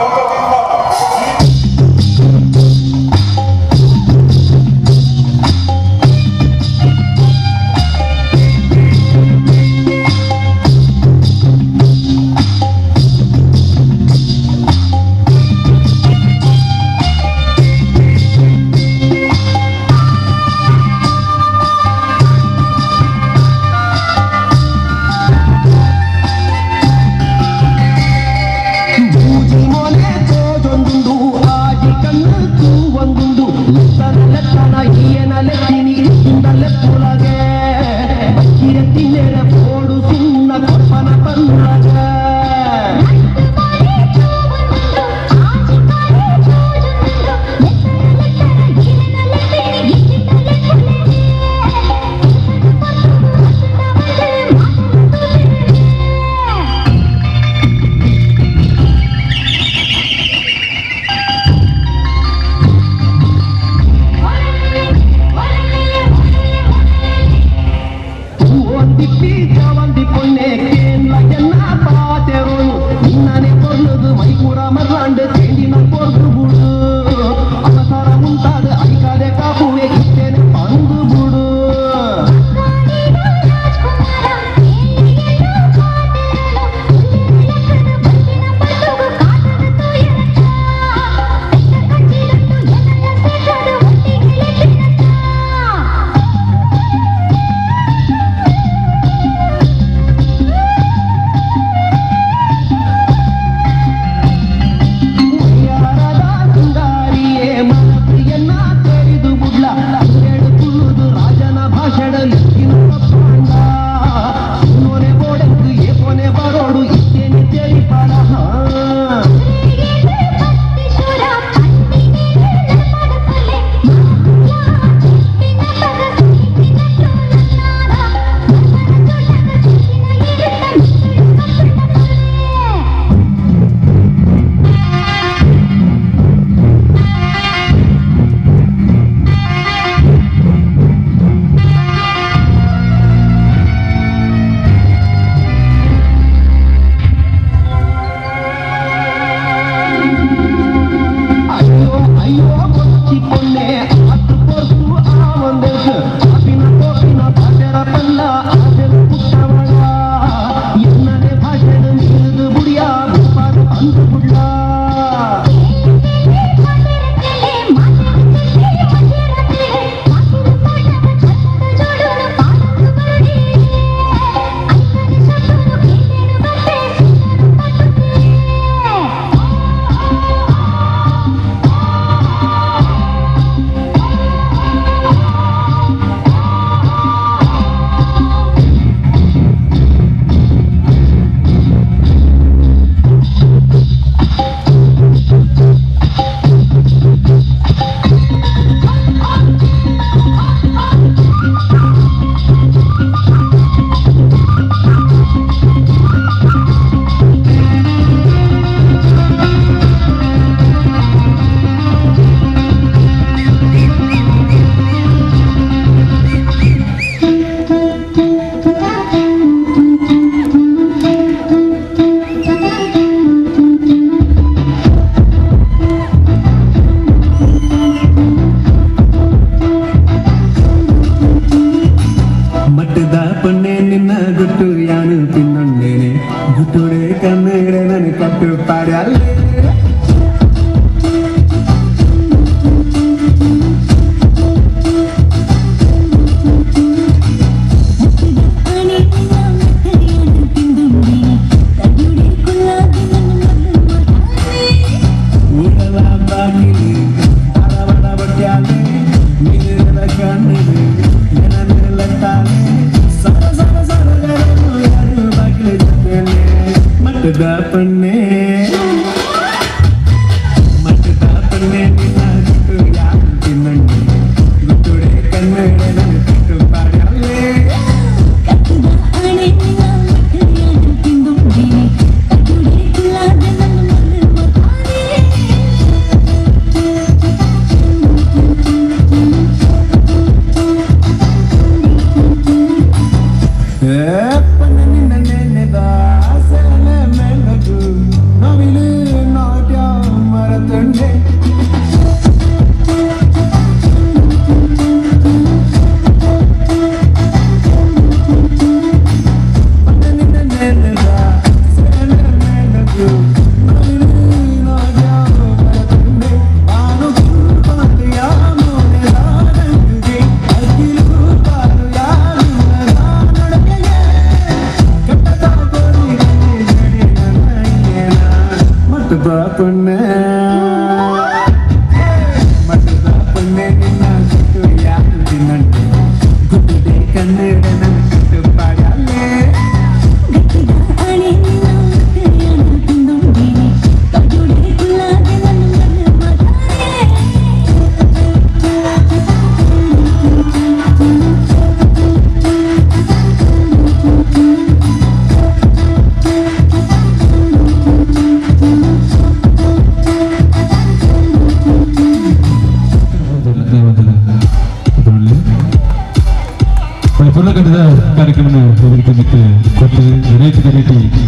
K: ಕಂಠದಿಂದ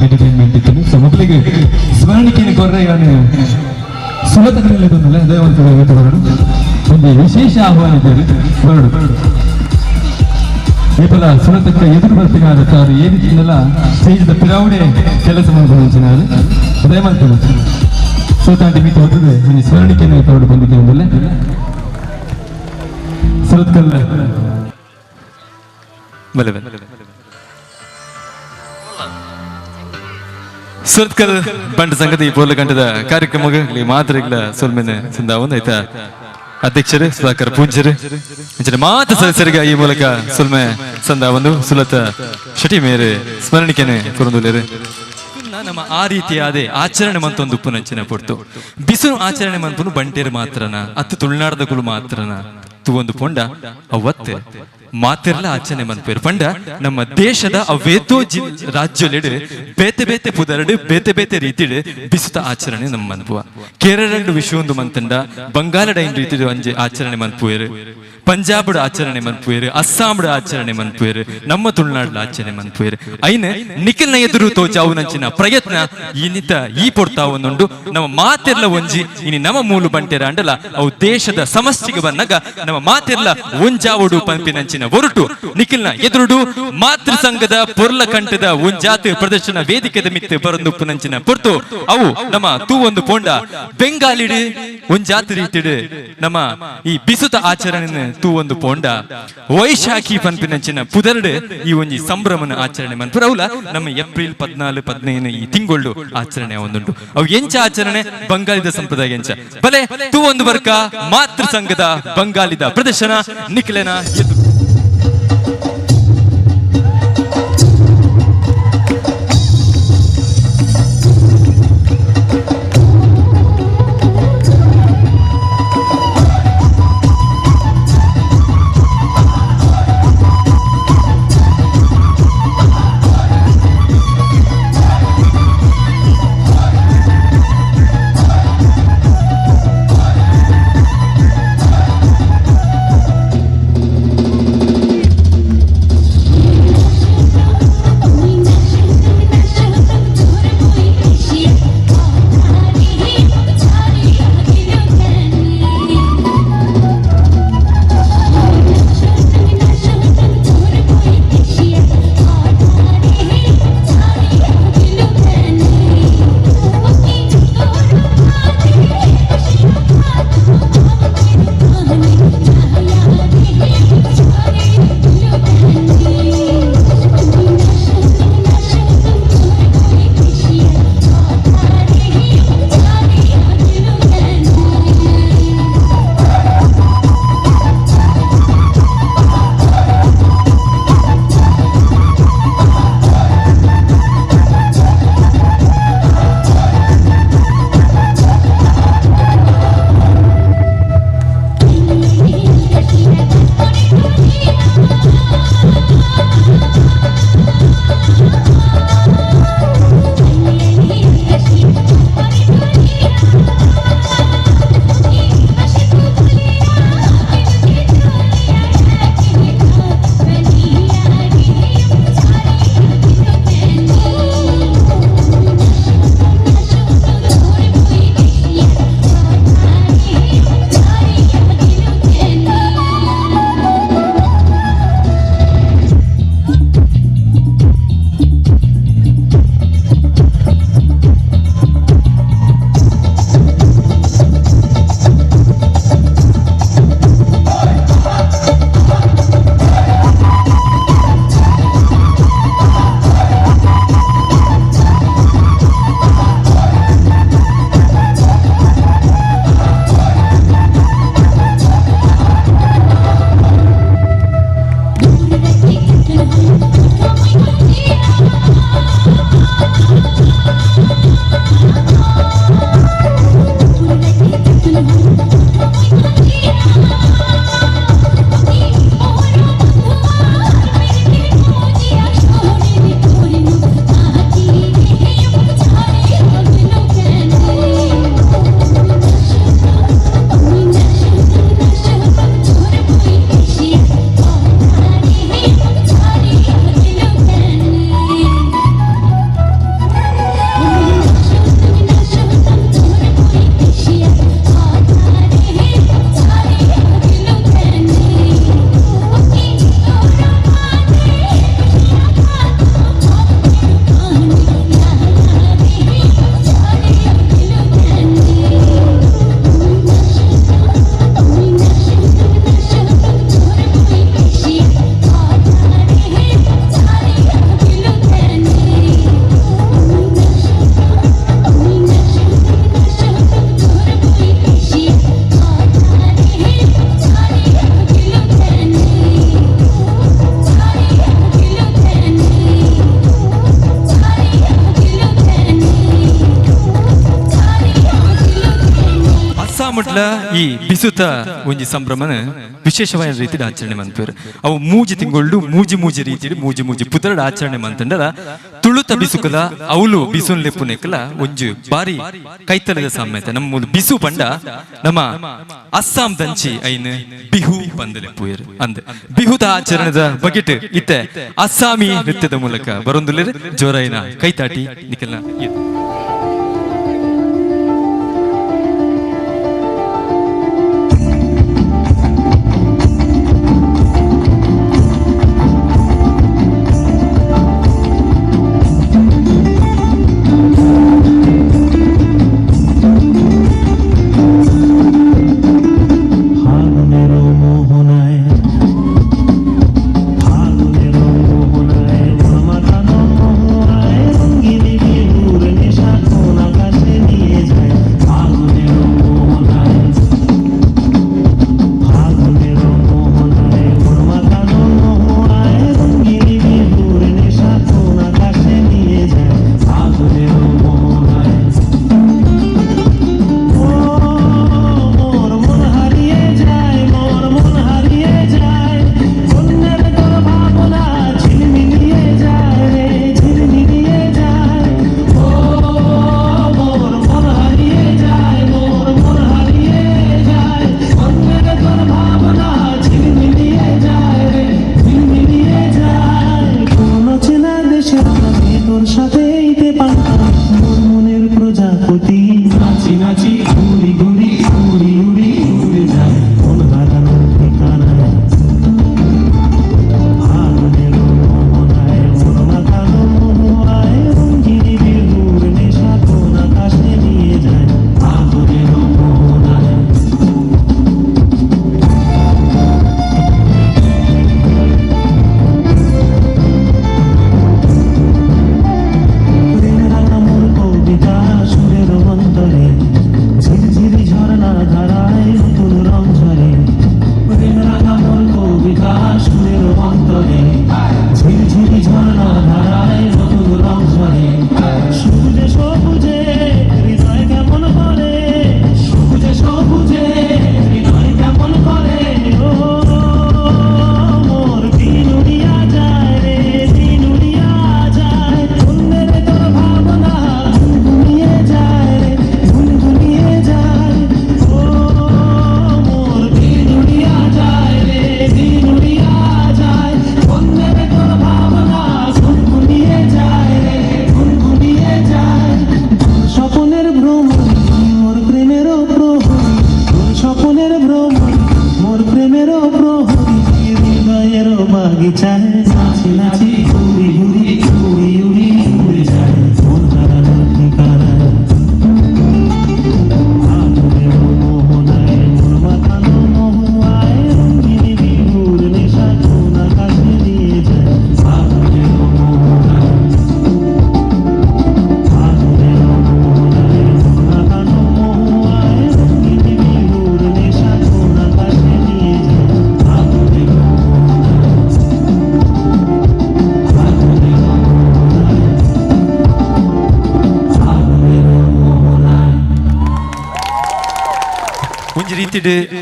A: ಎಂಟರ್ಟೈನ್ಮೆಂಟ್ ಇತ್ತು. ಸೊ ಮಕ್ಕಳಿಗೆ ಸ್ಮರಣಿಕೆಯನ್ನು ಕೊರ್ರೆ ಒಂದು ವಿಶೇಷ ಆಹ್ವಾನ ಇದ್ದಾರೆ ಬರಡು ಕೇವಲ ಸುರತಕ್ಕ ಎದುರು ಬರ್ತೀನಿ ತಾರು ಏನಿಲ್ಲ ಸ್ಟೇಜ್ ಪಿರಾವಡೆ ಕೆಲಸ ಮಾಡ್ಕೊಂಡು ದಯಮಾಡ್ತಾರೆ ಸೋತಾಂಟಿ ಮಿತ್ತು ಹೊತ್ತದೆ ಒಂದು ಸ್ಮರಣಿಕೆಯನ್ನು ತಗೊಂಡು ಬಂದಿದ್ದೇನೆ ಒಂದಲ್ಲೇ ಸುರತ್ಕಲ್ ಬಲೆ ಬಲೆ ಸುರತ್ಕಲ್ ಬಂಡ ಸಂಘದ ಈ ಪೋಲಗಂಟದ ಕಾರ್ಯಕ್ರಮಗಳಲ್ಲಿ ಮಾತ್ರ ಇಲ್ಲ ಸೊಲ್ಮೆನೆ ಸಂದಾವೊಂದು ಆಯ್ತಾ ಅಧ್ಯಕ್ಷರೇ ಸುಧಾಕರ್ ಪೂಂಜರು ಅಂಚನೆ ಮಾತ ಸದಸ್ಯರಿಗೆ ಈ ಮೂಲಕ ಸೊಲ್ಮೆ ಸಂದಾವೊಂದು ಸುಲತ ಶಟಿ ಮೇರೆ ಸ್ಮರಣಿಕೆನೆ ಕೊರಂದುಲೇರು. ನಮ್ಮ ಆ ರೀತಿಯಾದ ಆಚರಣೆ ಮಂತೊಂದು ಉಪ್ಪುನಂಚಿನ ಪೊರ್ತು ಬಿಸಿಲು ಆಚರಣೆ ಮಂತನು ಬಂಟೇರು ಮಾತ್ರನ ಅತ್ತು ತುಳುನಾಡದ ಕುಲು ಮಾತ್ರನ ತುವೊಂದು ಪೊಂಡ ಅವತ್ತೆ ಮಾತಿರ್ಲ ಆಚರಣೆ ಮನ್ಪೇರು ಪಂಡ ನಮ್ಮ ದೇಶದ ಅವೇತೋ ರಾಜ್ಯಲೆಡು ಬೇತೆ ಬೇತೆ ಪುದರಡು ಬೇತೆ ಬೇತೆ ರೀತಿಡು ಬಿಸುತ ಆಚರಣೆ ನಮ್ಮ ಮನ್ಪುವ. ಕೇರಳಡು ವಿಶ್ವೊಂದು ಮಂತಂಡ ಬಂಗಾಲಡ ಐನ್ ರೀತಿಡು ಅಂಜೆ ಆಚರಣೆ ಮನ್ಪುವೇರು, ಪಂಜಾಬ್ ಆಚರಣೆ ಮನ್ಪುವೇರು, ಅಸ್ಸಾಂಡ್ ಆಚರಣೆ ಮನ್ಪುವೇರು, ನಮ್ಮ ತುಳುನಾಡು ಆಚರಣೆ ಮನ್ಪುವೇರು. ಐನ ನಿಖಿಲ್ನ ಎದುರು ತೋಜಾವು ನಂಚಿನ ಪ್ರಯತ್ನ ಈನಿತ ಈ ಪೊರ್ತಾವೊಂದುಂಡು. ನಮ್ಮ ಮಾತೆರ್ಲ ಒಂಜಿ ಇನಿ ನಮ್ಮ ಮೂಲು ಬಂಟೆರ ಅಂಡಲ ಅವು ದೇಶದ ಸಮಸ್ಯೆಗೆ ಬಂದಾಗ ನಮ್ಮ ಮಾತೆರ್ಲ ಒಂಜಾವುಡು ಪಂಪಿನಂಚಿನ ಒರಟು ನಿಖಿಲ್ನ ಎದುರುಡು ಮಾತೃ ಸಂಘದ ಪೊರ್ಲ ಕಂಠದ ಒಂಜಾತ ಪ್ರದರ್ಶನ ವೇದಿಕೆದ ಮಿತ್ತು ಬರಂದುಪ್ಪುನಂಚಿನ ಪೊರ್ತು ಅವು ನಮ್ಮ ತೂ ಒಂದು ಪೋಂಡ ಬೆಂಗಾಲಿಡು ಒಂಜಾತ ರೀತಿಡು ನಮ್ಮ ಈ ಬಿಸುತ ಆಚರಣೆ ತೂ ಒಂದು ಪೋಂಡ ವೈಶಾಖಿ ಪನ್ಪಿನಂಚಿನ ಪುದರ್ಡು ಈ ಒಂಜಿ ಸಂಭ್ರಮನ ಆಚರಣೆ ಮನ್ಪುರ ಅವಲ ನಮ್ಮ ಏಪ್ರಿಲ್ 14 15 ಈ ತಿಂಗಳು ಆಚರಣೆ ಒಂದುಂಟು. ಅವು ಎಂಚ ಆಚರಣೆ ಬಂಗಾಳಿದ ಸಂಪ್ರದಾಯ ಎಂಚ ಬಲೆ ತೂ ಒಂದು ಬರ್ಕ ಮಾತೃ ಸಂಘದ ಬಂಗಾಳಿದ ಪ್ರದರ್ಶನ ನಿಖಿಲನ ಎದುರು. ಅಸ್ಸಾಂಡ್ಲ ಈ ಬಿಸುತ ಒಂಜಿ ಸಂಭ್ರಮನ ವಿಶೇಷವಾದ ರೀತಿಡ್ ಆಚರಣೆ ಮನ್ಪುವೆರ್. ಅವು ಮೂಜಿ ತಿಂಗಳು ಮೂಜಿ ಮೂಜಿ ರೀತಿಡ್ ಮೂಜಿ ಮೂಜಿ ಪುದರ್ಡ್ ಆಚರಣೆ ಮಂತಂಡಲ ತುಳುತ ಬಿಸುಕುಲ ಅವಲು ಬಿಸುನ್ ಲೆಪ್ಪುನೆಕುಲ ಒಂಜಿ ಬಾರಿ ಕೈತಲದ ಸಾಮ್ಯತೆ. ನಮ್ಮ ಬಿಸು ಪಂಡ ನಮ್ಮ ಅಸ್ಸಾಂ ದಂಚಿ ಐನ್ ಬಿಹು ಪಂದ್ ಲೆಪ್ಪುವೆರ್. ಅಂದ್ ಬಿಹುದ ಆಚರಣೆದ ಬಗೆಟ್ ಇತ್ತೆ ಅಸ್ಸಾಮಿ ನೃತ್ಯದ ಮೂಲಕ ಬರೊಂದುಲ್ಲೆರ್. ಜೋರಾಯಿನ ಕೈತಾಟಿ ನಿಕಲ್ನ.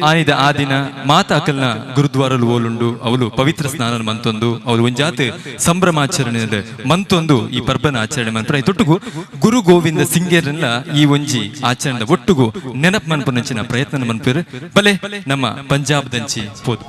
A: ಆಯ್ದ ಆ ದಿನ ಮಾತಾ ಅಕಲ್ನ ಗುರುದ್ವಾರಲು ಓಲುಂಡು ಅವಳು ಪವಿತ್ರ ಸ್ನಾನ ಮಂತೊಂದು ಅವಳು ಒಂಜಾತ್ ಸಂಭ್ರಮಾಚರಣೆ ಮಂತೊಂದು ಈ ಪರ್ಬನ ಆಚರಣೆ ಮಂತ್ರ ತೊಟ್ಟುಗು ಗುರು ಗೋವಿಂದ ಸಿಂಗೇರನ್ನ ಈ ಒಂಜಿ ಆಚರಣೆ ಒಟ್ಟುಗು ನೆನಪು ಮನ್ಪುನಂಚಿನ ಪ್ರಯತ್ನ ಮನ್ಪಿರು ಬಲೆ ನಮ್ಮ ಪಂಜಾಬ್ ದಂಚಿ ಪೋದು.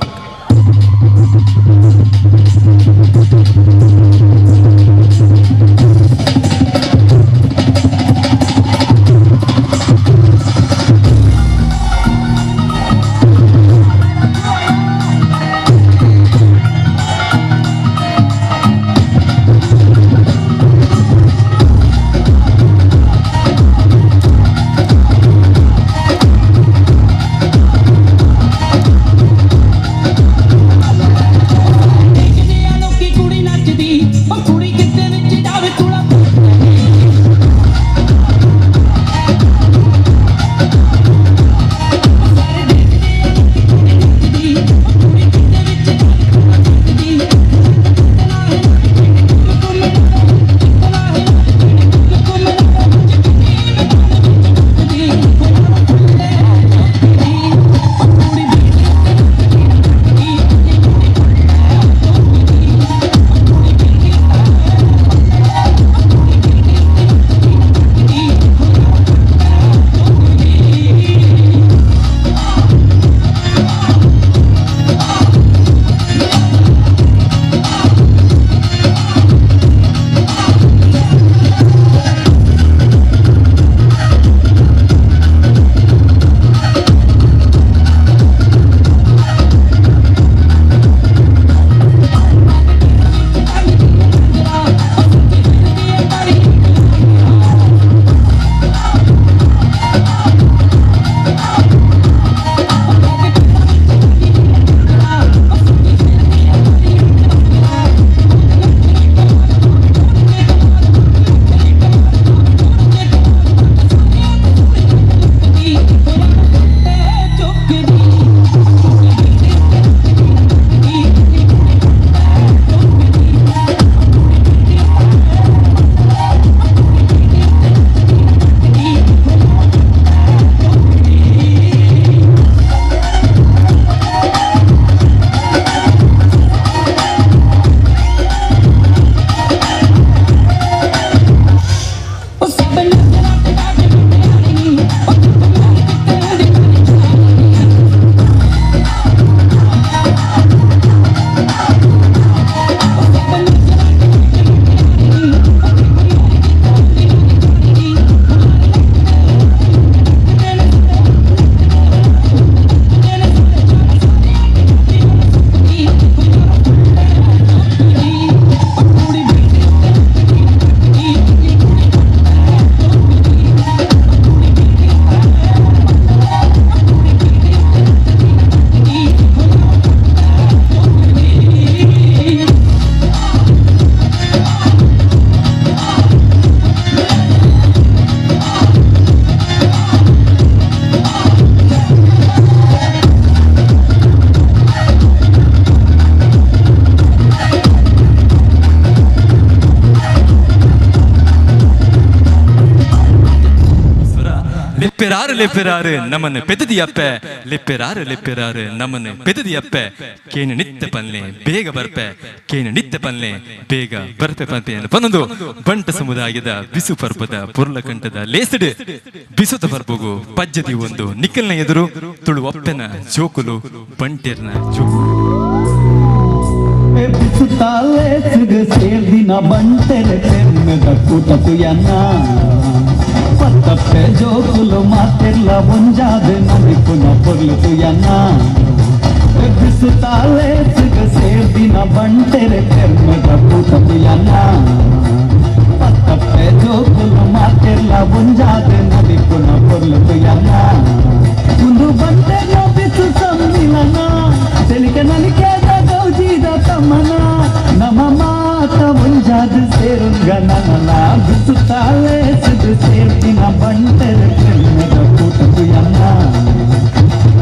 A: ಲೆಪ್ಪೆರಾರು ಲೆಪ್ಪೆರಾರು ನಮನ ಪೆದದಿ ಅಪ್ಪೆ, ಲೆಪ್ಪೆರಾರು ಲೆಪ್ಪೆರಾರು ನಮನ ಪೆದದಿ ಅಪ್ಪೆ, ಕೇನು ನಿತ್ಯ ಪನ್ಲೆ ಬೇಗ ಬರ್ಪೆ, ಕೇನು ನಿತ್ಯ ಪನ್ಲೆ ಬೇಗ ಬರ್ಪೆ ಪನ್ಪೆ ಪನ್ನೊಂದು ಬಂಟ ಸಮುದಾಯದ ಬಿಸು ಪರ್ಬದ ಪೊರ್ಲಕಂಠದ ಲೇಸಡು ಬಿಸುತ ಪರ್ಬಗು ಪಜ್ಜದಿ ಒಂದು ನಿಕ್ಕಲ್ನ ಎದುರು ತುಳು ಅಪ್ಪೆನ ಜೋಕುಲು ಬಂಟೆರ್ನ ಜೋಕುಲು.
W: ಸೇರ್ದಿನ ಬಂಟೆರೆ ಪೆರ್ಮೆದ ಕೂಟ ತುಯನ್ನ ಪತ್ತಪ್ಪೆ ಜೋಕುಲು ಮಾತೆರ್ಲ ಒಂಜಾದ ನಲಿಪುನ ಪೊರ್ಲು ತುಯನ್ನ ಬಿಸುತ್ತಾಲೆ ಸೇರ್ದಿನ ಬಂಟೆರೆ ಪೆರ್ಮೆದ ಕೂಟ ತುಯನ್ನ ಪತ್ತಪ್ಪೆ ಜೋಕುಲು ಮಾತೆರ್ಲ ಒಂಜಾದ ನಲಿಪುನ ಪೊರ್ಲು ತುಯನ್ನ ಮುಂದು ಬಂಟೆರ್ನ ಬಿಸು ಸಮ್ಮಿಲನ ತೆಲಿಕೆ ನಲಿಕೆ ಗೌಜಿದ ತಮ್ಮನ ನಮ್ಮ ಮಾತ ಒಂಜಾದ ಸೇರುಂಗ ನನ್ನ ಬಿಸುತ್ತಾಲೆ ಸಿದು ಸೇರ್ತಿನ ಬಂಟೆರೆ ಪೆರ್ಮೆದ ಕೂಟ ತುಯನ್ನ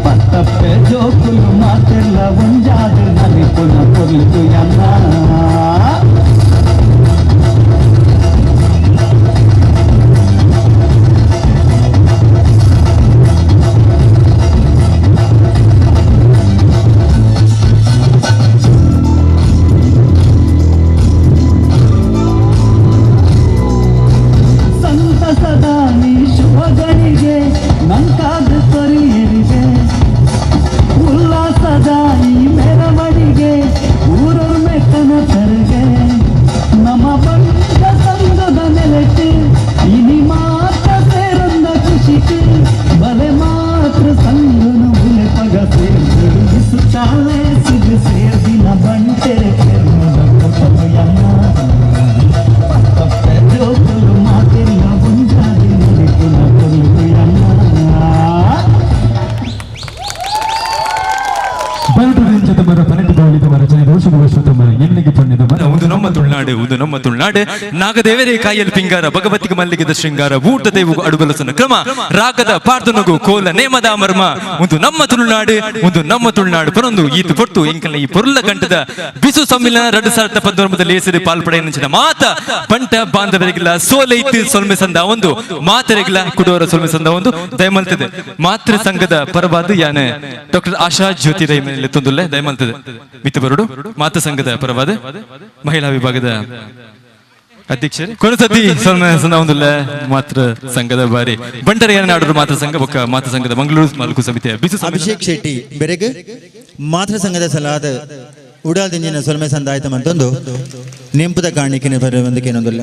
W: ಪತ್ತಪ್ಪೆ ಜೋಕುಲು ಮಾತೆಲ್ಲ ಒಂಜಾದ ನಲಿಪುನ ಪೊರ್ಲು ತುಯನ್ನ. ಸಂತಸದ ನೀ ಶುಭಗಳಿಗೆ ನಂಕಾದ ತೊರಿಯರಿದೆ ಉಲ್ಲಾಸದ ಈ ಮೆರವಣಿಗೆ ಊರೊರ್ಮೆ ಕನಸರಿಗೆ ನಮ್ಮ ಬಂದ ಸಂಘದ ನೆಲೆಟ್ಟು ಇನಿ ಮಾತ್ರ ಸೇರಂದ ಖುಷಿಗೆ ಬಲೆ ಮಾತ್ರ ಸಂಗನು ಬುಲೆ ಪಗ ಸೇರ್ದು ಸಿಗು ಸೇರ್ದಿನ ಬಂಟೆರೆ ಪೆರ್ಮದ ಕೊಟ್ಟಯ್ಯನ್ನ ಪತ್ತಪ್ಪೆ ಜೋಕುಲು ಮಾತೆಲ್ಲ ಒಂಜಾದಿ ನಲಿಪುನ ಪೊರ್ಲು ತುಯನ್ನ.
A: ಒಂದು ನಮ್ಮ ತುಳುನಾಡು, ಒಂದು ನಮ್ಮ ತುಳುನಾಡು. ನಾಗದೇವರೇ ಕಾಯಲ್ ಪಿಂಗಾರ, ಭಗವತಿಗೆ ಮಲ್ಲಿಗೆದ ಶೃಂಗಾರ, ಊಟ ದೇವು ಅಡುಗಲಸನ ಕ್ರಮ, ರಾಗದ ಪಾರ್ದನಗು ಕೋಲ ನೇಮದ ಮರ್ಮ. ಒಂದು ನಮ್ಮ ತುಳುನಾಡು, ಒಂದು ನಮ್ಮ ತುಳುನಾಡು ಪರೊಂದು ಈತು ಪೊರ್ತು ಎಂಕಲ್ನ ಈ ಪೊರ್ಲ ಕಂಠದ ಬಿಸು ಸಮ್ಮಿಲನ 2019 ಲೇಸರಿ ಪಾಲ್ಪಡೆಯ ಮಾತ ಬಂಟ ಬಾಂಧವರಿಗಿಲ್ಲ ಸೋಲೈತಿ ಸೊಲ್ಮೆ ಸಂದ ಒಂದು ಮಾತರಿಗಿಲ್ಲ ಕುಡೋರ ಸೊಲ್ಮೆ ಸಂದ ಒಂದು ದಯಮಲ್ತದೆ. ಮಾತೃ ಸಂಘದ ಪರವಾದ ಯಾನೆ ಡಾಕ್ಟರ್ ಆಶಾ ಜ್ಯೋತಿ ರೈ ಮೇಲೆ ತೊಂದುಲ್ಲೆ ದಯಮಲ್ತದೆ. ಮಿತ್ತು ಬರುಡು ಮಾತೃ ಸಂಘದ ಪರವಾದ ಮಹಿಳಾ ವಿಭಾಗದ ಅಧ್ಯಕ್ಷರು ಕೊನಸತಿ ಸೊಲ್ಮೆ ಸಂದ ಒಂದುಲ್ಲ ಮಾತೃ ಸಂಘದ ಬಾರಿ ಬಂಟರ ನಾಡೋರು ಮಾತೃ ಸಂಘ ಬೊಕ್ಕ ಮಾತೃ ಸಂಘದ ಮಂಗಳೂರು ಮಾಲೂಕು ಸಮಿತಿಯ ಬಿಸು
B: ಅಭಿಷೇಕ್ ಶೆಟ್ಟಿ ಬೆರೆಗ್ ಮಾತೃ ಸಂಘದ ಸಲಾದ ಉಡಾಲ್ ದಿಂಜಿನ ಸೊಲ್ಮೆ ಸಂದಾಯ್ತ ಮಂತೊಂದು ನೆಂಪುದ ಕಾಣಿಕೆ ಒಂದಕ್ಕೇನೊಂದುಲ್ಲ.